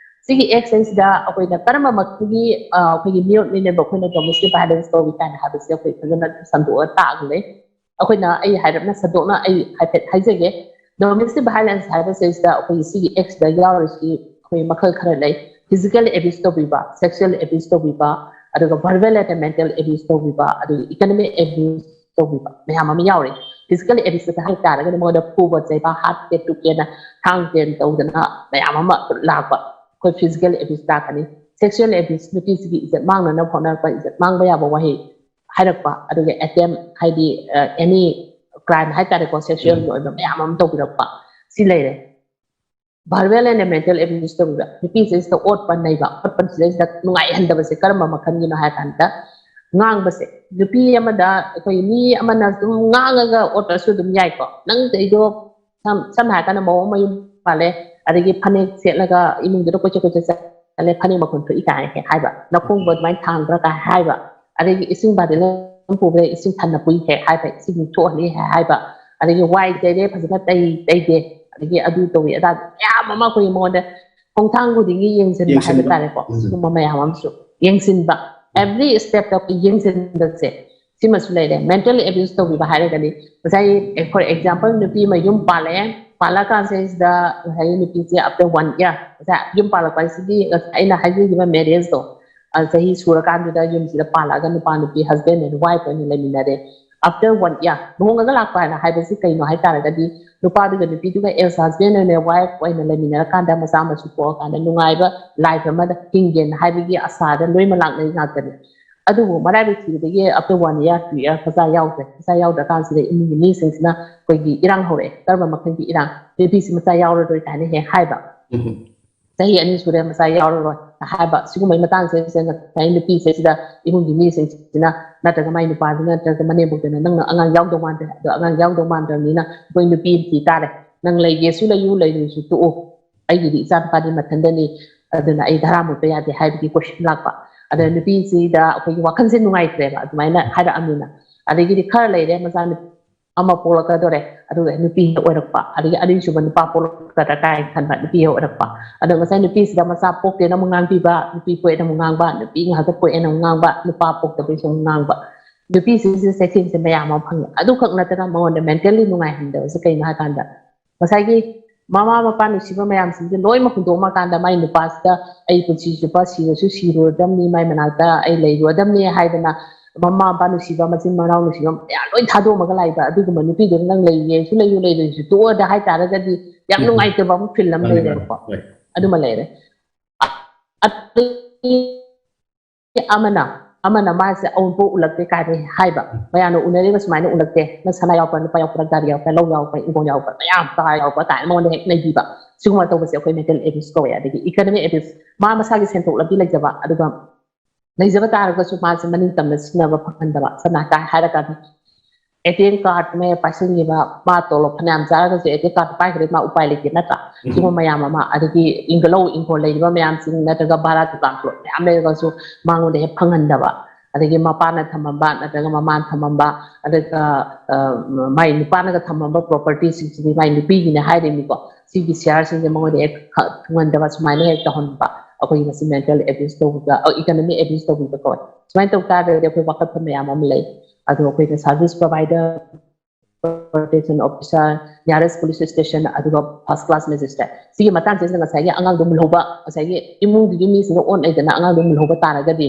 ꯁꯤꯒꯤ ꯑꯦꯛꯁ ꯑꯁꯤꯗ ꯑꯩꯈꯣꯏꯅ ꯀꯔꯝꯕ ꯃꯈꯜꯒꯤ, ꯑ, ꯑꯩꯈꯣꯏꯒꯤ ꯃꯤꯑꯣꯠ ꯃꯤꯅꯦꯕ ꯑꯩꯈꯣꯏꯅ ꯗꯣꯃꯦꯁꯇꯤꯛ ꯚꯥꯏꯂꯦꯟꯁ ꯇꯧꯏ ꯀꯥꯏꯅ ꯍꯥꯏꯕꯁꯦ ꯑꯩꯈꯣꯏ ꯐꯖꯅ ꯁꯟꯗꯣꯛꯑ ꯇꯥꯛꯑꯒ ꯂꯩ꯫ ꯑꯩꯈꯣꯏꯅ, ꯑꯩ ꯍꯥꯏꯔꯞꯅ ꯁꯟꯗꯣꯛꯅ ꯑꯩ ꯍꯥꯏꯐꯦꯠ ꯍꯥꯏꯖꯒꯦ꯫ ꯗꯣꯃꯦꯁꯇꯤꯛ ꯚꯥꯏꯂꯦꯟꯁ ꯍꯥꯏꯕꯁꯤꯗ ꯑꯩꯈꯣꯏꯒꯤ ꯁꯤꯒꯤ ꯑꯦꯛꯁꯇ ꯌꯥꯎꯔꯤꯁꯤ ꯑꯩꯈꯣꯏ ꯃꯈꯜ ꯈꯔ ꯂꯩ: ꯐꯤꯖꯤꯀꯦꯜ ꯑꯦꯕ꯭ꯌꯨꯁ ꯇꯧꯕꯤꯕ, ꯁꯦꯛꯁꯨꯑꯦꯜ ꯑꯦꯕ꯭ꯌꯨꯁ ꯇꯧꯕꯤꯕ, ꯑꯗꯨꯒ ꯚꯔꯕꯦꯜ ꯑꯦꯟ ꯃꯦꯟꯇꯦꯜ ꯑꯦꯕ꯭ꯌꯨꯁ ꯇꯧꯕꯤꯕ, ꯑꯗꯨꯒ ꯏꯀꯅꯣꯃꯤꯛ ꯑꯦꯕ꯭ꯌꯨꯁ ꯇꯧꯕꯤꯕ ꯃꯌꯥꯝ ꯑꯃ ꯌꯥꯎꯔꯦ꯫ ꯐꯤꯖꯤꯀꯦꯜ ꯑꯦꯕ꯭ꯌꯨꯁꯇ ꯍꯥꯏ ꯇꯥꯔꯒꯗꯤ ꯃꯉꯣꯟꯗ ꯐꯨꯕ ꯆꯩꯕ, ꯍꯥꯠꯀꯦ ꯇꯨꯞꯀꯦꯅ ꯊꯥꯡ ꯇꯦꯟ ꯇꯧꯗꯅ ꯃꯌꯥꯝ ꯑꯃ ꯂꯥꯛꯄ, ꯑꯩꯈꯣꯏ ꯐꯤꯖꯤꯀꯦꯜ ꯑꯦꯕ꯭ꯌꯨꯁ ꯂꯥꯛꯀꯅꯤ꯫ ꯁꯦꯛꯁꯨꯑꯦꯜ ꯑꯦꯕ꯭ꯌꯨꯁ, ꯅꯨꯄꯤꯁꯤꯒꯤ ꯏꯖꯠ ꯃꯥꯡꯅꯅꯕ ꯍꯣꯠꯅꯔꯛꯄ, ꯏꯖꯠ ꯃꯥꯡꯕ ꯌꯥꯕ ꯋꯥꯍꯩ ꯍꯥꯏꯔꯛꯄ, ꯑꯗꯨꯒ ꯑꯦꯇꯦꯝ, ꯍꯥꯏꯗꯤ ꯑꯦꯅꯤ ꯀ꯭ꯔꯥꯏꯝ ꯍꯥꯏꯇꯥꯔꯦꯀꯣ, ꯁꯦꯛꯁꯨꯑꯦꯜꯒꯤ ꯑꯣꯏꯕ ꯃꯌꯥꯝ ꯑꯃ ꯇꯧꯕꯤꯔꯛꯄ, ꯁꯤ ꯂꯩꯔꯦ꯫ ꯚꯔꯕꯦꯜ ꯑꯦꯟ ꯃꯦꯟꯇꯦꯜ ꯑꯦꯕ꯭ꯌꯨꯁ ꯇꯧꯕꯤꯕ, ꯅꯨꯄꯤꯁꯤꯗꯩꯁꯤꯗ ꯑꯣꯠꯄ ꯅꯩꯕ, ꯑꯣꯠꯄ ꯁꯤꯗꯩꯁꯤꯗ ꯅꯨꯡꯉꯥꯏꯍꯟꯗꯕꯁꯦ ꯀꯔꯝꯕ ꯃꯈꯜꯒꯤꯅꯣ ꯍꯥꯏ ꯀꯥꯟꯗ, ꯉꯥꯡꯕꯁꯦ, ꯅꯨꯄꯤ ꯑꯃꯗ ꯑꯩꯈꯣꯏ ꯃꯤ ꯑꯃꯅ ꯑꯗꯨꯝ ꯉꯥꯡꯉꯒ ꯑꯣꯠꯇ꯭ꯔꯁꯨ ꯑꯗꯨꯝ ꯌꯥꯏꯀꯣ, ꯅꯪ ꯇꯧꯔꯤꯗꯣ ꯁꯝ-, ꯁꯝꯅ ꯍꯥꯏꯔꯀꯥꯟꯗ ꯃꯧ ꯑꯃ ꯃꯌꯨꯝ ꯄꯥꯜꯂꯦ, ꯑꯗꯒꯤ ꯐꯅꯦꯛ ꯁꯦꯠꯂꯒ ꯏꯃꯨꯡꯗꯨꯗ ꯀꯣꯏꯆꯠ ꯀꯣꯏꯆꯠ ꯆꯠꯂꯦ, ꯐꯅꯦꯛ ꯃꯈꯣꯟ ꯊꯣꯛꯏ ꯀꯥꯏꯅ ꯍꯦꯛ ꯍꯥꯏꯕ, ꯅꯈꯣꯡꯗꯣ ꯑꯗꯨꯃꯥꯏꯅ ꯊꯥꯡꯕ꯭ꯔꯥ ꯀꯥꯏ ꯍꯥꯏꯕ, ꯑꯗꯒꯤ ꯏꯁꯤꯡ ꯕꯥꯔꯇꯤꯟ ꯑꯃ ꯄꯨꯕꯗ ꯏꯁꯤꯡ ꯊꯟꯅ ꯄꯨꯏ ꯍꯦꯛ ꯍꯥꯏꯕ, ꯏꯁꯤꯡ ꯊꯣꯛꯍꯜꯂꯤ ꯍꯦꯛ ꯍꯥꯏꯕ, ꯑꯗꯒꯤ ꯋꯥꯏ ꯇꯩꯔꯦ ꯐꯖꯅ ꯇꯩ-, ꯇꯩꯗꯦ, ꯑꯗꯒꯤ ꯑꯗꯨ ꯇꯧꯏ ꯑꯗꯥ ꯃꯌꯥꯝ ꯑꯃ ꯑꯩꯈꯣꯏꯒꯤ ꯃꯉꯣꯟꯗ ꯈꯣꯡꯊꯥꯡ ꯈꯨꯗꯤꯡꯒꯤ ꯌꯦꯡꯁꯤꯟꯕ ꯍꯥꯏꯕ ꯌꯦꯡꯁꯤꯟꯕ꯫ ꯇꯥꯔꯦꯀꯣ, ꯎꯝ꯫ ꯁꯤꯒꯨꯝꯕ ꯃꯌꯥꯝ ꯑꯃꯁꯨ ꯌꯦꯡꯁꯤꯟꯕ, ꯎꯝ꯫ ꯑꯦꯚ꯭ꯔꯤ ꯁ꯭ꯇꯦꯞꯇ ꯑꯩꯈꯣꯏ ꯌꯦꯡꯁꯤꯟꯕꯁꯦ ꯁꯤꯃꯁꯨ ꯂꯩꯔꯦ꯫ ꯃꯦꯟꯇꯦꯜ ꯑꯦꯕ꯭ꯌꯨꯁ ꯇꯧꯕꯤꯕ ꯍꯥꯏꯔꯒꯗꯤ ꯉꯁꯥꯏ, for example, ꯅꯨꯄꯤ ꯑꯃ ꯌꯨꯝ ꯄꯥꯜꯂꯛꯑꯦ, ꯄꯥꯜꯂꯛꯑꯀꯥꯟꯁꯤꯗ ꯉꯁꯥꯏꯒꯤ ꯅꯨꯄꯤꯁꯦ after one year, ꯉꯁꯥꯏ ꯌꯨꯝ ꯄꯥꯜꯂꯛꯄ ꯍꯥꯏꯁꯤꯗꯤ ꯉꯁꯥꯏ ꯑꯩꯅ ꯍꯥꯏꯖꯈꯤꯕ ꯃꯦꯔꯦꯖꯇꯣ, ꯑ, ꯆꯍꯤ ꯁꯨꯔꯀꯥꯟꯗꯨꯗ ꯌꯨꯝꯁꯤꯗ ꯄꯥꯜꯂꯛꯑꯒ ꯅꯨꯄꯥ ꯅꯨꯄꯤ husband and wife ꯑꯣꯏꯅ ꯂꯩꯃꯤꯟꯅꯔꯦ꯫ After one year, ꯂꯨꯍꯣꯡꯉꯒ ꯂꯥꯛꯄ ꯍꯥꯏꯅ ꯍꯥꯏꯕꯁꯤ ꯀꯩꯅꯣ ꯍꯥꯏꯇꯥꯔꯒꯗꯤ, ꯅꯨꯄꯥꯗꯨꯒ ꯅꯨꯄꯤꯗꯨꯒ as husband and wife ꯑꯣꯏꯅ ꯂꯩꯃꯤꯟꯅꯔꯀꯥꯟꯗ ꯃꯆꯥ ꯃꯁꯨ ꯄꯣꯛꯑꯀꯥꯟꯗ ꯅꯨꯡꯉꯥꯏꯕ life ꯑꯃꯗ ꯍꯤꯡꯒꯦꯅ ꯍꯥꯏꯕꯒꯤ ꯑꯁꯥꯗ ꯂꯣꯏꯅꯃꯛ ꯂꯥꯛꯅꯩ ꯉꯥꯛꯇꯅꯤ꯫ ꯑꯗꯨꯕꯨ ꯃꯔꯥꯏꯕꯛ ꯊꯤꯕꯗꯒꯤ after one year, two year ꯃꯆꯥ ꯌꯥꯎꯗ꯭ꯔꯦ꯫ ꯃꯆꯥ ꯌꯥꯎꯗ꯭ꯔꯀꯥꯟꯁꯤꯗ ꯏꯃꯨꯡꯒꯤ ꯃꯤꯁꯤꯡꯁꯤꯅ ꯑꯩꯈꯣꯏꯒꯤ ꯏꯔꯥꯡ ꯍꯧꯔꯛꯑꯦ꯫ ꯀꯔꯝꯕ ꯃꯈꯜꯒꯤ ꯏꯔꯥꯡ? ꯅꯨꯄꯤꯁꯤ ꯃꯆꯥ ꯌꯥꯎꯔꯔꯣꯏ ꯀꯥꯏꯅ ꯍꯦꯛ ꯍꯥꯏꯕ꯫ ꯆꯍꯤ ꯑꯅꯤ ꯁꯨꯔꯦ ꯃꯆꯥ ꯌꯥꯎꯔꯔꯣꯏ ꯍꯥꯏꯕ꯫ ꯁꯤꯒꯨꯝꯕꯒꯤ ꯃꯇꯥꯡꯁꯤꯗ ꯉꯁꯥꯏ ꯅꯨꯄꯤꯁꯤꯗ ꯏꯃꯨꯡꯒꯤ ꯃꯤꯁꯤꯡꯁꯤꯅ ꯅꯠꯇ꯭ꯔꯒ ꯃꯥꯏ ꯅꯨꯄꯥꯗꯨꯅ ꯅꯠꯇ꯭ꯔꯒ ꯃꯅꯦꯝꯕꯣꯛꯇꯨꯅ, "ꯅꯪꯅ ꯑꯉꯥꯡ ꯌꯥꯎꯗꯧ ꯃꯥꯟꯗ꯭ꯔꯦ, ꯑꯗꯣ ꯑꯉꯥꯡ ꯌꯥꯎꯗꯧ ꯃꯥꯟꯗ꯭ꯔꯕꯅꯤꯅ ꯑꯩꯈꯣꯏ ꯅꯨꯄꯤ ꯑꯃ ꯊꯤ ꯇꯥꯔꯦ, ꯅꯪ ꯂꯩꯒꯦꯁꯨ ꯂꯩꯌꯨ, ꯂꯩꯔꯣꯏꯁꯨ ꯇꯣꯛꯎ, ꯑꯩꯒꯤꯗꯤ ꯏꯆꯥ ꯅꯨꯄꯥꯗꯤ ꯃꯊꯟꯗꯅꯤ, ꯑꯗꯨꯅ ꯑꯩ ꯙꯔꯥ ꯃꯨꯠꯄ ꯌꯥꯗꯦ" ꯍꯥꯏꯕꯒꯤ question ꯂꯥꯛꯄ꯫ ꯑꯗ ꯅꯨꯄꯤꯁꯤꯗ ꯑꯩꯈꯣꯏꯒꯤ ꯋꯥꯈꯜꯁꯦ ꯅꯨꯡꯉꯥꯏꯇ꯭ꯔꯦꯕ ꯑꯗꯨꯃꯥꯏꯅ ꯍꯥꯏꯔꯛꯑꯕꯅꯤꯅ꯫ ꯑꯗꯒꯤꯗꯤ ꯈꯔ ꯂꯩꯔꯦ, ꯃꯆꯥ ꯑꯃ ꯄꯣꯛꯂꯛꯀꯗꯣꯔꯦ, ꯑꯗꯨꯒ ꯅꯨꯄꯤ ꯍꯦꯛ ꯑꯣꯏꯔꯛꯄ, ꯑꯗꯒꯤ ꯑꯅꯤꯁꯨꯕ ꯅꯨꯄꯥ ꯄꯣꯛꯂꯛꯀꯗ꯭ꯔꯥ ꯀꯥꯏꯅ ꯈꯟꯕ, ꯅꯨꯄꯤ ꯍꯦꯛ ꯑꯣꯏꯔꯛꯄ꯫ ꯑꯗꯣ ꯉꯁꯥꯏ ꯅꯨꯄꯤꯁꯤꯗ ꯃꯆꯥ ꯄꯣꯛꯇꯦꯅ ꯑꯃꯨꯛ ꯉꯥꯡꯕꯤꯕ, ꯅꯨꯄꯤ ꯄꯣꯛꯑꯦꯅ ꯑꯃꯨꯛ ꯉꯥꯡꯕ, ꯅꯨꯄꯤ ꯉꯥꯛꯇ ꯄꯣꯛꯑꯦꯅ ꯑꯃꯨꯛ ꯉꯥꯡꯕ, ꯅꯨꯄꯥ ꯄꯣꯛꯇꯕꯩꯁꯨ ꯑꯃꯨꯛ ꯉꯥꯡꯕ꯫ ꯅꯨꯄꯤꯁꯤꯡꯁꯤꯗ ꯆꯩꯊꯦꯡꯁꯦ ꯃꯌꯥꯝ ꯑꯃ ꯐꯪꯉꯦ꯫ ꯑꯗꯨꯈꯛ ꯅꯠꯇꯅ ꯃꯉꯣꯟꯗ mentally ꯅꯨꯡꯉꯥꯏꯍꯟꯗꯕꯁꯦ ꯀꯩꯅꯣ ꯍꯥꯏꯀꯥꯟꯗ, ꯉꯁꯥꯏꯒꯤ ꯃꯃꯥ ꯃꯄꯥ ꯅꯨꯡꯁꯤꯕ ꯃꯌꯥꯝꯁꯤꯡꯁꯦ ꯂꯣꯏꯅꯃꯛ ꯍꯨꯟꯗꯣꯛꯑꯝꯃꯀꯥꯟꯗ ꯃꯥꯏ ꯅꯨꯄꯥꯁꯤꯗ "ꯑꯩ ꯄꯨꯟꯁꯤ ꯆꯨꯞꯄ ꯁꯤꯔꯁꯨ ꯁꯤꯔꯨꯔꯗꯝꯅꯤ, ꯃꯥꯏ ꯃꯅꯥꯛꯇ ꯑꯩ ꯂꯩꯔꯨꯔꯗꯝꯅꯤ" ꯍꯥꯏꯗꯅ ꯃꯃꯥ ꯃꯄꯥ ꯅꯨꯡꯁꯤꯕ, ꯃꯆꯤꯟ ꯃꯅꯥꯎ ꯅꯨꯡꯁꯤꯕ ꯃꯌꯥꯝ ꯂꯣꯏ ꯊꯥꯗꯣꯛꯑꯝꯃꯒ ꯂꯥꯛꯏꯕ ꯑꯗꯨꯒꯨꯝꯕ ꯅꯨꯄꯤꯗꯨꯅ "ꯅꯪ ꯂꯩꯒꯦꯁꯨ ꯂꯩꯌꯨ, ꯂꯩꯔꯣꯏꯁꯨ ꯇꯣꯛꯑꯣꯗ" ꯍꯥꯏꯇꯥꯔꯒꯗꯤ ꯌꯥꯝ ꯅꯨꯡꯉꯥꯏꯇꯕ ꯑꯃ feel ꯑꯃ ꯂꯩꯔꯦꯕꯀꯣ꯫ ꯑꯗꯨꯃ ꯂꯩꯔꯦ꯫ ꯑꯗꯒꯤ ꯑꯃꯅ, ꯑꯃꯅ ꯃꯥꯁꯦ ꯑꯎꯟꯄꯣꯠ ꯎꯠꯂꯛꯇꯦ ꯀꯥꯏꯅ ꯍꯥꯏꯕ, ꯃꯌꯥꯝꯅ ꯎꯅꯔꯤꯕ ꯁꯨꯃꯥꯏꯅ ꯎꯠꯂꯛꯇꯦ, ꯅꯪ ꯁꯅꯥ ꯌꯥꯎꯔꯛꯄ꯭ꯔꯥ, ꯂꯨꯄꯥ ꯌꯥꯎꯔꯛꯄ꯭ꯔꯥ, ꯒꯥꯔꯤ ꯌꯥꯎꯔꯛꯄ꯭ꯔꯥ, ꯂꯧ ꯌꯥꯎꯔꯛꯄ꯭ꯔꯥ, ꯏꯪꯈꯣꯜ ꯌꯥꯎꯔꯛꯄ꯭ꯔꯥ, ꯃꯌꯥꯝ ꯀꯥꯔ ꯌꯥꯎꯔꯛꯄ꯭ꯔꯥ ꯀꯥꯏꯅ ꯃꯉꯣꯟꯗ ꯍꯦꯛ ꯅꯩꯕꯤꯕ, ꯁꯤꯒꯨꯝꯕ ꯇꯧꯕꯁꯦ ꯑꯩꯈꯣꯏ mental abuse ꯀꯧꯋꯦ꯫ ꯑꯗꯒꯤ economic abuse, ꯃꯥ ꯃꯁꯥꯒꯤ ꯁꯦꯟꯊꯣꯛ ꯂꯝꯕꯤ ꯂꯩꯖꯕ, ꯑꯗꯨꯒ ꯂꯩꯖꯕ ꯇꯥꯔꯒꯁꯨ ꯃꯥꯁꯦ ꯃꯅꯤꯡ ꯇꯝꯅ ꯁꯤꯖꯤꯟꯅꯕ ꯐꯪꯍꯟꯗꯕ꯫ ꯁꯝꯅ ꯍꯥꯏ ꯍꯥꯏꯔꯀꯥꯟꯗ, ꯑꯦ ꯇꯤ ꯑꯦꯝ ꯀꯥꯔꯗ ꯑꯃ ꯄꯥꯏꯁꯤꯟꯈꯤꯕ, ꯃꯥ ꯇꯣꯂꯣꯞ ꯐꯅꯌꯥꯝ ꯆꯥꯔꯒꯁꯨ ꯑꯦ ꯇꯤ ꯑꯦꯝ ꯀꯥꯔꯗ ꯄꯥꯏꯈ꯭ꯔꯦ, ꯃꯥ ꯎꯄꯥꯏ ꯂꯩꯇꯦ ꯅꯠꯇ꯭ꯔꯥ? ꯁꯤꯒꯨꯝꯕ ꯃꯌꯥꯝ ꯑꯃ, ꯑꯗꯒꯤ ꯏꯪꯒ-, ꯂꯧ ꯏꯪꯈꯣꯜ ꯂꯩꯔꯤꯕ ꯃꯌꯥꯝꯁꯤꯡ ꯅꯠꯇ꯭ꯔꯒ ꯚꯔꯥ ꯗꯨꯀꯥꯟ ꯄ꯭ꯂꯣꯠ ꯃꯌꯥꯝ ꯂꯩꯔꯒꯁꯨ ꯃꯉꯣꯟꯗ ꯍꯦꯛ ꯐꯪꯍꯟꯗꯕ, ꯑꯗꯒꯤ ꯃꯄꯥꯅ ꯊꯝꯃꯝꯕ ꯅꯠꯇ꯭ꯔꯒ ꯃꯃꯥꯅ ꯊꯝꯃꯝꯕ, ꯑꯗꯨꯒ, ꯑ, ꯃꯥꯏ ꯅꯨꯄꯥꯅꯒ ꯊꯝꯃꯝꯕ property ꯁꯤꯡꯁꯤꯗꯤ ꯃꯥꯏ ꯅꯨꯄꯤꯒꯤꯅꯦ ꯍꯥꯏꯔꯤꯅꯤꯀꯣ, ꯁꯤꯒꯤ share ꯁꯤꯡꯁꯦ ꯃꯉꯣꯟꯗ ꯍꯦꯛ ꯈ-, ꯐꯪꯍꯟꯗꯕ, ꯁꯨꯃꯥꯏꯅ ꯍꯦꯛ ꯇꯧꯍꯟꯕ꯫ ꯑꯩꯈꯣꯏꯒꯤ ꯃꯁꯤ mental abuse ꯇꯧꯕꯗ, ꯑ, economic abuse ꯇꯧꯕꯤꯕ ꯀꯧꯋꯦ꯫ ꯁꯨꯃꯥꯏꯅ ꯇꯧ ꯇꯥꯔꯒꯗꯤ ꯑꯩꯈꯣꯏ ꯋꯥꯀꯠꯄ ꯃꯌꯥꯝ ꯑꯃ ꯂꯩ꯫ ꯑꯗꯣ ꯑꯩꯈꯣꯏꯅ service provider, protection officer, nearest police station, ꯑꯗꯨꯒ first class magistrate, ꯁꯤꯒꯤ ꯃꯇꯥꯡꯁꯤꯗ ꯉꯁꯥꯏꯒꯤ ꯑꯉꯥꯡꯗꯣ ꯃꯨꯜꯍꯧꯕ, ꯉꯁꯥꯏꯒꯤ ꯏꯃꯨꯡꯗꯨꯒꯤ ꯃꯤꯁꯤꯡꯅ ꯑꯣꯟ ꯂꯩꯗꯅ ꯑꯉꯥꯡꯗꯣ ꯃꯨꯜꯍꯧꯕ ꯇꯥꯔꯒꯗꯤ,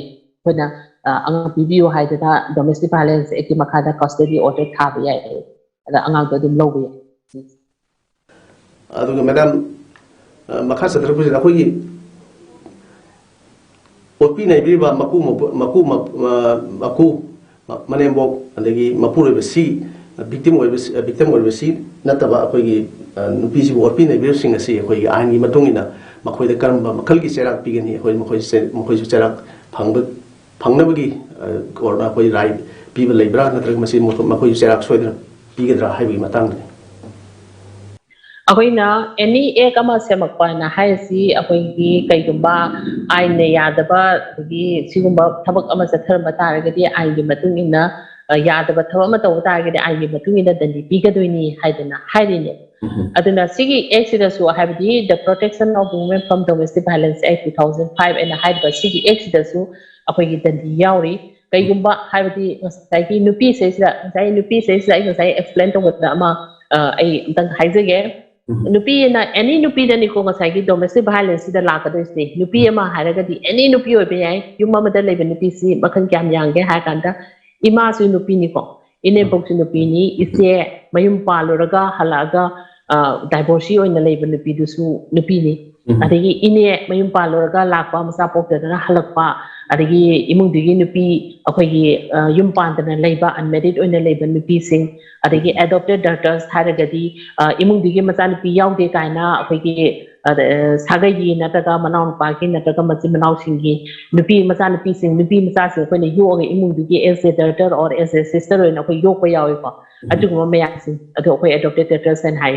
ꯑꯩꯈꯣꯏꯅ ꯑꯉꯥꯡ ꯄꯤꯕꯤꯌꯨ ꯍꯥꯏꯗꯅ Domestic Violence Act ꯀꯤ ꯃꯈꯥꯗ custody order ꯊꯥꯕ ꯌꯥꯏ, ꯑꯗ ꯑꯉꯥꯡꯗꯣ ꯑꯗꯨꯝ ꯂꯧꯕ ꯌꯥꯏ꯫ ꯑꯗꯨꯒ madam, ꯃꯈꯥ ꯆꯠꯊꯔꯛꯄꯁꯤꯗ ꯑꯩꯈꯣꯏꯒꯤ ꯑꯣꯠꯄꯤ ꯅꯩꯕꯤꯔꯤꯕ ꯃꯀꯨ ꯃꯀꯨ ꯃꯀꯨ ꯃꯅꯦꯝꯕꯣꯛ ꯑꯗꯒꯤ ꯃꯄꯨꯔꯣꯏꯕ ꯁꯤ, victim ꯑꯣꯏꯕ victim ꯑꯣꯏꯔꯤꯕꯁꯤ ꯅꯠꯇꯕ ꯑꯩꯈꯣꯏꯒꯤ ꯅꯨꯄꯤꯁꯤꯕꯨ ꯑꯣꯠꯄꯤ ꯅꯩꯕꯤꯔꯤꯕꯁꯤꯡ ꯑꯁꯤ ꯑꯩꯈꯣꯏꯒꯤ ꯑꯥꯏꯟꯒꯤ ꯃꯇꯨꯡ ꯏꯟꯅ ꯃꯈꯣꯏꯗ ꯀꯔꯝꯕ ꯃꯈꯜꯒꯤ ꯆꯩꯔꯥꯛ ꯄꯤꯒꯅꯤ? ꯑꯩꯈꯣꯏ ꯃꯈꯣꯏꯁꯨ ꯃꯈꯣꯏꯁꯨ ꯆꯩꯔꯥꯛ ꯐꯪꯕ ꯐꯪꯅꯕꯒꯤ court ꯅ ꯑꯩꯈꯣꯏ ꯔꯥꯏ ꯄꯤꯕ ꯂꯩꯕ꯭ꯔꯥ, ꯅꯠꯇ꯭ꯔꯒ ꯃꯁꯤ ꯃꯈꯣꯏꯁꯨ ꯆꯩꯔꯥꯛ ꯁꯣꯏꯗꯅ ꯄꯤꯒꯗ꯭ꯔꯥ ꯍꯥꯏꯕꯒꯤ ꯃꯇꯥꯡꯗꯅꯤ꯫ ꯑꯩꯈꯣꯏꯅ any act ꯑꯃ ꯁꯦꯝꯃꯛꯄ ꯍꯥꯏꯅ ꯍꯥꯏꯔꯤꯁꯤ ꯑꯩꯈꯣꯏꯒꯤ ꯀꯩꯒꯨꯝꯕ ꯑꯥꯏꯟꯅ ꯌꯥꯗꯕ ꯑꯗꯒꯤ ꯁꯤꯒꯨꯝꯕ ꯊꯕꯛ ꯑꯃ ꯆꯠꯊꯔꯝꯕ ꯇꯥꯔꯒꯗꯤ ꯑꯥꯏꯟꯒꯤ ꯃꯇꯨꯡ ꯏꯟꯅ, ꯌꯥꯗꯕ ꯊꯕꯛ ꯑꯃ ꯇꯧꯕ ꯇꯥꯔꯒꯗꯤ ꯑꯥꯏꯟꯒꯤ ꯃꯇꯨꯡ ꯏꯟꯅ ꯗꯟꯗꯤ ꯄꯤꯒꯗꯣꯏꯅꯤ ꯍꯥꯏꯗꯅ ꯍꯥꯏꯔꯤꯅꯦ꯫ ꯑꯗꯨꯅ ꯁꯤꯒꯤ act ꯁꯤꯗꯁꯨ, ꯍꯥꯏꯕꯗꯤ The Protection of Women from Domestic Violence Act two thousand five ꯍꯥꯏꯅ ꯍꯥꯏꯔꯤꯕ ꯁꯤꯒꯤ act ꯁꯤꯗꯁꯨ ꯑꯩꯈꯣꯏꯒꯤ ꯗꯟꯗꯤ ꯌꯥꯎꯔꯤ꯫ ꯀꯩꯒꯨꯝꯕ, ꯍꯥꯏꯕꯗꯤ ꯉꯁꯥꯏꯒꯤ ꯅꯨꯄꯤꯁꯤꯗꯩꯁꯤꯗ, ꯉꯁꯥꯏ ꯅꯨꯄꯤꯁꯤꯗꯩꯁꯤꯗ ꯑꯩ ꯉꯁꯥꯏ explain ꯇꯧꯕꯗ ꯑꯃ, ꯑ, ꯑꯩ ꯑꯝꯇꯪ ꯍꯥꯏꯖꯒꯦ꯫ ꯅꯨꯄꯤꯅ any ꯅꯨꯄꯤꯗꯅꯤꯀꯣ ꯉꯁꯥꯏꯒꯤ domestic violence ꯁꯤꯗ ꯂꯥꯛꯀꯗꯣꯏꯁꯦ꯫ ꯅꯨꯄꯤ ꯑꯃ ꯍꯥꯏꯔꯒꯗꯤ any ꯅꯨꯄꯤ ꯑꯣꯏꯕ ꯌꯥꯏ꯫ ꯌꯨꯝ ꯑꯃꯗ ꯂꯩꯕ ꯅꯨꯄꯤꯁꯤ ꯃꯈꯜ ꯀꯌꯥꯝ ꯌꯥꯝꯒꯦ ꯍꯥꯏꯔ ꯀꯥꯟꯗ, ꯏꯃꯥꯁꯨ ꯅꯨꯄꯤꯅꯤꯀꯣ, ꯏꯅꯦꯝꯕꯣꯛꯁꯨ ꯅꯨꯄꯤꯅꯤ, ꯏꯆꯦ ꯃꯌꯨꯝ ꯄꯥꯜꯂꯨꯔꯒ ꯍꯜꯂꯛꯑꯒ divorcee ꯑꯣꯏꯅ ꯂꯩꯕ ꯅꯨꯄꯤꯗꯨꯁꯨ ꯅꯨꯄꯤꯅꯤ꯫ ꯑꯗꯒꯤ ꯏꯅꯦ ꯃꯌꯨꯝ ꯄꯥꯜꯂꯨꯔꯒ ꯂꯥꯛꯄ, ꯃꯆꯥ ꯄꯣꯛꯇꯗꯅ ꯍꯜꯂꯛꯄ, ꯑꯗꯒꯤ ꯏꯃꯨꯡꯗꯨꯒꯤ ꯅꯨꯄꯤ, ꯑꯩꯈꯣꯏꯒꯤ, ꯑ, ꯌꯨꯝ ꯄꯥꯟꯗꯅ ꯂꯩꯕ, unmarried ꯑꯣꯏꯅ ꯂꯩꯕ ꯅꯨꯄꯤꯁꯤꯡ, ꯑꯗꯒꯤ adopted daughters ꯍꯥꯏꯔꯒꯗꯤ, ꯑ, ꯏꯃꯨꯡꯗꯨꯒꯤ ꯃꯆꯥꯅꯨꯄꯤ ꯌꯥꯎꯗꯦ ꯀꯥꯏꯅ ꯑꯩꯈꯣꯏꯒꯤ, ꯑ, ꯁꯥꯒꯩꯒꯤ ꯅꯠꯇ꯭ꯔꯒ ꯃꯅꯥꯎꯅꯨꯄꯥꯒꯤ ꯅꯠꯇ꯭ꯔꯒ ꯃꯆꯤꯟ ꯃꯅꯥꯎꯁꯤꯡꯒꯤ ꯅꯨꯄꯤ ꯃꯆꯥꯅꯨꯄꯤꯁꯤꯡ, ꯅꯨꯄꯤ ꯃꯆꯥꯁꯤꯡ ꯑꯩꯈꯣꯏꯅ ꯌꯣꯛꯑꯒ ꯏꯃꯨꯡꯗꯨꯒꯤ as a daughter or as a sister ꯑꯣꯏꯅ ꯑꯩꯈꯣꯏ ꯌꯣꯛꯄ ꯌꯥꯎꯏꯀꯣ꯫ ꯑꯗꯨꯒꯨꯝꯕ ꯃꯌꯥꯝꯁꯤꯡ ꯑꯗꯣ ꯑꯩꯈꯣꯏ adopted daughters ꯍꯥꯏꯅ ꯍꯥꯏ꯫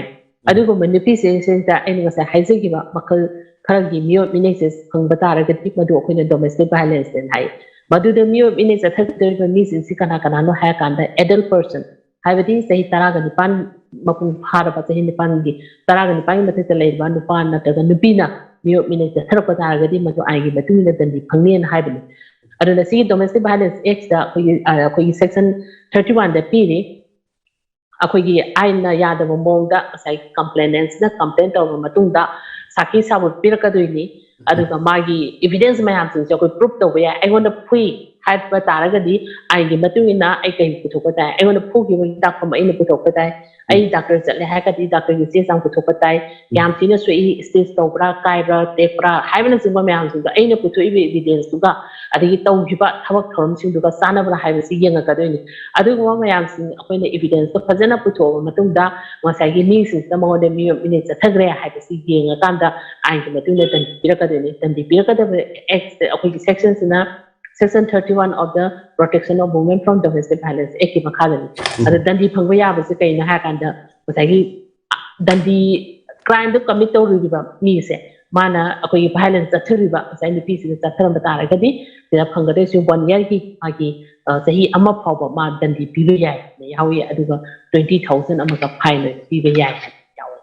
ꯑꯗꯨꯒꯨꯝꯕ ꯅꯨꯄꯤꯁꯤꯡꯁꯤꯗ ꯑꯩꯅ ꯉꯁꯥꯏ ꯍꯥꯏꯖꯈꯤꯕ ꯃꯈꯜ ꯈꯔꯒꯤ ꯃꯤꯑꯣꯏ ꯃꯤꯅꯩꯁꯦ ꯐꯪꯕ ꯇꯥꯔꯒꯗꯤ ꯃꯗꯨ ꯑꯩꯈꯣꯏꯅ domestic violence ꯍꯥꯏꯅ ꯍꯥꯏ꯫ ꯃꯗꯨꯗ ꯃꯤꯑꯣꯏ ꯃꯤꯅꯩ ꯆꯠꯊꯒꯗꯧꯔꯤꯕ ꯃꯤꯁꯤꯡꯁꯤ ꯀꯅꯥ ꯀꯅꯥꯅꯣ ꯍꯥꯏꯔ ꯀꯥꯟꯗ adult person, ꯍꯥꯏꯕꯗꯤ ꯆꯍꯤ ꯇꯔꯥꯒ ꯅꯤꯄꯥꯟ ꯃꯄꯨꯡ ꯐꯥꯔꯕ, ꯆꯍꯤ ꯅꯤꯄꯥꯟꯒꯤ, ꯇꯔꯥꯒ ꯅꯤꯄꯥꯟꯒꯤ ꯃꯊꯛꯇ ꯂꯩꯔꯕ ꯅꯨꯄꯥ ꯅꯠꯇ꯭ꯔꯒ ꯅꯨꯄꯤꯅ ꯃꯤꯑꯣꯏ ꯃꯤꯅꯩ ꯆꯠꯊꯔꯛꯄ ꯇꯥꯔꯒꯗꯤ ꯃꯗꯨ ꯑꯥꯏꯟꯒꯤ ꯃꯇꯨꯡ ꯏꯟꯅ ꯗꯟꯗꯤ ꯐꯪꯅꯤꯅ ꯍꯥꯏꯕꯅꯤ꯫ ꯑꯗꯨꯅ ꯁꯤꯒꯤ Domestic Violence Act ꯁꯤꯗ ꯑꯩꯈꯣꯏꯒꯤ, ꯑ, ꯑꯩꯈꯣꯏꯒꯤ section thirty one ꯗ ꯄꯤꯔꯤ꯫ ꯑꯩꯈꯣꯏꯒꯤ ꯑꯥꯏꯟꯅ ꯌꯥꯗꯕ ꯃꯑꯣꯡꯗ ꯉꯁꯥꯏ complainant ꯁꯤꯅ complain ꯇꯧꯔꯕ ꯃꯇꯨꯡꯗ ꯁꯥꯈꯤ ꯁꯥꯕ ꯄꯤꯔꯛꯀꯗꯣꯏꯅꯤ꯫ ꯑꯗꯨꯒ ꯃꯥꯒꯤ evidence ꯃꯌꯥꯝꯁꯤꯡꯁꯦ ꯑꯩꯈꯣꯏ prove ꯇꯧꯕ ꯌꯥꯏ꯫ ꯑꯩꯉꯣꯟꯗ ꯐꯨꯏ ꯍꯥꯏꯕ ꯇꯥꯔꯒꯗꯤ ꯑꯥꯏꯟꯒꯤ ꯃꯇꯨꯡ ꯏꯟꯅ ꯑꯩ ꯀꯩ ꯄꯨꯊꯣꯛꯄ ꯇꯥꯏ? ꯑꯩꯉꯣꯟꯗ ꯐꯨꯈꯤꯕꯒꯤ ꯇꯥꯛꯐꯝ ꯑꯩꯅ ꯄꯨꯊꯣꯛꯄ ꯇꯥꯏ꯫ ꯑꯩ ꯗꯥꯛꯇꯔ ꯆꯠꯂꯦ ꯍꯥꯏꯔꯒꯗꯤ ꯗꯥꯛꯇꯔꯒꯤ ꯆꯦ ꯆꯥꯡ ꯄꯨꯊꯣꯛꯄ ꯇꯥꯏ꯫ ꯀꯌꯥꯝ ꯊꯤꯅ ꯁꯣꯛꯏ, stitch ꯇꯧꯕ꯭ꯔꯥ, ꯀꯥꯏꯕ꯭ꯔꯥ, ꯇꯦꯛꯄ꯭ꯔꯥ ꯍꯥꯏꯕꯅꯆꯤꯡꯕ ꯃꯌꯥꯝꯁꯤꯡꯗꯣ ꯑꯩꯅ ꯄꯨꯊꯣꯛꯏꯕ evidence ꯇꯨꯒ ꯑꯗꯒꯤ ꯇꯧꯈꯤꯕ ꯊꯕꯛ ꯊꯧꯔꯝꯁꯤꯡꯗꯨꯒ ꯆꯥꯟꯅꯕ꯭ꯔꯥ ꯍꯥꯏꯕꯁꯤ ꯌꯦꯡꯉꯛꯀꯗꯣꯏꯅꯤ꯫ ꯑꯗꯨꯒꯨꯝꯕ ꯃꯌꯥꯝꯁꯤꯡ ꯑꯩꯈꯣꯏꯅ evidence ꯇꯣ ꯐꯖꯅ ꯄꯨꯊꯣꯛꯑꯕ ꯃꯇꯨꯡꯗ ꯉꯁꯥꯏꯒꯤ ꯃꯤꯁꯤꯡꯁꯤꯅ ꯃꯉꯣꯟꯗ ꯃꯤꯑꯣꯠ ꯃꯤꯅꯩ ꯆꯠꯊꯈ꯭ꯔꯦ ꯍꯥꯏꯕꯁꯤ ꯌꯦꯡꯉꯀꯥꯟꯗ ꯑꯥꯏꯟꯒꯤ ꯃꯇꯨꯡ ꯏꯟꯅ ꯗꯟꯗꯤ ꯄꯤꯔꯛꯀꯗꯣꯏꯅꯤ꯫ ꯗꯟꯗꯤ ꯄꯤꯔꯛꯀꯗꯕ act ꯁꯦ ꯑꯩꯈꯣꯏꯒꯤ section ꯁꯤꯅ section thirty one of the Protection of Women from Domestic Violence Act ꯀꯤ ꯃꯈꯥꯗꯅꯤ꯫ ꯑꯗ ꯗꯟꯗꯤ ꯐꯪꯕ ꯌꯥꯕꯁꯦ ꯀꯩꯅꯣ ꯍꯥꯏꯔꯀꯥꯟꯗ ꯉꯁꯥꯏꯒꯤ ꯗꯟꯗꯤ, crime ꯗꯣ commit ꯇꯧꯔꯨꯔꯤꯕ ꯃꯤꯁꯦ, ꯃꯥꯅ ꯑꯩꯈꯣꯏꯒꯤ violence ꯆꯠꯊꯔꯤꯕ ꯉꯁꯥꯏ ꯅꯨꯄꯤꯁꯤꯗ ꯆꯠꯊꯔꯝꯕ ꯇꯥꯔꯒꯗꯤ ꯁꯤꯗ ꯐꯪꯒꯗꯣꯏꯁꯦ one year ꯒꯤ ꯃꯥꯒꯤ, ꯑ, ꯆꯍꯤ ꯑꯃ ꯐꯥꯎꯕ ꯃꯥ ꯗꯟꯗꯤ ꯄꯤꯕ ꯌꯥꯏ ꯍꯥꯏꯅ ꯌꯥꯎꯏ꯫ ꯑꯗꯨꯒ twenty thousand ꯑꯃꯒ fine ꯑꯣꯏꯅ ꯄꯤꯕ ꯌꯥꯏ ꯍꯥꯏꯅ ꯌꯥꯎꯏ꯫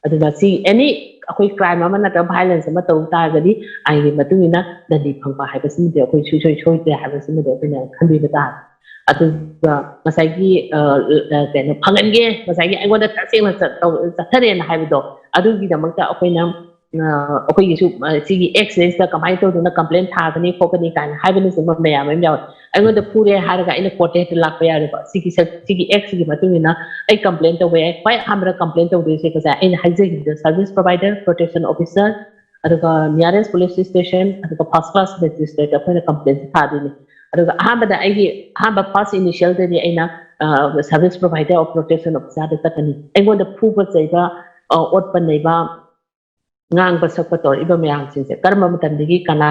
ꯑꯗꯨꯅ ꯁꯤ any ꯑꯩꯈꯣꯏ crime ꯑꯃ ꯅꯠꯇ꯭ꯔꯒ violence ꯑꯃ ꯇꯧ ꯇꯥꯔꯒꯗꯤ ꯑꯥꯏꯟꯒꯤ ꯃꯇꯨꯡ ꯏꯟꯅ ꯗꯟꯗꯤ ꯐꯪꯕ ꯍꯥꯏꯕꯁꯤꯃꯗꯤ ꯑꯩꯈꯣꯏ ꯁꯨꯡꯁꯣꯏ ꯁꯣꯏꯗ꯭ꯔꯦ ꯍꯥꯏꯕꯁꯤꯃꯗꯤ ꯑꯩꯈꯣꯏꯅ ꯈꯟꯕꯤꯕ ꯇꯥꯔꯦ꯫ ꯑꯗꯨꯒ ꯉꯁꯥꯏꯒꯤ, ꯑ, ꯑ, ꯀꯩꯅꯣ ꯐꯪꯍꯟꯒꯦ, ꯉꯁꯥꯏꯒꯤ ꯑꯩꯉꯣꯟꯗ ꯇꯁꯦꯡꯅ ꯆꯠ-, ꯇꯧ-, ꯆꯠꯊꯔꯦꯅ ꯍꯥꯏꯕꯗꯣ, ꯑꯗꯨꯒꯤꯗꯃꯛꯇ ꯑꯩꯈꯣꯏꯅ, ꯑ, ꯑꯩꯈꯣꯏꯒꯤꯁꯨ, ꯑ, ꯁꯤꯒꯤ act ꯁꯤꯗꯩꯁꯤꯗ ꯀꯃꯥꯏꯅ ꯇꯧꯗꯅ complaint ꯊꯥꯒꯅꯤ ꯈꯣꯠꯀꯅꯤ ꯀꯥꯏꯅ ꯍꯥꯏꯕꯅꯆꯤꯡꯕ ꯃꯌꯥꯝ ꯑꯃ ꯌꯥꯎꯋꯦ꯫ ꯑꯩꯉꯣꯟꯗ ꯐꯨꯔꯦ ꯍꯥꯏꯔꯒ ꯑꯩꯅ court ꯇ ꯍꯦꯛꯇ ꯂꯥꯛꯄ ꯌꯥꯔꯦꯕ꯫ ꯁꯤꯒꯤ ꯁꯦꯛ-, ꯁꯤꯒꯤ act ꯁꯤꯒꯤ ꯃꯇꯨꯡ ꯏꯟꯅ ꯑꯩ complaint ꯇꯧꯕ ꯌꯥꯏ꯫ ꯈ꯭ꯋꯥꯏ ꯑꯍꯥꯟꯕꯗ complaint ꯇꯧꯗꯣꯏꯁꯦ ꯉꯁꯥꯏ ꯑꯩꯅ ꯍꯥꯏꯖꯈꯤꯕꯗꯣ, service provider, protection officer, ꯑꯗꯨꯒ nearest police station, ꯑꯗꯨꯒ first class magistrate ꯑꯩꯈꯣꯏꯅ complaint ꯁꯦ ꯊꯥꯗꯣꯏꯅꯤ꯫ ꯑꯗꯨꯒ ꯑꯍꯥꯟꯕꯗ ꯑꯩꯒꯤ ꯑꯍꯥꯟꯕ first initial ꯗꯗꯤ ꯑꯩꯅ, ꯑ, service provider of protection officer ꯗ ꯆꯠꯀꯅꯤ꯫ ꯑꯩꯉꯣꯟꯗ ꯐꯨꯕ ꯆꯩꯕ, ꯑ, ꯑꯣꯠꯄ ꯅꯩꯕ, ꯉꯥꯡꯕ ꯁꯛꯄ ꯇꯧꯔꯛꯏꯕ ꯃꯌꯥꯝꯁꯤꯡꯁꯦ ꯀꯔꯝꯕ ꯃꯇꯝꯗꯒꯤ ꯀꯅꯥ,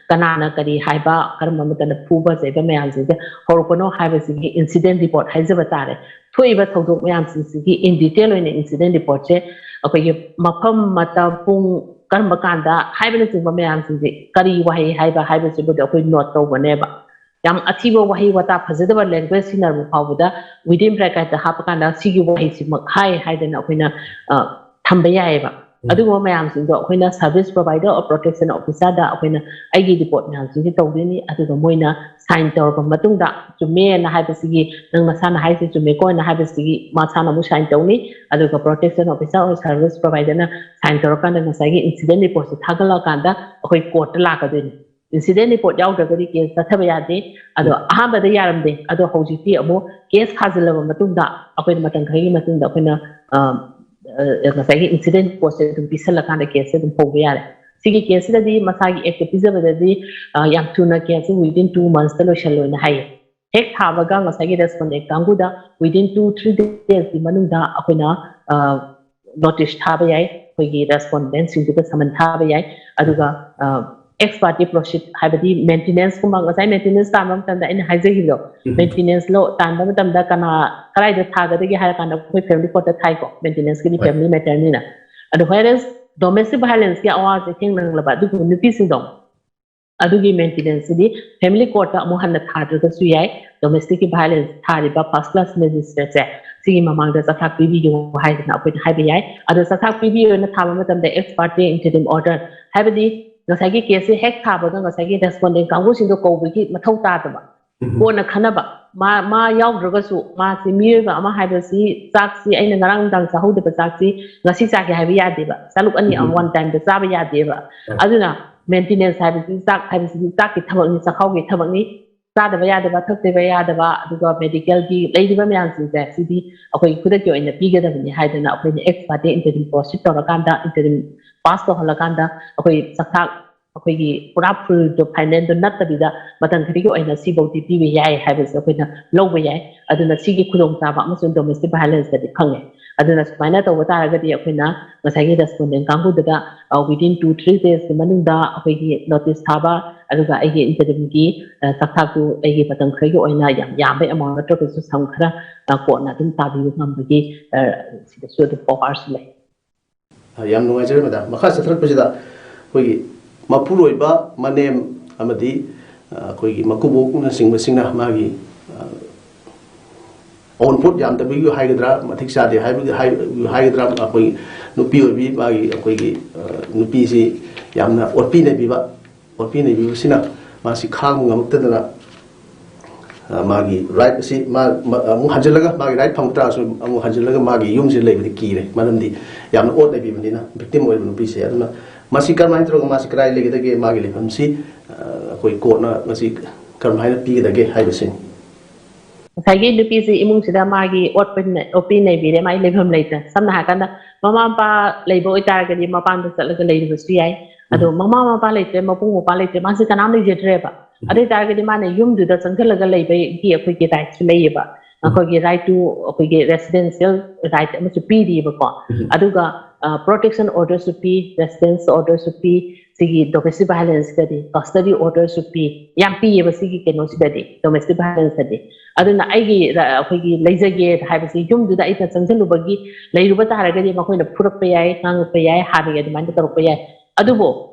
ꯀꯅꯥꯅ ꯀꯔꯤ ꯍꯥꯏꯕ, ꯀꯔꯝꯕ ꯃꯇꯝꯗ ꯐꯨꯕ ꯆꯩꯕ ꯃꯌꯥꯝꯁꯤꯡꯁꯦ ꯍꯧꯔꯛꯄꯅꯣ ꯍꯥꯏꯕꯁꯤꯒꯤ incident report ꯍꯥꯏꯖꯕ ꯇꯥꯔꯦ꯫ ꯊꯣꯛꯏꯕ ꯊꯧꯗꯣꯛ ꯃꯌꯥꯝꯁꯤꯡꯁꯤꯒꯤ in detail ꯑꯣꯏꯅ incident report ꯁꯦ ꯑꯩꯈꯣꯏꯒꯤ ꯃꯐꯝ, ꯃꯇꯝ, ꯄꯨꯡ, ꯀꯔꯝꯕ ꯀꯥꯟꯗ ꯍꯥꯏꯕꯅꯆꯤꯡꯕ ꯃꯌꯥꯝꯁꯤꯡꯁꯦ, ꯀꯔꯤ ꯋꯥꯍꯩ ꯍꯥꯏꯕ ꯍꯥꯏꯕꯁꯤꯕꯨꯗꯤ ꯑꯩꯈꯣꯏ note ꯇꯧꯒꯅꯦꯕ꯫ ꯌꯥꯝ ꯑꯊꯤꯕ ꯋꯥꯍꯩ ꯋꯥꯇꯥ, ꯐꯖꯗꯕ language ꯁꯤꯖꯤꯟꯅꯔꯕ ꯐꯥꯎꯕꯗ within bracket ꯇ ꯍꯥꯞꯄ ꯀꯥꯟꯗ ꯁꯤꯒꯤ ꯋꯥꯍꯩꯁꯤꯃꯛ ꯍꯥꯏ ꯍꯥꯏꯗꯅ ꯑꯩꯈꯣꯏꯅ, ꯑ, ꯊꯝꯕ ꯌꯥꯏꯑꯕ꯫ ꯑꯗꯨꯒꯨꯝꯕ ꯃꯌꯥꯝꯁꯤꯡꯗꯣ ꯑꯩꯈꯣꯏꯅ service provider of protection officer ꯗ ꯑꯩꯈꯣꯏꯅ ꯑꯩꯒꯤ report ꯃꯌꯥꯝꯁꯤꯡꯁꯤ ꯇꯧꯗꯣꯏꯅꯤ꯫ ꯑꯗꯨꯒ ꯃꯣꯏꯅ sign ꯇꯧꯔꯕ ꯃꯇꯨꯡꯗ, ꯆꯨꯝꯃꯦꯅ ꯍꯥꯏꯕꯁꯤꯒꯤ, ꯅꯪ ꯅꯁꯥꯅ ꯍꯥꯏꯁꯦ ꯆꯨꯝꯃꯦꯀꯣꯅ ꯍꯥꯏꯕꯁꯤꯒꯤ ꯃꯁꯥꯅ ꯑꯃꯨꯛ sign ꯇꯧꯅꯤ꯫ ꯑꯗꯨꯒ protection officer or service provider ꯅ sign ꯇꯧꯔꯀꯥꯟꯗ ꯉꯁꯥꯏꯒꯤ incident report ꯁꯦ ꯊꯥꯒꯠꯂꯛꯑꯀꯥꯟꯗ ꯑꯩꯈꯣꯏ court ꯇ ꯂꯥꯛꯀꯗꯣꯏꯅꯤ꯫ Incident report ꯌꯥꯎꯗ꯭ꯔꯒꯗꯤ case ꯆꯠꯊꯕ ꯌꯥꯗꯦ꯫ ꯑꯗꯣ ꯑꯍꯥꯟꯕꯗ ꯌꯥꯔꯝꯗꯦ, ꯑꯗꯣ ꯍꯧꯖꯤꯛꯇꯤ ꯑꯃꯨꯛ case ꯊꯥꯖꯤꯜꯂꯕ ꯃꯇꯨꯡꯗ ꯑꯩꯈꯣꯏꯅ ꯃꯇꯝ ꯈꯔꯒꯤ ꯃꯇꯨꯡꯗ ꯑꯩꯈꯣꯏꯅ, ꯑ, ꯑ, ꯉꯁꯥꯏꯒꯤ incident report ꯁꯦ ꯑꯗꯨꯝ ꯄꯤꯁꯜꯂꯀꯥꯟꯗ case ꯁꯦ ꯑꯗꯨꯝ ꯍꯧꯕ ꯌꯥꯔꯦ꯫ ꯁꯤꯒꯤ case ꯁꯤꯗꯗꯤ ꯃꯁꯥꯒꯤ act ꯇ ꯄꯤꯖꯕꯗꯗꯤ, ꯑ, ꯌꯥꯝ ꯊꯨꯅ case ꯁꯦ within two months ꯇ ꯂꯣꯏꯁꯜꯂꯣꯅ ꯍꯥꯏꯌꯦ꯫ ꯍꯦꯛ ꯊꯥꯕꯒ ꯉꯁꯥꯏꯒꯤ respondent ꯀꯥꯡꯕꯨꯗ within two three days ꯀꯤ ꯃꯅꯨꯡꯗ ꯑꯩꯈꯣꯏꯅ, ꯑ, notice ꯊꯥꯕ ꯌꯥꯏ, ꯑꯩꯈꯣꯏꯒꯤ respondent ꯁꯤꯡꯗꯨꯗ summon ꯊꯥꯕ ꯌꯥꯏ꯫ ꯑꯗꯨꯒ, ꯑ, ex parte proceed, ꯍꯥꯏꯕꯗꯤ maintenance ꯀꯨꯝꯕ, ꯉꯁꯥꯏ maintenance ꯇꯥꯟꯕ ꯃꯇꯝꯗ ꯑꯩꯅ ꯍꯥꯏꯖꯈꯤꯕꯗꯣ, maintenance ꯂꯣ ꯇꯥꯟꯕ ꯃꯇꯝꯗ ꯀꯅꯥ, ꯀꯗꯥꯏꯗ ꯊꯥꯒꯗꯒꯦ ꯍꯥꯏꯔ ꯀꯥꯟꯗ ꯑꯩꯈꯣꯏ family court ꯇ ꯊꯥꯏꯀꯣ, maintenance ꯀꯤꯗꯤ family matter ꯅꯤꯅ꯫ ꯑꯗꯣ whereas domestic violence ꯀꯤ ꯑꯋꯥꯕꯁꯦ ꯊꯦꯡꯅꯍꯜꯂꯕ ꯑꯗꯨꯒꯨꯝꯕ ꯅꯨꯄꯤꯁꯤꯡꯗꯣ, ꯑꯗꯨꯒꯤ maintenance ꯁꯤꯗꯤ family court ꯇ ꯑꯃꯨꯛ ꯍꯟꯅ ꯊꯥꯗ꯭ꯔꯒꯁꯨ ꯌꯥꯏ꯫ Domestic ꯀꯤ violence ꯊꯥꯔꯤꯕ first class magistrate ꯁꯦ ꯁꯤꯒꯤ ꯃꯃꯥꯡꯗ ꯆꯥꯛꯊꯥꯛ ꯄꯤꯕꯤꯌꯨ ꯍꯥꯏꯗꯅ ꯑꯩꯈꯣꯏꯅ ꯍꯥꯏꯕ ꯌꯥꯏ꯫ ꯑꯗꯣ ꯆꯥꯛꯊꯥꯛ ꯄꯤꯕꯤꯌꯨꯅ ꯊꯥꯕ ꯃꯇꯝꯗ ex parte interim order, ꯍꯥꯏꯕꯗꯤ ꯉꯁꯥꯏꯒꯤ case ꯁꯦ ꯍꯦꯛ ꯊꯥꯕꯒ ꯉꯁꯥꯏꯒꯤ respondent ꯀꯥꯡꯕꯨꯁꯤꯡꯗꯣ ꯀꯧꯕꯒꯤ ꯃꯊꯧ ꯇꯥꯗꯕ꯫ ꯀꯣꯟꯅ ꯈꯟꯅꯕ꯫ ꯃꯥ, ꯃꯥ ꯌꯥꯎꯗ꯭ꯔꯒꯁꯨ, ꯃꯥꯁꯤ ꯃꯤꯑꯣꯏꯕ ꯑꯃ ꯍꯥꯏꯕꯁꯤ, ꯆꯥꯛꯁꯤ ꯑꯩꯅ ꯉꯔꯥꯡ ꯅꯨꯡꯗꯥꯡ ꯆꯥꯍꯧꯗꯕ ꯆꯥꯛꯁꯤ ꯉꯁꯤ ꯆꯥꯒꯦ ꯍꯥꯏꯕ ꯌꯥꯗꯦꯕ꯫ ꯆꯥꯂꯨꯛ ꯑꯅꯤ one time ꯗ ꯆꯥꯕ ꯌꯥꯗꯦꯕ꯫ ꯑꯗꯨꯅ maintenance ꯍꯥꯏꯕꯁꯤ, ꯆꯥꯛ ꯍꯥꯏꯕꯁꯤꯗꯤ ꯆꯥꯛꯀꯤ ꯊꯕꯛꯅꯤ, ꯆꯥꯛꯈꯥꯎꯒꯤ ꯊꯕꯛꯅꯤ꯫ ꯆꯥꯗꯕ ꯌꯥꯗꯕ, ꯊꯛꯇꯕ ꯌꯥꯗꯕ, ꯑꯗꯨꯒ medical ꯒꯤ ꯂꯩꯔꯤꯕ ꯃꯌꯥꯝꯁꯤꯡꯁꯦ, ꯁꯤꯗꯤ ꯑꯩꯈꯣꯏ ꯈꯨꯗꯛꯀꯤ ꯑꯣꯏꯅ ꯄꯤꯒꯗꯕꯅꯤ ꯍꯥꯏꯗꯅ ꯑꯩꯈꯣꯏꯅ ex parte interim proceed ꯇꯧꯔꯀꯥꯟꯗ, interim pass ꯇꯧꯍꯜꯂꯀꯥꯟꯗ, ꯑꯩꯈꯣꯏ ꯆꯥꯛꯊꯥꯛ, ꯑꯩꯈꯣꯏꯒꯤ ꯄꯨꯔꯥ full ꯗꯣ, final ꯗꯣ ꯅꯠꯇꯕꯤꯗ, ꯃꯇꯝ ꯈꯔꯒꯤ ꯑꯣꯏꯅ ꯁꯤꯐꯧꯗꯤ ꯄꯤꯕ ꯌꯥꯏ ꯍꯥꯏꯕꯁꯦ ꯑꯩꯈꯣꯏꯅ ꯂꯧꯕ ꯌꯥꯏ꯫ ꯑꯗꯨꯅ ꯁꯤꯒꯤ ꯈꯨꯗꯣꯡꯆꯥꯕ ꯑꯃꯁꯨꯡ domestic violence ꯇꯗꯤ ꯐꯪꯉꯦ꯫ ꯑꯗꯨꯅ ꯁꯨꯃꯥꯏꯅ ꯇꯧꯕ ꯇꯥꯔꯒꯗꯤ ꯑꯩꯈꯣꯏꯅ ꯉꯁꯥꯏꯒꯤ respondent ꯀꯥꯡꯕꯨꯗꯨꯗ, ꯑ, within two three days ꯀꯤ ꯃꯅꯨꯡꯗ ꯑꯩꯈꯣꯏꯒꯤ notice ꯊꯥꯕ, ꯑꯗꯨꯒ ꯑꯩꯒꯤ interim ꯒꯤ, ꯑ, ꯆꯥꯛꯊꯥꯛꯇꯨ ꯑꯩꯒꯤ ꯃꯇꯝ ꯈꯔꯒꯤ ꯑꯣꯏꯅ, ꯌꯥꯝ ꯌꯥꯝꯕ amount ꯅꯠꯇ꯭ꯔꯒꯁꯨ ꯁꯝ ꯈꯔ, ꯑ, ꯀꯣꯟꯅ ꯑꯗꯨꯝ ꯇꯥꯕꯤꯕ ꯉꯝꯕꯒꯤ, ꯑ, ꯁꯤꯗꯁꯨ ꯑꯗꯨꯝ power ꯁꯨ ꯂꯩ꯫ ꯑ, ꯌꯥꯝ ꯅꯨꯡꯉꯥꯏꯖꯔꯦ, madam꯫ ꯃꯈꯥ ꯆꯠꯊꯔꯛꯄꯁꯤꯗ ꯑꯩꯈꯣꯏꯒꯤ ꯃꯄꯨꯔꯣꯏꯕ, ꯃꯅꯦꯝ ꯑꯃꯗꯤ, ꯑ, ꯑꯩꯈꯣꯏꯒꯤ ꯃꯀꯨꯕꯣꯛꯅꯆꯤꯡꯕꯁꯤꯡꯅ ꯃꯥꯒꯤ, ꯑ, ꯑꯋꯨꯟꯄꯣꯠ ꯌꯥꯝꯗꯕꯒꯤ ꯍꯥꯏꯒꯗ꯭ꯔꯥ, ꯃꯇꯤꯛ ꯆꯥꯗꯦ ꯍꯥꯏꯕꯒꯤ ꯍꯥꯏ-, ꯍꯥꯏꯒꯗ꯭ꯔꯥ, ꯑꯩꯈꯣꯏ ꯅꯨꯄꯤ ꯑꯣꯏꯕꯤ ꯃꯥꯒꯤ, ꯑꯩꯈꯣꯏꯒꯤ, ꯑ, ꯅꯨꯄꯤꯁꯤ ꯌꯥꯝꯅ ꯑꯣꯠꯄꯤ ꯅꯩꯕꯤꯕ, ꯑꯣꯠꯄꯤ ꯅꯩꯕꯤꯕꯁꯤꯅ ꯃꯥꯁꯤ ꯈꯥꯡꯕ ꯉꯝꯃꯛꯇꯗꯅ, ꯑ, ꯃꯥꯒꯤ right ꯑꯁꯤ ꯃꯥ, ꯃ-, ꯑꯃꯨꯛ ꯍꯟꯖꯤꯜꯂꯒ, ꯃꯥꯒꯤ right ꯐꯪꯕ ꯇꯥꯔꯁꯨ ꯑꯃꯨꯛ ꯍꯟꯖꯤꯜꯂꯒ ꯃꯥꯒꯤ ꯌꯨꯝꯁꯤꯗ ꯂꯩꯕꯗꯤ ꯀꯤꯔꯦ, ꯃꯔꯝꯗꯤ ꯌꯥꯝꯅ ꯑꯣꯠ ꯅꯩꯕꯤꯕꯅꯤꯅ victim ꯑꯣꯏꯔꯤꯕ ꯅꯨꯄꯤꯁꯦ꯫ ꯑꯗꯨꯅ ꯃꯁꯤ ꯀꯔꯝꯍꯥꯏꯅ ꯇꯧꯔꯒ ꯃꯥꯁꯤ ꯀꯗꯥꯏ ꯂꯩꯒꯗꯒꯦ, ꯃꯥꯒꯤ ꯂꯩꯐꯝꯁꯤ, ꯑ, ꯑꯩꯈꯣꯏ courtꯅ ꯃꯁꯤ ꯀꯔꯝꯍꯥꯏꯅ ꯄꯤꯒꯗꯒꯦ ꯍꯥꯏꯕꯁꯤꯅꯤ꯫ ꯉꯁꯥꯏꯒꯤ ꯅꯨꯄꯤꯁꯤ ꯏꯃꯨꯡꯁꯤꯗ ꯃꯥꯒꯤ ꯑꯣꯠꯄ ꯅ-, ꯑꯣꯠꯄꯤ ꯅꯩꯕꯤꯔꯦ, ꯃꯥꯒꯤ ꯂꯩꯐꯝ ꯂꯩꯇ꯭ꯔꯦ꯫ ꯁꯝꯅ ꯍꯥꯏꯔꯀꯥꯟꯗ, ꯃꯃꯥ ꯃꯄꯥ ꯂꯩꯕ ꯑꯣꯏꯇꯥꯔꯒꯗꯤ ꯃꯄꯥꯟꯗ ꯆꯠꯂꯒ ꯂꯩꯔꯨꯕꯁꯨ ꯌꯥꯏ꯫ ꯑꯗꯣ ꯎꯝ꯫ ꯃꯃꯥ ꯃꯄꯥ ꯂꯩꯇ꯭ꯔꯦ, ꯃꯕꯨꯡ ꯃꯧꯄ꯭ꯋꯥ ꯂꯩꯇ꯭ꯔꯦ, ꯃꯥꯁꯤ ꯀꯅꯥꯝ ꯂꯩꯖꯗ꯭ꯔꯦꯕ꯫ ꯎꯝ꯫ ꯑꯗꯨ ꯑꯣꯏꯇꯥꯔꯒꯗꯤ ꯃꯥꯅ ꯌꯨꯝꯗꯨꯗ ꯆꯪꯁꯤꯜꯂꯒ ꯂꯩꯕꯒꯤ ꯑꯩꯈꯣꯏꯒꯤ rightꯁꯨ ꯂꯩꯌꯦꯕ꯫ ꯎꯝ꯫ ꯑꯩꯈꯣꯏꯒꯤ right to, ꯑꯩꯈꯣꯏꯒꯤ residential right ꯑꯃꯁꯨ ꯄꯤꯔꯤꯕꯀꯣ꯫ ꯎꯝ꯫ ꯑꯗꯨꯒ, ꯑ, protection orderꯁꯨ ꯄꯤ, residence orderꯁꯨ ꯄꯤ, ꯁꯤꯒꯤ domestic violenceꯀꯗꯤ custody orderꯁꯨ ꯄꯤ, ꯌꯥꯝ ꯄꯤꯌꯦꯕ ꯁꯤꯒꯤ ꯀꯩꯅꯣꯁꯤꯗꯗꯤ, domestic violenceꯇꯗꯤ꯫ ꯑꯗꯨꯅ ꯑꯩꯒꯤ ꯔ-, ꯑꯩꯈꯣꯏꯒꯤ ꯂꯩꯖꯒꯦ ꯍꯥꯏꯕꯁꯤ ꯌꯨꯝꯗꯨꯗ ꯑꯩꯅ ꯆꯪꯁꯤꯜꯂꯨꯕꯒꯤ ꯂꯩꯔꯨꯕ ꯇꯥꯔꯒꯗꯤ ꯃꯈꯣꯏꯅ ꯐꯨꯔꯛꯄ ꯌꯥꯏ, ꯉꯥꯡꯉꯛꯄ ꯌꯥꯏ, ꯍꯥꯟꯅꯒꯤ ꯑꯗꯨꯃꯥꯏꯅ ꯇꯧꯔꯛꯄ ꯌꯥꯏ꯫ ꯑꯗꯨꯕꯨ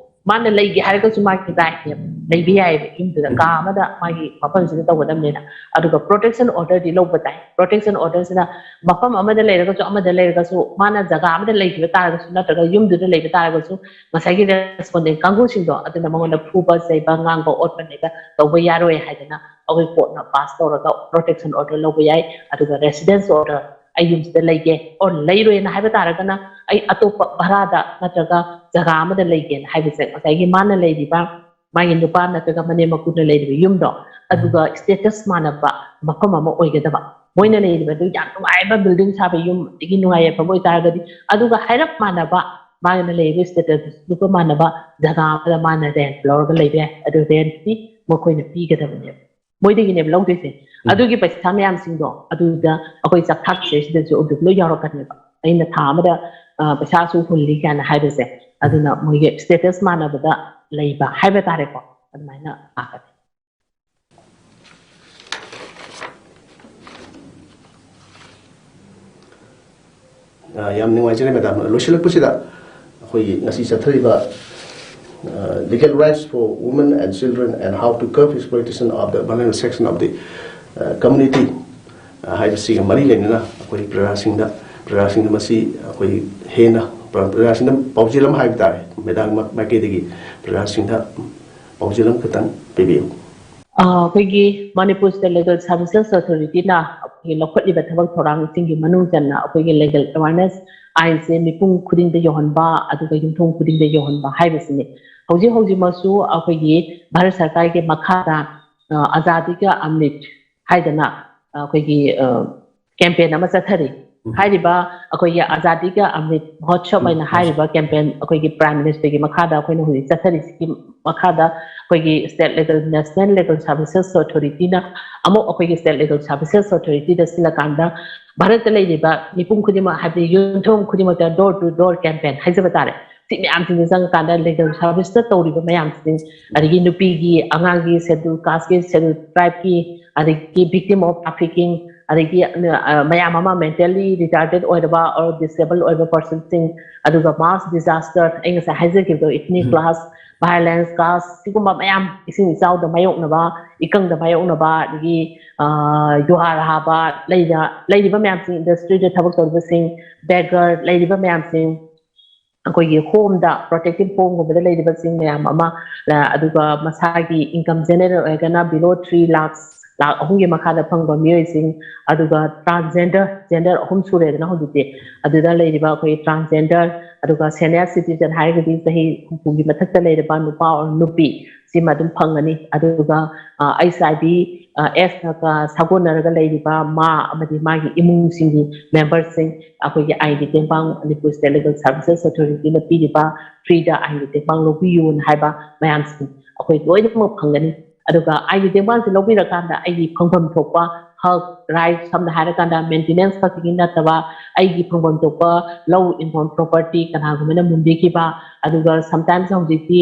ꯃꯥꯅ ꯂꯩꯒꯦ ꯍꯥꯏꯔꯒꯁꯨ ꯃꯥꯒꯤ rightꯅꯦꯕ, ꯂꯩꯕ ꯌꯥꯏꯑꯕ ꯌꯨꯝꯗꯨꯗ, ꯀꯥ ꯑꯃꯗ ꯃꯥꯒꯤ ꯃꯐꯝꯁꯤꯗ ꯇꯧꯒꯗꯕꯅꯤꯅ꯫ ꯑꯗꯨꯒ protection orderꯗꯤ ꯂꯧꯕ ꯇꯥꯏ꯫ Protection orderꯁꯤꯅ ꯃꯐꯝ ꯑꯃꯗ ꯂꯩꯔꯒꯁꯨ, ꯑꯃꯗ ꯂꯩꯔꯒꯁꯨ, ꯃꯥꯅ ꯖꯒꯥ ꯑꯃꯗ ꯂꯩꯈꯤꯕ ꯇꯥꯔꯒꯁꯨ, ꯅꯠꯇ꯭ꯔꯒ ꯌꯨꯝꯗꯨꯗ ꯂꯩꯕ ꯇꯥꯔꯒꯁꯨ, ꯉꯁꯥꯏꯒꯤ respondent ꯀꯥꯡꯕꯨꯁꯤꯡꯗꯣ ꯑꯗꯨꯅ ꯃꯉꯣꯟꯗ ꯐꯨꯕ ꯆꯩꯕ, ꯉꯥꯡꯕ ꯑꯣꯠꯄ ꯅꯩꯕ ꯇꯧꯕ ꯌꯥꯔꯣꯏ ꯍꯥꯏꯗꯅ ꯑꯩꯈꯣꯏ courtꯅ pass ꯇꯧꯔꯒ protection order ꯂꯧꯕ ꯌꯥꯏ꯫ ꯑꯗꯨꯒ residence order, ꯑꯩ ꯌꯨꯝꯁꯤꯗ ꯂꯩꯒꯦ, or ꯂꯩꯔꯣꯏꯅ ꯍꯥꯏꯕ ꯇꯥꯔꯒꯅ ꯑꯩ ꯑꯇꯣꯞꯄ ꯚꯔꯥꯗ ꯅꯠꯇ꯭ꯔꯒ ꯖꯒꯥ ꯑꯃꯗ ꯂꯩꯒꯦꯅ ꯍꯥꯏꯕꯁꯦ ꯉꯁꯥꯏꯒꯤ ꯃꯥꯅ ꯂꯩꯔꯤꯕ ꯃꯥꯒꯤ ꯅꯨꯄꯥ ꯅꯠꯇ꯭ꯔꯒ ꯃꯅꯦꯝ ꯃꯀꯨꯅ ꯂꯩꯔꯤꯕ ꯌꯨꯝꯗꯣ, ꯑꯗꯨꯒ status ꯃꯥꯟꯅꯕ ꯃꯐꯝ ꯑꯃ ꯑꯣꯏꯒꯗꯕ꯫ ꯃꯣꯏꯅ ꯂꯩꯔꯤꯕꯗꯨ ꯌꯥꯝ ꯅꯨꯡꯉꯥꯏꯕ building ꯁꯥꯕ ꯌꯨꯝ, ꯑꯗꯒꯤ ꯅꯨꯡꯉꯥꯏ ꯌꯥꯏꯐꯕ ꯑꯣꯏꯇꯥꯔꯒꯗꯤ, ꯑꯗꯨꯒ ꯍꯥꯏꯔꯞ ꯃꯥꯟꯅꯕ, ꯃꯥꯅ ꯂꯩꯔꯤꯕ statusꯗꯨꯒ ꯃꯥꯟꯅꯕ ꯖꯒꯥ ꯑꯃꯗ ꯃꯥꯅ rent ꯂꯧꯔꯒ ꯂꯩꯕ ꯌꯥꯏ꯫ ꯑꯗꯨ rentꯇꯤ ꯃꯈꯣꯏꯅ ꯄꯤꯒꯗꯕꯅꯦꯕ, ꯃꯣꯏꯗꯒꯤꯅꯦꯕ ꯂꯧꯗꯣꯏꯁꯦ꯫ ꯎꯝ꯫ ꯑꯗꯨꯒꯤ ꯄꯩꯁꯥ ꯃꯌꯥꯝꯁꯤꯡꯗꯣ ꯑꯗꯨꯗ ꯑꯩꯈꯣꯏ ꯆꯥꯛꯊꯥꯛꯁꯦ ꯁꯤꯗꯁꯨ ꯑꯗꯨꯝ ꯂꯣꯏ ꯌꯥꯎꯔꯛꯀꯅꯦꯕ꯫ ꯑꯩꯅ ꯊꯥ ꯑꯃꯗ, ꯑ, ꯄꯩꯁꯥꯁꯨ ꯍꯨꯜꯂꯤ ꯀꯥꯏꯅ ꯍꯥꯏꯕꯁꯦ, ꯑꯗꯨꯅ ꯃꯣꯏꯒꯤ status ꯃꯥꯟꯅꯕꯗ ꯂꯩꯕ ꯍꯥꯏꯕ ꯇꯥꯔꯦꯀꯣ, ꯑꯗꯨꯃꯥꯏꯅ ꯂꯥꯛꯀꯅꯤ꯫ ꯑ, ꯌꯥꯝ ꯅꯨꯡꯉꯥꯏꯖꯔꯦ, madam꯫ ꯂꯣꯏꯁꯤꯜꯂꯛꯄꯁꯤꯗ ꯑꯩꯈꯣꯏꯒꯤ ꯉꯁꯤ ꯆꯠꯊꯔꯤꯕ, ꯑ, Legal Rights for Women and Children and How to Curb Exploitation of the Vulnerable Section of the, ꯑ, Community ꯍꯥꯏꯕꯁꯤꯒ ꯃꯔꯤ ꯂꯩꯅꯅ ꯑꯩꯈꯣꯏ ꯄ꯭ꯔꯖꯥꯁꯤꯡꯗ ꯄ꯭ꯔꯖꯥꯁꯤꯡꯗ ꯃꯁꯤ ꯑꯩꯈꯣꯏ ꯍꯦꯟꯅ ꯄ꯭ꯔꯖꯥꯁꯤꯡꯗ ꯄꯥꯎꯖꯦꯜ ꯑꯃ ꯍꯥꯏꯕ ꯇꯥꯔꯦ, ꯃꯦꯗꯥꯝ ꯃꯥꯏꯀꯩꯗꯒꯤ ꯄ꯭ꯔꯖꯥꯁꯤꯡꯗ ꯄꯥꯎꯖꯦꯜ ꯑꯃꯈꯛꯇꯪ ꯄꯤꯕꯤꯌꯨ꯫ ꯑꯩꯈꯣꯏꯒꯤ ꯃꯅꯤꯄꯨꯔ ꯁ꯭ꯇꯦꯠ ꯂꯤꯒꯦꯜ ꯁꯥꯔꯚꯤꯁꯦꯁ ꯑꯣꯊꯣꯔꯤꯇꯤꯅ ꯑꯩꯈꯣꯏꯒꯤ ꯂꯧꯈꯠꯂꯤꯕ ꯊꯕꯛ ꯊꯧꯔꯥꯡꯁꯤꯡꯒꯤ ꯃꯅꯨꯡ ꯆꯟꯅ ꯑꯩꯈꯣꯏꯒꯤ ꯂꯤꯒꯦꯜ ꯑꯦꯋꯥꯔꯅꯦꯁ ꯑꯥꯏꯟꯁꯦ ꯃꯤꯄꯨꯝ ꯈꯨꯗꯤꯡꯗ ꯌꯧꯍꯟꯕ, ꯑꯗꯨꯒ ꯌꯨꯝꯊꯣꯡ ꯈꯨꯗꯤꯡꯗ ꯌꯧꯍꯟꯕ ꯍꯥꯏꯕꯁꯤꯅꯤ꯫ ꯍꯧꯖꯤꯛ ꯍꯧꯖꯤꯛꯃꯛꯁꯨ ꯑꯩꯈꯣꯏꯒꯤ ꯚꯥꯔꯠ ꯁꯔꯀꯥꯔꯒꯤ ꯃꯈꯥꯗ ꯑ, ꯑꯖꯥꯗꯤ ꯀꯥ ꯑꯃ꯭ꯔꯤꯠ ꯍꯥꯏꯗꯅ ꯑꯩꯈꯣꯏꯒꯤ ꯀꯦꯝꯄꯦꯟ ꯑꯃ ꯆꯠꯊꯔꯤ꯫ ꯍꯥꯏꯔꯤꯕ ꯑꯩꯈꯣꯏꯒꯤ ꯑꯖꯥꯗꯤ ꯀꯥ ꯑꯃ꯭ꯔꯤꯠ ꯃꯍꯣꯠꯁꯕ ꯍꯥꯏꯅ ꯍꯥꯏꯔꯤꯕ ꯀꯦꯝꯄꯦꯟ ꯑꯩꯈꯣꯏꯒꯤ ꯄ꯭ꯔꯥꯏꯝ ꯃꯤꯅꯤꯁꯇꯔꯒꯤ ꯃꯈꯥꯗ ꯑꯩꯈꯣꯏꯅ ꯍꯧꯖꯤꯛ ꯆꯠꯊꯔꯤꯁꯤꯒꯤ ꯃꯈꯥꯗ ꯑꯩꯈꯣꯏꯒꯤ state legal national legal services ꯑꯣꯊꯣꯔꯤꯇꯤꯅ ꯑꯃꯨꯛ ꯑꯩꯈꯣꯏꯒꯤ ꯁ꯭ꯇꯦꯠ ꯂꯤꯒꯦꯜ ꯁꯥꯔꯚꯤꯁꯦꯁ ꯑꯣꯊꯣꯔꯤꯇꯤꯗ ꯁꯤꯜꯂꯀꯥꯟꯗ ꯚꯥꯔꯠꯇ ꯂꯩꯔꯤꯕ ꯃꯤꯄꯨꯝ ꯈꯨꯗꯤꯡꯃꯛ, ꯍꯥꯏꯕꯗꯤ ꯌꯨꯝꯊꯣꯡ ꯈꯨꯗꯤꯡꯃꯛꯇ door to door campaign ꯍꯥꯏꯖꯕ ꯇꯥꯔꯦ꯫ ꯁꯤ ꯃꯌꯥꯝꯁꯤꯡꯁꯦ ꯆꯪꯉꯀꯥꯟꯗ ꯂꯤꯒꯦꯜ ꯁꯥꯔꯚꯤꯁꯇ ꯇꯧꯔꯤꯕ ꯃꯌꯥꯝꯁꯤꯡ, ꯑꯗꯒꯤ ꯅꯨꯄꯤꯒꯤ, ꯑꯉꯥꯡꯒꯤ, ꯁꯦꯗꯨꯜ ꯀꯥꯁꯀꯤ, ꯁꯦꯗꯨꯜ ꯇ꯭ꯔꯥꯏꯕꯀꯤ, ꯑꯗꯒꯤ victim of trafficking, ꯑꯗꯒꯤ ꯃꯌꯥꯝ ꯑꯃ mentally retarded ꯑꯣꯏꯔꯕ or disable ꯑꯣꯏꯕ ꯄꯔꯁꯟꯁꯤꯡ, ꯑꯗꯨꯒ mass disaster, ꯑꯩ ꯉꯁꯥꯏ ꯍꯥꯏꯖꯈꯤꯕꯗꯣ, ethnic class violence, caste, ꯁꯤꯒꯨꯝꯕ ꯃꯌꯥꯝ, ꯏꯁꯤꯡ ꯏꯆꯥꯎꯗ ꯃꯥꯌꯣꯛꯅꯕ, ꯏꯀꯪꯗ ꯃꯥꯌꯣꯛꯅꯕ, ꯑꯗꯒꯤ ꯖꯨꯍꯥꯔ ꯍꯥꯕ ꯂꯩꯔꯤꯕ ꯃꯌꯥꯝꯁꯤꯡ, ꯏꯟꯗꯁꯇ꯭ꯔꯤꯗ ꯊꯕꯛ ꯇꯧꯔꯤꯕꯁꯤꯡ, ꯕꯦꯒꯔ ꯂꯩꯔꯤꯕ ꯃꯌꯥꯝꯁꯤꯡ, ꯑꯩꯈꯣꯏꯒꯤ ꯍꯣꯝꯗ, ꯄ꯭ꯔꯣꯇꯦꯛꯇꯤꯞ ꯍꯣꯝꯒꯨꯝꯕꯗ ꯂꯩꯔꯤꯕꯁꯤꯡ ꯃꯌꯥꯝ ꯑꯃ, ꯑꯗꯨꯒ ꯃꯁꯥꯒꯤ ꯏꯟꯀꯝ ꯖꯦꯅꯦꯔꯦꯜ ꯑꯣꯏꯔꯒꯅ below three lakhs, ꯂꯥꯛ ꯑꯍꯨꯝꯒꯤ ꯃꯈꯥꯗ ꯐꯪꯕ ꯃꯤꯑꯣꯏꯁꯤꯡ, ꯑꯗꯨꯒ ꯇ꯭ꯔꯥꯟꯁꯖꯦꯟꯗꯔ, ꯖꯦꯟꯗꯔ ꯑꯍꯨꯝ ꯁꯨꯔꯦꯗꯅ ꯍꯧꯖꯤꯛꯇꯤ, ꯑꯗꯨꯗ ꯂꯩꯔꯤꯕ ꯑꯩꯈꯣꯏ ꯇ꯭ꯔꯥꯟꯁꯖꯦꯟꯗꯔ, ꯑꯗꯨꯒ ꯁꯦꯅꯤꯌꯔ ꯁꯤꯇꯤꯖꯟ ꯍꯥꯏꯔꯒꯗꯤ ꯆꯍꯤ ꯍꯨꯝꯐꯨꯒꯤ ꯃꯊꯛꯇ ꯂꯩꯔꯕ ꯅꯨꯄꯥ ꯑꯣꯔ ꯅꯨꯄꯤ, ꯁꯤꯃ ꯑꯗꯨꯝ ꯐꯪꯒꯅꯤ꯫ ꯑꯗꯨꯒ ꯑꯩꯆ ꯑꯥꯏ ꯚꯤ ꯑꯦꯁꯅꯒ ꯁꯥꯒꯣꯟꯅꯔꯒ ꯂꯩꯔꯤꯕ ꯃꯥ ꯑꯃꯗꯤ ꯃꯥꯒꯤ ꯏꯃꯨꯡꯁꯤꯡꯒꯤ ꯃꯦꯝꯕꯔꯁꯤꯡ, ꯑꯩꯈꯣꯏꯒꯤ ꯑꯥꯏꯟꯒꯤ ꯇꯦꯡꯕꯥꯡ, ꯃꯅꯤꯄꯨꯔ ꯁ꯭ꯇꯦꯠ ꯂꯤꯒꯦꯜ ꯁꯥꯔꯚꯤꯁꯦꯁ ꯑꯣꯊꯣꯔꯤꯇꯤꯅ ꯄꯤꯔꯤꯕ ꯐ꯭ꯔꯤꯗ ꯑꯥꯏꯟꯒꯤ ꯇꯦꯡꯕꯥꯡ ꯂꯧꯕꯤꯌꯨꯅ ꯍꯥꯏꯕ ꯃꯌꯥꯝꯁꯤꯡ ꯑꯩꯈꯣꯏ ꯂꯣꯏꯅꯃꯛ ꯐꯪꯒꯅꯤ꯫ ꯑꯗꯨꯒ ꯑꯥꯏꯟꯒꯤ ꯇꯦꯡꯕꯥꯡꯁꯤ ꯂꯧꯕꯤꯔꯀꯥꯟꯗ ꯑꯩꯒꯤ ꯐꯪꯐꯝ ꯊꯣꯛꯄ ꯍꯛ, ꯔꯥꯏꯠ, ꯁꯝꯅ ꯍꯥꯏꯔꯀꯥꯟꯗ ꯃꯦꯟꯇꯦꯅꯦꯟꯁ ꯈꯛꯇꯒꯤ ꯅꯠꯇꯕ ꯑꯩꯒꯤ ꯐꯪꯐꯝ ꯊꯣꯛꯄ ꯂꯧ ꯏꯪꯈꯣꯜ, ꯄ꯭ꯔꯣꯄꯔꯇꯤ ꯀꯅꯥꯒꯨꯝꯕꯅ ꯃꯨꯟꯕꯤꯈꯤꯕ, ꯑꯗꯨꯒ ꯁꯝꯇꯥꯏꯝꯁ ꯍꯧꯖꯤꯛꯇꯤ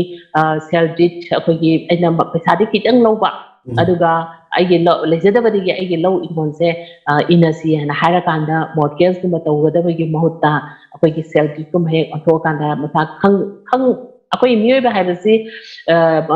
ꯁꯦꯜ ꯗꯤꯠ, ꯑꯩꯈꯣꯏꯒꯤ ꯑꯩꯅ ꯄꯩꯁꯥꯗꯤ ꯈꯤꯇꯪ ꯂꯧꯕ, ꯑꯗꯨꯒ ꯑꯩꯒꯤ ꯂꯧ ꯂꯩꯖꯗꯕꯗꯒꯤ ꯑꯩꯒꯤ ꯂꯧ ꯏꯪꯈꯣꯜꯁꯦ ꯏꯟꯅꯁꯤ ꯍꯥꯏꯅ ꯍꯥꯏꯔꯀꯥꯟꯗ ꯃꯣꯔꯠꯒꯦꯖꯀꯨꯝꯕ ꯇꯧꯒꯗꯕꯒꯤ ꯃꯍꯨꯠꯇ ꯑꯩꯈꯣꯏꯒꯤ ꯁꯦꯜ ꯗꯤꯠꯀꯨꯝꯕ ꯍꯦꯛ ꯑꯣꯟꯊꯣꯛꯑꯀꯥꯟꯗ ꯃꯁꯥ ꯈꯪ ꯈꯪ ꯑꯩꯈꯣꯏ ꯃꯤꯑꯣꯏꯕ ꯍꯥꯏꯕꯁꯤ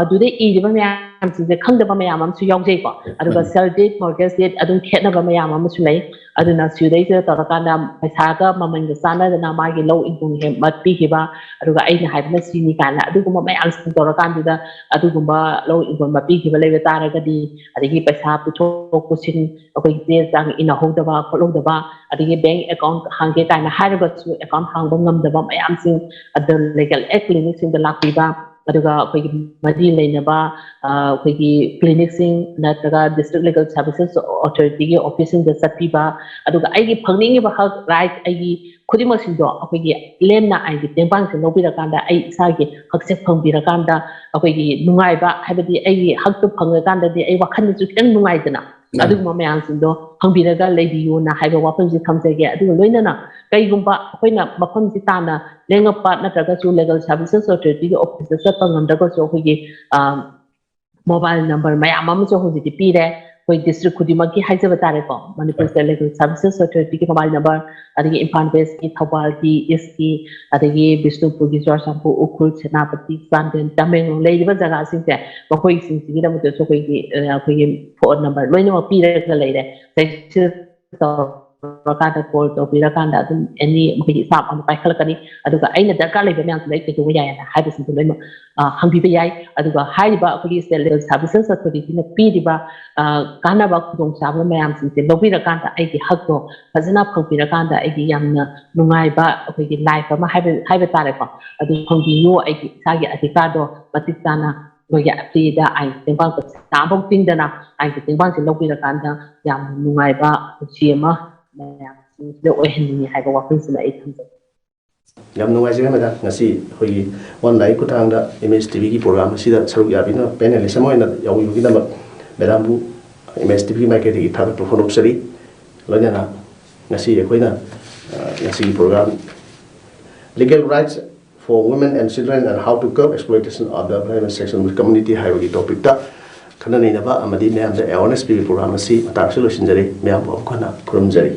ꯑꯗꯨꯗ ꯏꯔꯤꯕ ꯃꯌꯥꯝ ꯃꯌꯥꯝꯁꯤꯡꯁꯦ ꯈꯪꯗꯕ ꯃꯌꯥꯝ ꯑꯃꯁꯨ ꯌꯥꯎꯖꯩꯀꯣ꯫ ꯑꯗꯨꯒ ꯎꯝ꯫ Sell date, mortgage date ꯑꯗꯨꯝ ꯈꯦꯠꯅꯕ ꯃꯌꯥꯝ ꯑꯃꯁꯨ ꯂꯩ꯫ ꯑꯗꯨꯅ ꯁꯤꯗꯩꯁꯤꯗ ꯇꯧꯔꯀꯥꯟꯗ ꯄꯩꯁꯥꯒ ꯃꯃꯜꯒ ꯆꯥꯟꯅꯗꯅ ꯃꯥꯒꯤ ꯂꯧ ꯏꯪꯈꯣꯜ ꯍꯦꯛ ꯃꯠꯄꯤꯈꯤꯕ, ꯑꯗꯨꯒ ꯑꯩꯅ ꯍꯥꯏꯕꯅ ꯁꯤꯅꯤ ꯀꯥꯏꯅ ꯑꯗꯨꯒꯨꯝꯕ ꯃꯌꯥꯝꯁꯤꯡ ꯇꯧꯔꯀꯥꯟꯗꯨꯗ ꯑꯗꯨꯒꯨꯝꯕ ꯂꯧ ꯏꯪꯈꯣꯜ ꯃꯠꯄꯤꯈꯤꯕ ꯂꯩꯕ ꯇꯥꯔꯒꯗꯤ, ꯑꯗꯒꯤ ꯄꯩꯁꯥ ꯄꯨꯊꯣꯛ ꯄꯨꯁꯤꯟ ꯑꯩꯈꯣꯏꯒꯤ ꯆꯦ ꯆꯥꯡ ꯏꯟꯅꯍꯧꯗꯕ ꯈꯣꯠꯍꯧꯗꯕ, ꯑꯗꯒꯤ bank account ꯍꯥꯡꯒꯦ ꯀꯥꯏꯅ ꯍꯥꯏꯔꯒꯁꯨ account ꯍꯥꯡꯕ ꯉꯝꯗꯕ ꯃꯌꯥꯝꯁꯤꯡ ꯑꯗꯨ legal aid clinicꯁꯤꯡꯗ ꯂꯥꯛꯄꯤꯕ, ꯑꯗꯨꯒ ꯑꯩꯈꯣꯏꯒꯤ ꯃꯔꯤ ꯂꯩꯅꯕ, ꯑ, ꯑꯩꯈꯣꯏꯒꯤ clinicꯁꯤꯡ ꯅꯠꯇ꯭ꯔꯒ District Legal Services Authorityꯒꯤ officeꯁꯤꯡꯗ ꯆꯠꯄꯤꯕ, ꯑꯗꯨꯒ ꯑꯩꯒꯤ ꯐꯪꯅꯤꯡꯉꯤꯕ ꯍꯛ, right, ꯑꯩꯒꯤ ꯈꯨꯗꯤꯡꯃꯛꯁꯤꯡꯗꯣ ꯑꯩꯈꯣꯏꯒꯤ ꯂꯦꯝꯅ ꯑꯩꯒꯤ ꯇꯦꯡꯕꯥꯡꯁꯦ ꯂꯧꯕꯤꯔꯀꯥꯟꯗ ꯑꯩ ꯏꯁꯥꯒꯤ ꯍꯛꯁꯦ ꯐꯪꯕꯤꯔꯀꯥꯟꯗ ꯑꯩꯈꯣꯏꯒꯤ ꯅꯨꯡꯉꯥꯏꯕ, ꯍꯥꯏꯕꯗꯤ ꯑꯩꯒꯤ ꯍꯛꯇꯣ ꯐꯪꯉꯀꯥꯟꯗꯗꯤ ꯑꯩ ꯋꯥꯈꯜꯗꯁꯨ ꯈꯤꯇꯪ ꯅꯨꯡꯉꯥꯏꯗꯅ, ꯎꯝ꯫ ꯑꯗꯨꯒꯨꯝꯕ ꯃꯌꯥꯝꯁꯤꯡꯗꯣ ꯐꯪꯕꯤꯔꯒ ꯂꯩꯕꯤꯌꯨꯅ ꯍꯥꯏꯕ ꯋꯥꯐꯝꯁꯤ ꯊꯝꯖꯒꯦ꯫ ꯑꯗꯨꯒ ꯂꯣꯏꯅꯅ ꯀꯩꯒꯨꯝꯕ ꯑꯩꯈꯣꯏꯅ ꯃꯐꯝꯁꯤ ꯇꯥꯅ ꯂꯦꯡꯉꯛꯄ ꯅꯠꯇ꯭ꯔꯒꯁꯨ Legal Services Authorityꯒꯤ officeꯇ ꯆꯠꯄ ꯉꯝꯗ꯭ꯔꯒꯁꯨ ꯑꯩꯈꯣꯏꯒꯤ, ꯑ, mobile number ꯃꯌꯥꯝ ꯑꯃꯁꯨ ꯍꯧꯖꯤꯛꯇꯤ ꯄꯤꯔꯦ꯫ ꯑꯩꯈꯣꯏ district ꯈꯨꯗꯤꯡꯃꯛꯀꯤ ꯍꯥꯏꯖꯕ ꯇꯥꯔꯦꯀꯣ, Manipur State Legal Services Authorityꯒꯤ mobile number, ꯑꯗꯒꯤ ꯏꯝꯐꯥꯜ Westꯀꯤ, ꯊꯧꯕꯥꯜꯒꯤ, Eastꯀꯤ, ꯑꯗꯒꯤ ꯕꯤꯁꯅꯨꯄꯨꯔꯒꯤ, ꯆꯨꯔꯆꯥꯟꯄꯨꯔ, ꯎꯈ꯭ꯔꯨꯜ, ꯁꯦꯅꯥꯄꯇꯤ, ꯆꯥꯟꯗꯦꯜ, ꯇꯃꯦꯡꯂꯣꯡ ꯂꯩꯔꯤꯕ ꯖꯒꯥꯁꯤꯡꯁꯦ, ꯃꯈꯣꯏꯁꯤꯡꯁꯤꯒꯤꯗꯃꯛꯇꯁꯨ ꯑꯩꯈꯣꯏꯒꯤ, ꯑ, ꯑꯩꯈꯣꯏꯒꯤ phone number ꯂꯣꯏꯅꯃꯛ ꯄꯤꯔꯒ ꯂꯩꯔꯦ꯫ ꯁꯤꯗ ꯇꯧꯔꯀꯥꯟꯗ, call ꯇꯧꯕꯤꯔꯀꯥꯟꯗ ꯑꯗꯨꯝ any ꯃꯈꯣꯏꯒꯤ staff ꯑꯃ ꯄꯥꯏꯈꯠꯂꯛꯀꯅꯤ꯫ ꯑꯗꯨꯒ ꯑꯩꯅ ꯗꯔꯀꯥꯔ ꯂꯩꯕ ꯃꯌꯥꯝꯁꯤꯗ ꯑꯩ ꯀꯩꯗꯧꯕ ꯌꯥꯏ ꯍꯥꯏꯅ ꯍꯥꯏꯕꯁꯤꯡꯗꯣ ꯂꯣꯏꯅꯃꯛ, ꯑ, ꯍꯪꯕꯤꯕ ꯌꯥꯏ꯫ ꯑꯗꯨꯒ ꯍꯥꯏꯔꯤꯕ ꯑꯩꯈꯣꯏꯒꯤ State Legal Services Authorityꯅ ꯄꯤꯔꯤꯕ, ꯑ, ꯀꯥꯟꯅꯕ ꯈꯨꯗꯣꯡꯆꯥꯕ ꯃꯌꯥꯝꯁꯤꯡꯁꯦ ꯂꯧꯕꯤꯔꯀꯥꯟꯗ ꯑꯩꯒꯤ ꯍꯛꯇꯣ ꯐꯖꯅ ꯐꯪꯕꯤꯔꯀꯥꯟꯗ ꯑꯩꯒꯤ ꯌꯥꯝꯅ ꯅꯨꯡꯉꯥꯏꯕ ꯑꯩꯈꯣꯏꯒꯤ life ꯑꯃ ꯍꯥꯏꯕ, ꯍꯥꯏꯕ ꯇꯥꯔꯦꯀꯣ, ꯑꯗꯨ ꯐꯪꯕꯤꯌꯨ꯫ ꯑꯩꯒꯤ ꯏꯁꯥꯒꯤ ꯑꯙꯤꯀꯥꯔꯗꯣ ꯃꯇꯤꯛ ꯆꯥꯅ ꯑꯩꯈꯣꯏꯒꯤ freeꯗ ꯑꯥꯏꯟꯒꯤ ꯇꯦꯡꯕꯥꯡ ꯄꯩꯁꯥ ꯑꯃꯐꯥꯎ ꯇꯤꯡꯗꯅ ꯑꯥꯏꯟꯒꯤ ꯇꯦꯡꯕꯥꯡꯁꯦ ꯂꯧꯕꯤꯔꯀꯥꯟꯗ ꯌꯥꯝꯅ ꯅꯨꯡꯉꯥꯏꯕ ꯄꯨꯟꯁꯤ ꯑꯃ ꯃꯌꯥꯝꯁꯤꯡꯁꯤꯗ ꯑꯣꯏꯍꯟꯅꯤꯡꯉꯤ ꯍꯥꯏꯕ ꯋꯥꯐꯝꯁꯤꯃ ꯑꯩ ꯊꯝꯖꯒꯦ꯫ ꯌꯥꯝ ꯅꯨꯡꯉꯥꯏꯖꯔꯦ ꯃꯦꯗꯥꯝ, ꯉꯁꯤ ꯑꯩꯈꯣꯏꯒꯤ online ꯈꯨꯠꯊꯥꯡꯗ M H T Vꯒꯤ program ꯑꯁꯤꯗ ꯁꯔꯨꯛ ꯌꯥꯕꯤꯅ panelist ꯑꯃ ꯑꯣꯏꯅ ꯌꯥꯎꯕꯤꯕꯒꯤꯗꯃꯛ ꯃꯦꯗꯥꯝꯕꯨ M H T V ꯃꯥꯏꯀꯩꯗꯒꯤ ꯊꯥꯒꯠꯄ ꯐꯣꯡꯗꯣꯛꯆꯔꯤ꯫ ꯂꯣꯏꯅꯅ ꯉꯁꯤ ꯑꯩꯈꯣꯏꯅ, ꯑ, ꯉꯁꯤꯒꯤ program Legal Rights for Women and Children and How to Curb Exploitation of the Vulnerable Section of the Community ꯍꯥꯏꯕꯒꯤ topicꯇ ꯈꯟꯅ ꯅꯩꯅꯕ ꯑꯃꯗꯤ ꯃꯌꯥꯝꯗ awareness ꯄꯤꯕꯒꯤ program ꯑꯁꯤ ꯃꯇꯥꯡ ꯑꯁꯤꯗ ꯂꯣꯏꯁꯤꯟꯖꯔꯤ꯫ ꯃꯌꯥꯝꯕꯨ ꯑꯃꯨꯛ ꯍꯟꯅ ꯈꯨꯔꯨꯝꯖꯔꯤ꯫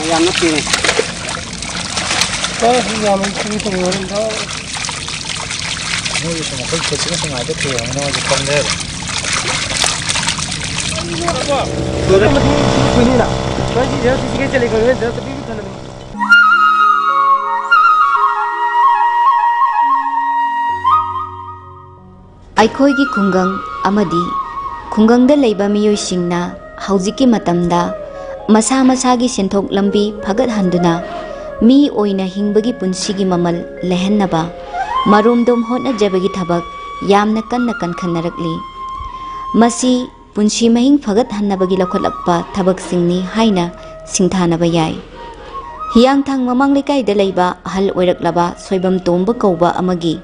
ꯌꯥꯝ ꯅꯠꯇꯦꯅꯦ꯫ ꯍꯣꯏ, ꯌꯥꯝ ꯅꯠꯇꯦ, ꯇꯧꯔꯣꯏꯗ꯫ ꯃꯣꯏꯒꯤꯁꯨ ꯃꯈꯣꯏ ꯈꯦꯠꯁꯤꯅꯁꯨ ꯉꯥꯏꯗ ꯊꯦꯡꯉꯦ, ꯅꯣꯏꯁꯨ ꯈꯪꯗꯦ꯫ ꯂꯣꯏꯔꯦ꯫ ꯀꯨꯏꯅꯤꯅ꯫ ꯅꯣꯏꯒꯤ ꯖꯦꯔꯣ ꯁꯤꯛꯁ ꯀꯦ ꯆꯠꯂꯤ, ꯀꯩꯅꯣ ꯖꯦꯔꯣ ꯆꯠꯄꯤꯕꯨ ꯊꯜꯂꯕꯅꯤ꯫ ꯑꯩꯈꯣꯏꯒꯤ ꯈꯨꯡꯒꯪ ꯑꯃꯗꯤ ꯈꯨꯡꯒꯪꯗ ꯂꯩꯕ ꯃꯤꯑꯣꯏꯁꯤꯡꯅ ꯍꯧꯖꯤꯛꯀꯤ ꯃꯇꯝꯗ ꯃꯁꯥ ꯃꯁꯥꯒꯤ ꯁꯦꯟꯊꯣꯛ ꯂꯝꯕꯤ ꯐꯒꯠꯍꯟꯗꯨꯅ ꯃꯤ ꯑꯣꯏꯅ ꯍꯤꯡꯕꯒꯤ ꯄꯨꯟꯁꯤꯒꯤ ꯃꯃꯜ ꯂꯩꯍꯟꯅꯕ ꯃꯔꯣꯝꯗꯣꯝ ꯍꯣꯠꯅꯖꯕꯒꯤ ꯊꯕꯛ ꯌꯥꯝꯅ ꯀꯟꯅ ꯀꯟꯈꯠꯅꯔꯛꯂꯤ꯫ ꯃꯁꯤ ꯄꯨꯟꯁꯤ ꯃꯍꯤꯡ ꯐꯒꯠꯍꯟꯅꯕꯒꯤ ꯂꯧꯈꯠꯂꯛꯄ ꯊꯕꯛꯁꯤꯡꯅꯤ ꯍꯥꯏꯅ ꯁꯤꯡꯊꯥꯅꯕ ꯌꯥꯏ꯫ ꯍꯤꯌꯥꯡꯊꯥꯡ ꯃꯃꯥꯡ ꯂꯩꯀꯥꯏꯗ ꯂꯩꯕ ꯑꯍꯜ ꯑꯣꯏꯔꯛꯂꯕ ꯁꯣꯏꯕꯝ ꯇꯣꯝꯕ ꯀꯧꯕ ꯑꯃꯒꯤ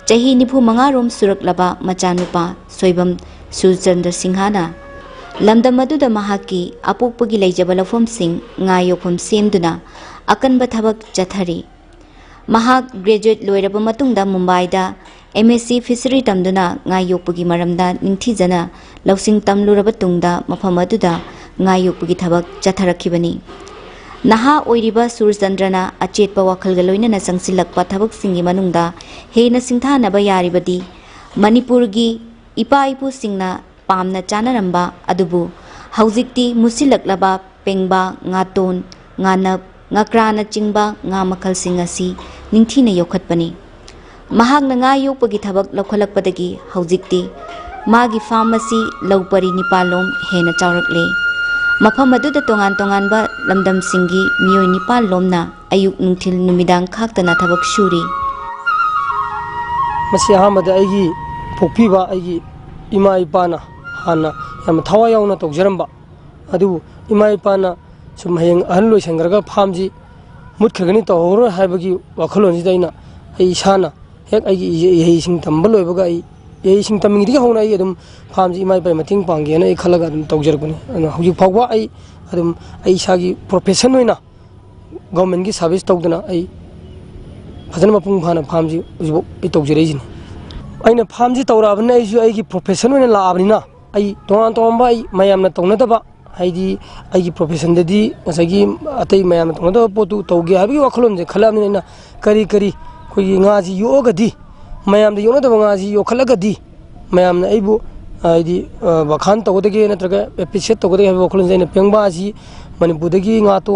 ꯆꯍꯤ ꯅꯤꯐꯨ ꯃꯉꯥ ꯔꯣꯝ ꯁꯨꯔꯛꯂꯕ ꯃꯆꯥꯅꯨꯄꯥ ꯁꯣꯏꯕꯝ ꯁꯨꯔꯆꯟꯗ꯭ꯔ ꯁꯤꯡꯍꯅ ꯂꯝꯗꯝ ꯑꯗꯨꯗ ꯃꯍꯥꯛꯀꯤ ꯑꯄꯣꯛꯄꯒꯤ ꯂꯩꯖꯕ ꯂꯧꯐꯝꯁꯤꯡ ꯉꯥ ꯌꯣꯛꯐꯝ ꯁꯦꯝꯗꯨꯅ ꯑꯀꯟꯕ ꯊꯕꯛ ꯆꯠꯊꯔꯤ꯫ ꯃꯍꯥꯛ ꯒ꯭ꯔꯦꯖꯨꯋꯦꯠ ꯂꯣꯏꯔꯕ ꯃꯇꯨꯡꯗ ꯃꯨꯝꯕꯥꯏꯗ ꯑꯦꯝ ꯑꯦꯁ ꯁꯤ ꯐꯤꯁꯔꯤ ꯇꯝꯗꯨꯅ ꯉꯥ ꯌꯣꯛꯄꯒꯤ ꯃꯔꯝꯗ ꯅꯤꯡꯊꯤꯖꯅ ꯂꯧꯁꯤꯡ ꯇꯝꯂꯨꯔꯕ ꯇꯨꯡꯗ ꯃꯐꯝ ꯑꯗꯨꯗ ꯉꯥ ꯌꯣꯛꯄꯒꯤ ꯊꯕꯛ ꯆꯠꯊꯔꯛꯈꯤꯕꯅꯤ꯫ ꯅꯍꯥ ꯑꯣꯏꯔꯤꯕ ꯁꯨꯔꯆꯟꯗ꯭ꯔꯅ ꯑꯆꯦꯠꯄ ꯋꯥꯈꯜꯒ ꯂꯣꯏꯅꯅ ꯆꯪꯁꯤꯜꯂꯛꯄ ꯊꯕꯛꯁꯤꯡꯒꯤ ꯃꯅꯨꯡꯗ ꯍꯦꯟꯅ ꯁꯤꯡꯊꯥꯅꯕ ꯌꯥꯔꯤꯕꯗꯤ ꯃꯅꯤꯄꯨꯔꯒꯤ ꯏꯄꯥ ꯏꯄꯨꯁꯤꯡꯅ ꯄꯥꯝꯅ ꯆꯥꯅꯔꯝꯕ ꯑꯗꯨꯕꯨ ꯍꯧꯖꯤꯛꯇꯤ ꯃꯨꯠꯁꯤꯜꯂꯛꯂꯕ ꯄꯦꯡꯕꯥ, ꯉꯥꯇꯣꯟ, ꯉꯥꯅꯞ, ꯉꯀ꯭ꯔꯥꯅꯆꯤꯡꯕ ꯉꯥ ꯃꯈꯜꯁꯤꯡ ꯑꯁꯤ ꯅꯤꯡꯊꯤꯅ ꯌꯣꯛꯈꯠꯄꯅꯤ꯫ ꯃꯍꯥꯛꯅ ꯉꯥ ꯌꯣꯛꯄꯒꯤ ꯊꯕꯛ ꯂꯧꯈꯠꯂꯛꯄꯗꯒꯤ ꯍꯧꯖꯤꯛꯇꯤ ꯃꯥꯒꯤ ꯐꯥꯔꯝ ꯑꯁꯤ ꯂꯧ ꯄꯔꯤ ꯅꯤꯄꯥꯜꯂꯣꯝ ꯍꯦꯟꯅ ꯆꯥꯎꯔꯛꯂꯦ꯫ ꯃꯐꯝ ꯑꯗꯨꯗ ꯇꯣꯉꯥꯟ ꯇꯣꯉꯥꯟꯕ ꯂꯝꯗꯝꯁꯤꯡꯒꯤ ꯃꯤꯑꯣꯏ ꯅꯤꯄꯥꯜꯂꯣꯝꯅ ꯑꯌꯨꯛ ꯅꯨꯡꯊꯤꯜ ꯅꯨꯃꯤꯗꯥꯡ ꯈꯥꯛꯇꯅ ꯊꯕꯛ ꯁꯨꯔꯤ꯫ ꯃꯁꯤ ꯑꯍꯥꯟꯕꯗ ꯑꯩꯒꯤ ꯄꯣꯛꯄꯤꯕ ꯑꯩꯒꯤ ꯏꯃꯥ ꯏꯄꯥꯅ ꯍꯥꯟꯅ ꯌꯥꯝꯅ ꯊꯋꯥꯏ ꯌꯥꯎꯅ ꯇꯧꯖꯔꯝꯕ, ꯑꯗꯨꯕꯨ ꯏꯃꯥ ꯏꯄꯥꯅ ꯁꯨꯝ ꯍꯌꯦꯡ ꯑꯍꯜ ꯑꯣꯏꯁꯟꯈ꯭ꯔꯒ ꯐꯥꯝꯁꯤ ꯃꯨꯠꯈ꯭ꯔꯒꯅꯤ, ꯇꯧꯍꯧꯔꯣꯏ ꯍꯥꯏꯕꯒꯤ ꯋꯥꯈꯜꯂꯣꯟꯁꯤꯗ ꯑꯩꯅ, ꯑꯩ ꯏꯁꯥꯅ ꯍꯦꯛ ꯑꯩꯒꯤ ꯏꯍꯩ-, ꯏꯍꯩꯁꯤꯡ ꯇꯝꯕ ꯂꯣꯏꯕꯒ ꯑꯩ ꯏꯍꯩꯁꯤꯡ ꯇꯝꯃꯤꯉꯩꯗꯒꯤ ꯍꯧꯅ ꯑꯩ ꯑꯗꯨꯝ ꯐꯥꯝꯁꯤ ꯏꯃꯥ ꯏꯄꯥꯒꯤ ꯃꯇꯦꯡ ꯄꯥꯡꯒꯦꯅ ꯑꯩ ꯈꯜꯂꯒ ꯑꯗꯨꯝ ꯇꯧꯖꯔꯛꯄꯅꯤ꯫ ꯑꯗꯨꯅ ꯍꯧꯖꯤꯛ ꯐꯥꯎꯕ ꯑꯩ ꯑꯗꯨꯝ ꯑꯩ ꯏꯁꯥꯒꯤ ꯄ꯭ꯔꯣꯐꯦꯁꯟ ꯑꯣꯏꯅ ꯒꯣꯔꯃꯦꯟꯒꯤ ꯁꯥꯔꯚꯤꯁ ꯇꯧꯗꯅ ꯑꯩ ꯐꯖꯅ ꯃꯄꯨꯡ ꯐꯥꯅ ꯐꯥꯝꯁꯤ ꯍꯧꯖꯤꯛꯐꯥꯎ ꯑꯩ ꯇꯧꯖꯔꯛꯏꯁꯤꯅꯤ꯫ ꯑꯩꯅ ꯐꯥꯝꯁꯤ ꯇꯧꯔꯛꯑꯕꯅꯤꯅ ꯑꯩꯁꯨ ꯑꯩꯒꯤ ꯄ꯭ꯔꯣꯐꯦꯁꯟ ꯑꯣꯏꯅ ꯂꯥꯛꯑꯕꯅꯤꯅ ꯑꯩ ꯇꯣꯉꯥꯟ ꯇꯣꯉꯥꯟꯕ ꯑꯩ ꯃꯌꯥꯝꯅ ꯇꯧꯅꯗꯕ ꯍꯥꯏꯗꯤ ꯑꯩꯒꯤ professionꯗꯗꯤ ꯉꯁꯥꯏꯒꯤ ꯑꯇꯩ ꯃꯌꯥꯝꯅ ꯇꯧꯅꯗꯕ ꯄꯣꯠꯇꯨ ꯇꯧꯒꯦ ꯍꯥꯏꯕꯒꯤ ꯋꯥꯈꯜꯂꯣꯟꯁꯦ ꯈꯜꯂꯛꯑꯕꯅꯤꯅ, ꯑꯩꯅ ꯀꯔꯤ ꯀꯔꯤ ꯑꯩꯈꯣꯏꯒꯤ ꯉꯥꯁꯤ ꯌꯣꯛꯑꯒꯗꯤ, ꯃꯌꯥꯝꯗ ꯌꯣꯛꯅꯗꯕ ꯉꯥꯁꯤ ꯌꯣꯛꯈꯠꯂꯒꯗꯤ ꯃꯌꯥꯝꯅ ꯑꯩꯕꯨ, ꯍꯥꯏꯗꯤ, ꯑ, ꯕꯈꯥꯟ ꯇꯧꯒꯗꯒꯦ ꯅꯠꯇ꯭ꯔꯒ appreciate ꯇꯧꯒꯗꯒꯦ ꯍꯥꯏꯕ ꯋꯥꯈꯜꯂꯣꯟꯁꯦ ꯑꯩꯅ ꯄꯦꯡꯕꯥꯁꯤ ꯃꯅꯤꯄꯨꯔꯗꯒꯤ ꯉꯥ ꯇꯣꯡ